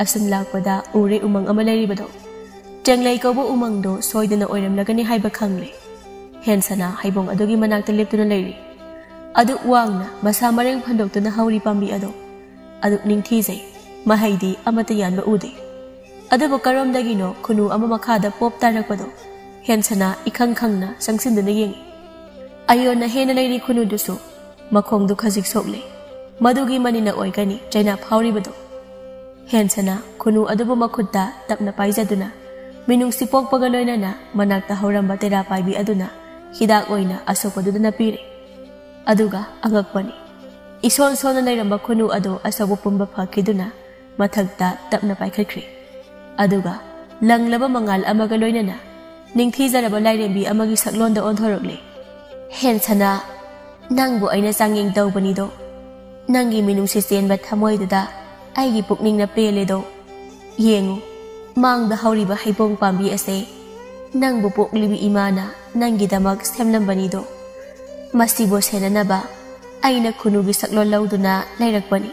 ꯑꯁꯨꯝ ꯂꯥꯛꯄꯗ ꯎꯔꯦ ꯎꯃꯪ ꯑꯃ ꯂꯩꯔꯤꯕꯗꯣ꯫ ꯆꯦꯡꯂꯩ ꯀꯧꯕ ꯎꯃꯪꯗꯣ ꯁꯣꯏꯗꯅ ꯑꯣꯏꯔꯝꯂꯒꯅꯤ ꯍꯥꯏꯕ ꯈꯪꯂꯦ꯫ ꯍꯦꯟꯁꯅꯥ ꯍꯩꯕꯣꯡ ꯑꯗꯨꯒꯤ ꯃꯅꯥꯛꯇ ꯂꯦꯞꯇꯨꯅ ꯂꯩꯔꯤ꯫ ꯑꯗꯨꯛ ꯋꯥꯡꯅ ꯃꯁꯥ ꯃꯔꯦꯡ ꯐꯟꯗꯣꯛꯇꯨꯅ ꯍꯧꯔꯤ ꯄꯥꯝꯕꯤ ꯑꯗꯣ꯫ ꯑꯗꯨꯛ ꯅꯤꯡꯊꯤꯖꯩ꯫ ꯃꯍꯩꯗꯤ ꯑꯃꯠꯇ ꯌꯥꯟꯕ ꯎꯗꯦ꯫ ꯑꯗꯨꯕꯨ ꯀꯔꯣꯝꯗꯒꯤꯅꯣ ꯈꯨꯅꯨ ꯑꯃ ꯃꯈꯥꯗ ꯄꯣꯞ ꯇꯥꯔꯛꯄꯗꯣ ꯍꯦꯟꯁꯅꯥ ꯏꯈꯪ ꯈꯪꯅ ꯆꯪꯁꯤꯟꯗꯨꯅ ꯌꯦꯡꯉꯤ꯫ ꯑꯌꯣꯟꯅ ꯍꯦꯟꯅ ꯂꯩꯔꯤ ꯈꯨꯅꯨꯗꯨꯁꯨ꯫ ꯃꯈꯣꯡꯗꯨ ꯈꯖꯤꯛ ꯁꯣꯛꯂꯦ꯫ ꯃꯗꯨꯒꯤ ꯃꯅꯤꯅ ꯑꯣꯏꯒꯅꯤ ꯆꯩꯅꯥ ꯐꯥꯎꯔꯤꯕꯗꯣ꯫ ꯍꯦꯟꯁꯅ ꯈꯨꯅꯨ ꯑꯗꯨꯕꯨ ꯃꯈꯨꯠꯇ ꯇꯞꯅ ꯄꯥꯏꯖꯗꯨꯅ ꯃꯤꯅꯨꯡꯁꯤ ꯄꯣꯛꯄꯒ ꯂꯣꯏꯅꯅ ꯃꯅꯥꯛꯇ ꯍꯧꯔꯝꯕ ꯇꯦꯔꯥ ꯄꯥꯏꯕꯤ ꯑꯗꯨꯅ ꯍꯤꯗꯥꯛ ꯑꯣꯏꯅ ꯑꯁꯣꯛꯄꯗꯨꯗ ꯅꯞꯄꯤꯔꯦ꯫ ꯑꯗꯨꯒ ꯑꯉꯛꯄꯅꯤ, ꯏꯁꯣꯟ ꯁꯣꯟꯅ ꯂꯩꯔꯝꯕ ꯈꯨꯅꯨ ꯑꯗꯨ ꯑꯁꯣꯛꯄ ꯄꯨꯝꯕ ꯐꯈꯤꯗꯨꯅ ꯃꯊꯛꯇ ꯇꯞꯅ ꯄꯥꯏꯈꯠꯈ꯭ꯔꯦ꯫ ꯑꯗꯨꯒ ꯂꯪꯂꯕ ꯃꯉꯥꯜ ꯑꯃꯒ ꯂꯣꯏꯅꯅ ꯅꯤꯡꯊꯤꯖꯔꯕ ꯂꯥꯏꯔꯦꯝꯕꯤ ꯑꯃꯒꯤ ꯁꯛꯂꯣꯟꯗ ꯑꯣꯟꯊꯣꯔꯛꯂꯦ꯫ "ꯍꯦꯟꯁꯅꯥ, ꯅꯪꯕꯨ ꯑꯩꯅ ꯆꯥꯡꯌꯦꯡ ꯇꯧꯕꯅꯤꯗꯣ꯫ ꯅꯪꯒꯤ ꯃꯤꯅꯨꯡꯁꯤ ꯆꯦꯟꯕ ꯊꯃꯣꯏꯗꯨꯗ ꯑꯩꯒꯤ ꯄꯨꯛꯅꯤꯡꯅ ꯄꯦꯜꯂꯦꯗꯣ꯫ ꯌꯦꯡꯉꯨ, ꯃꯥꯡꯗ ꯍꯧꯔꯤꯕ ꯍꯩꯕꯣꯡ ꯄꯥꯝꯕꯤ ꯑꯁꯦ ꯅꯪꯕꯨ ꯄꯣꯛꯂꯤꯕꯤ ꯏꯃꯥꯅ ꯅꯪꯒꯤꯗꯃꯛ ꯁꯦꯝꯂꯝꯕꯅꯤꯗꯣ꯫ ꯃꯁꯤꯕꯨ ꯁꯦꯟꯅꯅꯕ ꯑꯩꯅ ꯈꯨꯅꯨꯒꯤ ꯁꯛꯂꯣꯟ ꯂꯧꯗꯨꯅ ꯂꯩꯔꯛꯄꯅꯤ꯫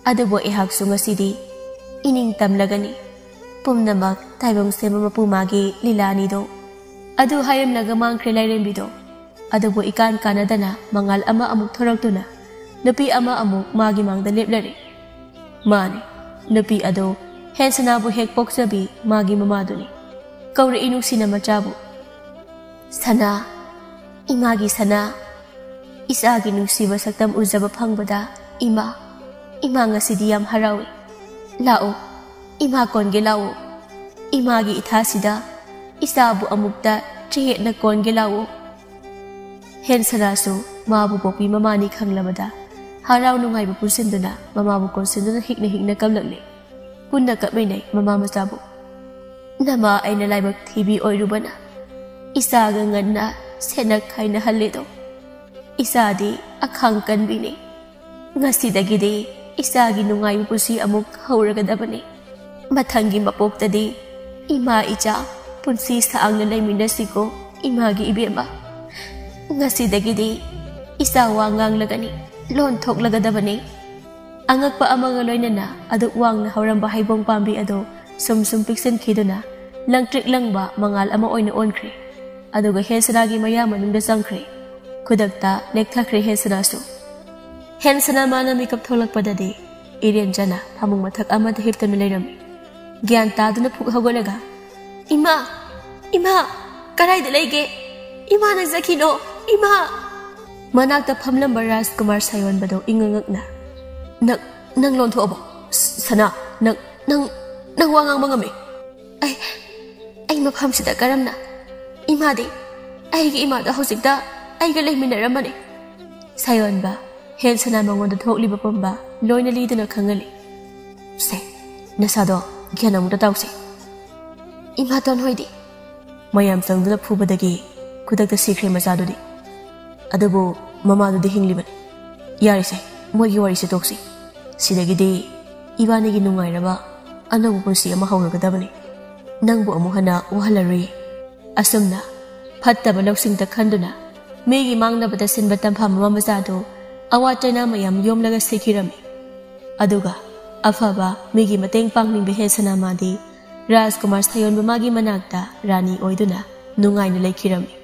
ꯑꯗꯨꯕꯨ ꯑꯩꯍꯥꯛꯁꯨ ꯉꯁꯤꯗꯤ ꯏꯅꯤꯡ ꯇꯝꯂꯒꯅꯤ꯫ ꯄꯨꯝꯅꯃꯛ ꯇꯥꯏꯕꯪ ꯁꯦꯝꯕ ꯃꯄꯨ ꯃꯥꯒꯤ ꯂꯤꯂꯥꯅꯤꯗꯣ꯫" ꯑꯗꯨ ꯍꯥꯏꯔꯝꯂꯒ ꯃꯥꯡꯈ꯭ꯔꯦ ꯂꯥꯏꯔꯦꯝꯕꯤꯗꯣ꯫ ꯑꯗꯨꯕꯨ ꯏꯀꯥꯟ ꯀꯥꯟꯅꯗꯅ ꯃꯉꯥꯜ ꯑꯃ ꯑꯃꯨꯛ ꯊꯣꯔꯛꯇꯨꯅ ꯅꯨꯄꯤ ꯑꯃ ꯑꯃꯨꯛ ꯃꯥꯒꯤ ꯃꯥꯡꯗ ꯂꯦꯞꯂꯔꯦ꯫ ꯃꯥꯅꯤ, ꯅꯨꯄꯤ ꯑꯗꯣ ꯍꯦꯟꯁꯅꯥꯕꯨ ꯍꯦꯛ ꯄꯣꯛꯆꯕꯤ ꯃꯥꯒꯤ ꯃꯃꯥꯗꯨꯅꯤ꯫ ꯀꯧꯔꯛꯏ ꯅꯨꯡꯁꯤꯅ ꯃꯆꯥꯕꯨ꯫ "ꯁꯅꯥ, ꯏꯃꯥꯒꯤ ꯁꯅꯥ, ꯏꯆꯥꯒꯤ ꯅꯨꯡꯁꯤꯕ ꯁꯛꯇꯝ ꯎꯖꯕ ꯐꯪꯕꯗ ꯏꯃꯥ, ꯏꯃꯥ ꯉꯁꯤꯗꯤ ꯌꯥꯝ ꯍꯔꯥꯎꯏ꯫ ꯂꯥꯛꯑꯣ, ꯏꯃꯥ ꯀꯣꯟꯒꯦ ꯂꯥꯛꯑꯣ꯫ ꯏꯃꯥꯒꯤ ꯏꯊꯥꯁꯤꯗ ꯏꯆꯥꯕꯨ ꯑꯃꯨꯛꯇ ꯆꯌꯦꯠꯅ ꯀꯣꯟꯒꯦ ꯂꯥꯛꯑꯣ꯫" ꯍꯦꯟꯁꯅꯥꯁꯨ ꯃꯥꯕꯨ ꯄꯣꯛꯄꯤ ꯃꯃꯥꯅꯤ ꯈꯪꯂꯕꯗ ꯍꯔꯥꯎ ꯅꯨꯡꯉꯥꯏꯕ ꯄꯨꯟꯁꯤꯟꯗꯨꯅ ꯃꯃꯥꯕꯨ ꯀꯣꯟꯁꯤꯟꯗꯨꯅ ꯍꯤꯛꯅ ꯍꯤꯛꯅ ꯀꯞꯂꯛꯂꯦ꯫ ꯄꯨꯟꯅ ꯀꯞꯃꯤꯟꯅꯩ ꯃꯃꯥ ꯃꯆꯥꯕꯨ꯫ ꯅꯃꯥ ꯑꯩꯅ ꯂꯥꯏꯕꯛ ꯊꯤꯕꯤ ꯑꯣꯏꯔꯨꯕꯅ ꯏꯆꯥꯒ ꯉꯟꯅ ꯁꯦꯟꯅ ꯈꯥꯏꯅꯍꯜꯂꯦꯗꯣ꯫ ꯏꯆꯥꯗꯤ ꯑꯈꯥꯡ ꯀꯟꯕꯤꯅꯤ꯫ ꯉꯁꯤꯗꯒꯤꯗꯤ ꯏꯆꯥꯒꯤ ꯅꯨꯡꯉꯥꯏꯕ ꯄꯨꯟꯁꯤ ꯑꯃꯨꯛ ꯍꯧꯔꯒꯗꯕꯅꯤ꯫ ꯃꯊꯪꯒꯤ ꯃꯄꯣꯛꯇꯗꯤ ꯏꯃꯥ ꯏꯆꯥ ꯄꯨꯟꯁꯤ ꯁꯥꯡꯅ ꯂꯩꯃꯤꯟꯅꯁꯤꯀꯣ ꯏꯃꯥꯒꯤ ꯏꯕꯦꯝꯃ꯫ ꯉꯁꯤꯗꯒꯤꯗꯤ ꯏꯆꯥ ꯋꯥ ꯉꯥꯡꯂꯒꯅꯤ, ꯂꯣꯟ ꯊꯣꯛꯂꯒꯗꯕꯅꯤ꯫ ꯑꯉꯛꯄ ꯑꯃꯒ ꯂꯣꯏꯅꯅ ꯑꯗꯨꯛ ꯋꯥꯡꯅ ꯍꯧꯔꯝꯕ ꯍꯩꯕꯣꯡ ꯄꯥꯝꯕꯤ ꯑꯗꯨ ꯁꯨꯝ ꯁꯨꯝ ꯄꯤꯛꯁꯤꯟꯈꯤꯗꯨꯅ ꯂꯪꯇ꯭ꯔꯤꯛ ꯂꯪꯕ ꯃꯉꯥꯜ ꯑꯃ ꯑꯣꯏꯅ ꯑꯣꯟꯈ꯭ꯔꯦ꯫ ꯑꯗꯨꯒ ꯍꯦꯟꯁꯅꯥꯒꯤ ꯃꯌꯥ ꯃꯅꯨꯡꯗ ꯆꯪꯈ꯭ꯔꯦ꯫ ꯈꯨꯗꯛꯇ ꯂꯦꯛꯊꯈ꯭ꯔꯦ ꯍꯦꯟꯁꯅꯥꯁꯨ꯫ ꯍꯦꯟꯁꯅꯥ ꯃꯥꯅ ꯃꯤꯀꯞ ꯊꯣꯛꯂꯛꯄꯗꯗꯤ ꯏꯔꯦꯟꯖꯅ ꯐꯃꯨꯡ ꯃꯊꯛ ꯑꯃꯗ ꯍꯤꯞꯇꯨꯅ ꯂꯩꯔꯝꯃꯤ꯫ ꯒ꯭ꯌꯥꯟ ꯇꯥꯗꯨꯅ ꯐꯨꯛ ꯍꯧꯒꯠꯂꯒ, "ꯏꯃꯥ! ꯏꯃꯥ! ꯀꯗꯥꯏꯗ ꯂꯩꯒꯦ? ꯏꯃꯥ ꯅꯪ ꯆꯠꯈꯤꯅꯣ! ꯏꯃꯥ!" ꯃꯅꯥꯛꯇ ꯐꯝꯂꯝꯕ ꯔꯥꯖꯀꯨꯃꯥꯔ ꯁꯥꯌꯣꯟꯕꯗꯣ ꯏꯉꯛ ꯉꯛꯅ, "ꯅꯪ, ꯅꯪ ꯂꯣꯟꯊꯣꯛꯑꯕꯣ? ꯁ-, ꯁꯅꯥ, ꯅꯪ, ꯅꯪ, ꯅꯪ ꯋꯥ ꯉꯥꯡꯕ ꯉꯝꯃꯤ?" "ꯑꯩ, ꯑꯩ ꯃꯐꯝꯁꯤꯗ ꯀꯔꯝꯅ? ꯏꯃꯥꯗꯤ, ꯑꯩꯒꯤ ꯏꯃꯥꯗꯣ ꯍꯧꯖꯤꯛꯇ ꯑꯩꯒ ꯂꯩꯃꯤꯟꯅꯔꯝꯕꯅꯤ꯫" ꯁꯥꯌꯣꯟꯕ, ꯍꯦꯟꯁꯅꯥ ꯃꯉꯣꯟꯗ ꯊꯣꯛꯂꯤꯕ ꯄꯨꯝꯕ ꯂꯣꯏꯅ ꯂꯤꯗꯨꯅ ꯈꯪꯍꯜꯂꯤ꯫ "ꯁꯦ, ꯅꯁꯥꯗꯣ ꯒ꯭ꯌꯥꯟ ꯑꯃꯨꯛꯇ ꯇꯥꯎꯁꯦ꯫ ꯏꯃꯥꯇꯣꯟ ꯍꯣꯏꯗꯤ?" ꯃꯌꯥꯝ ꯆꯪꯗꯨꯅ ꯐꯨꯕꯗꯒꯤ ꯈꯨꯗꯛꯇ ꯁꯤꯈ꯭ꯔꯦ ꯃꯆꯥꯗꯨꯗꯤ꯫ ꯑꯗꯨꯕꯨ ꯃꯃꯥꯗꯨꯗꯤ ꯍꯤꯡꯂꯤꯕꯅꯤ꯫ ꯌꯥꯔꯦꯁꯦ, ꯃꯣꯏꯒꯤ ꯋꯥꯔꯤꯁꯦ ꯇꯣꯛꯁꯤ꯫ ꯁꯤꯗꯒꯤꯗꯤ ꯏꯕꯥꯅꯤꯒꯤ ꯅꯨꯡꯉꯥꯏꯔꯕ ꯑꯅꯧꯕ ꯄꯨꯟꯁꯤ ꯑꯃ ꯍꯧꯔꯒꯗꯕꯅꯤ꯫ ꯅꯪꯕꯨ ꯑꯃꯨꯛ ꯍꯟꯅ ꯋꯥꯍꯜꯂꯔꯣꯏ꯫ ꯑꯁꯨꯝꯅ ꯐꯠꯇꯕ ꯂꯧꯁꯤꯡꯇ ꯈꯟꯗꯨꯅ ꯃꯤꯒꯤ ꯃꯥꯡꯅꯕꯗ ꯁꯤꯟꯕ ꯇꯝꯐꯥ ꯃꯃꯥ ꯃꯆꯥꯗꯨ ꯑꯋꯥ ꯆꯩꯅꯥ ꯃꯌꯥꯝ ꯌꯣꯝꯂꯒ ꯁꯤꯈꯤꯔꯝꯃꯤ꯫ ꯑꯗꯨꯒ ꯑꯐꯕ ꯃꯤꯒꯤ ꯃꯇꯦꯡ ꯄꯥꯡꯅꯤꯡꯕ ꯍꯦꯟꯁꯅꯥ ꯃꯥꯗꯤ ꯔꯥꯖꯀꯨꯃꯥꯔ ꯁꯥꯌꯣꯟꯕ ꯃꯥꯒꯤ ꯃꯅꯥꯛꯇ ꯔꯥꯅꯤ ꯑꯣꯏꯗꯨꯅ ꯅꯨꯡꯉꯥꯏꯅ ꯂꯩꯈꯤꯔꯝꯃꯤ꯫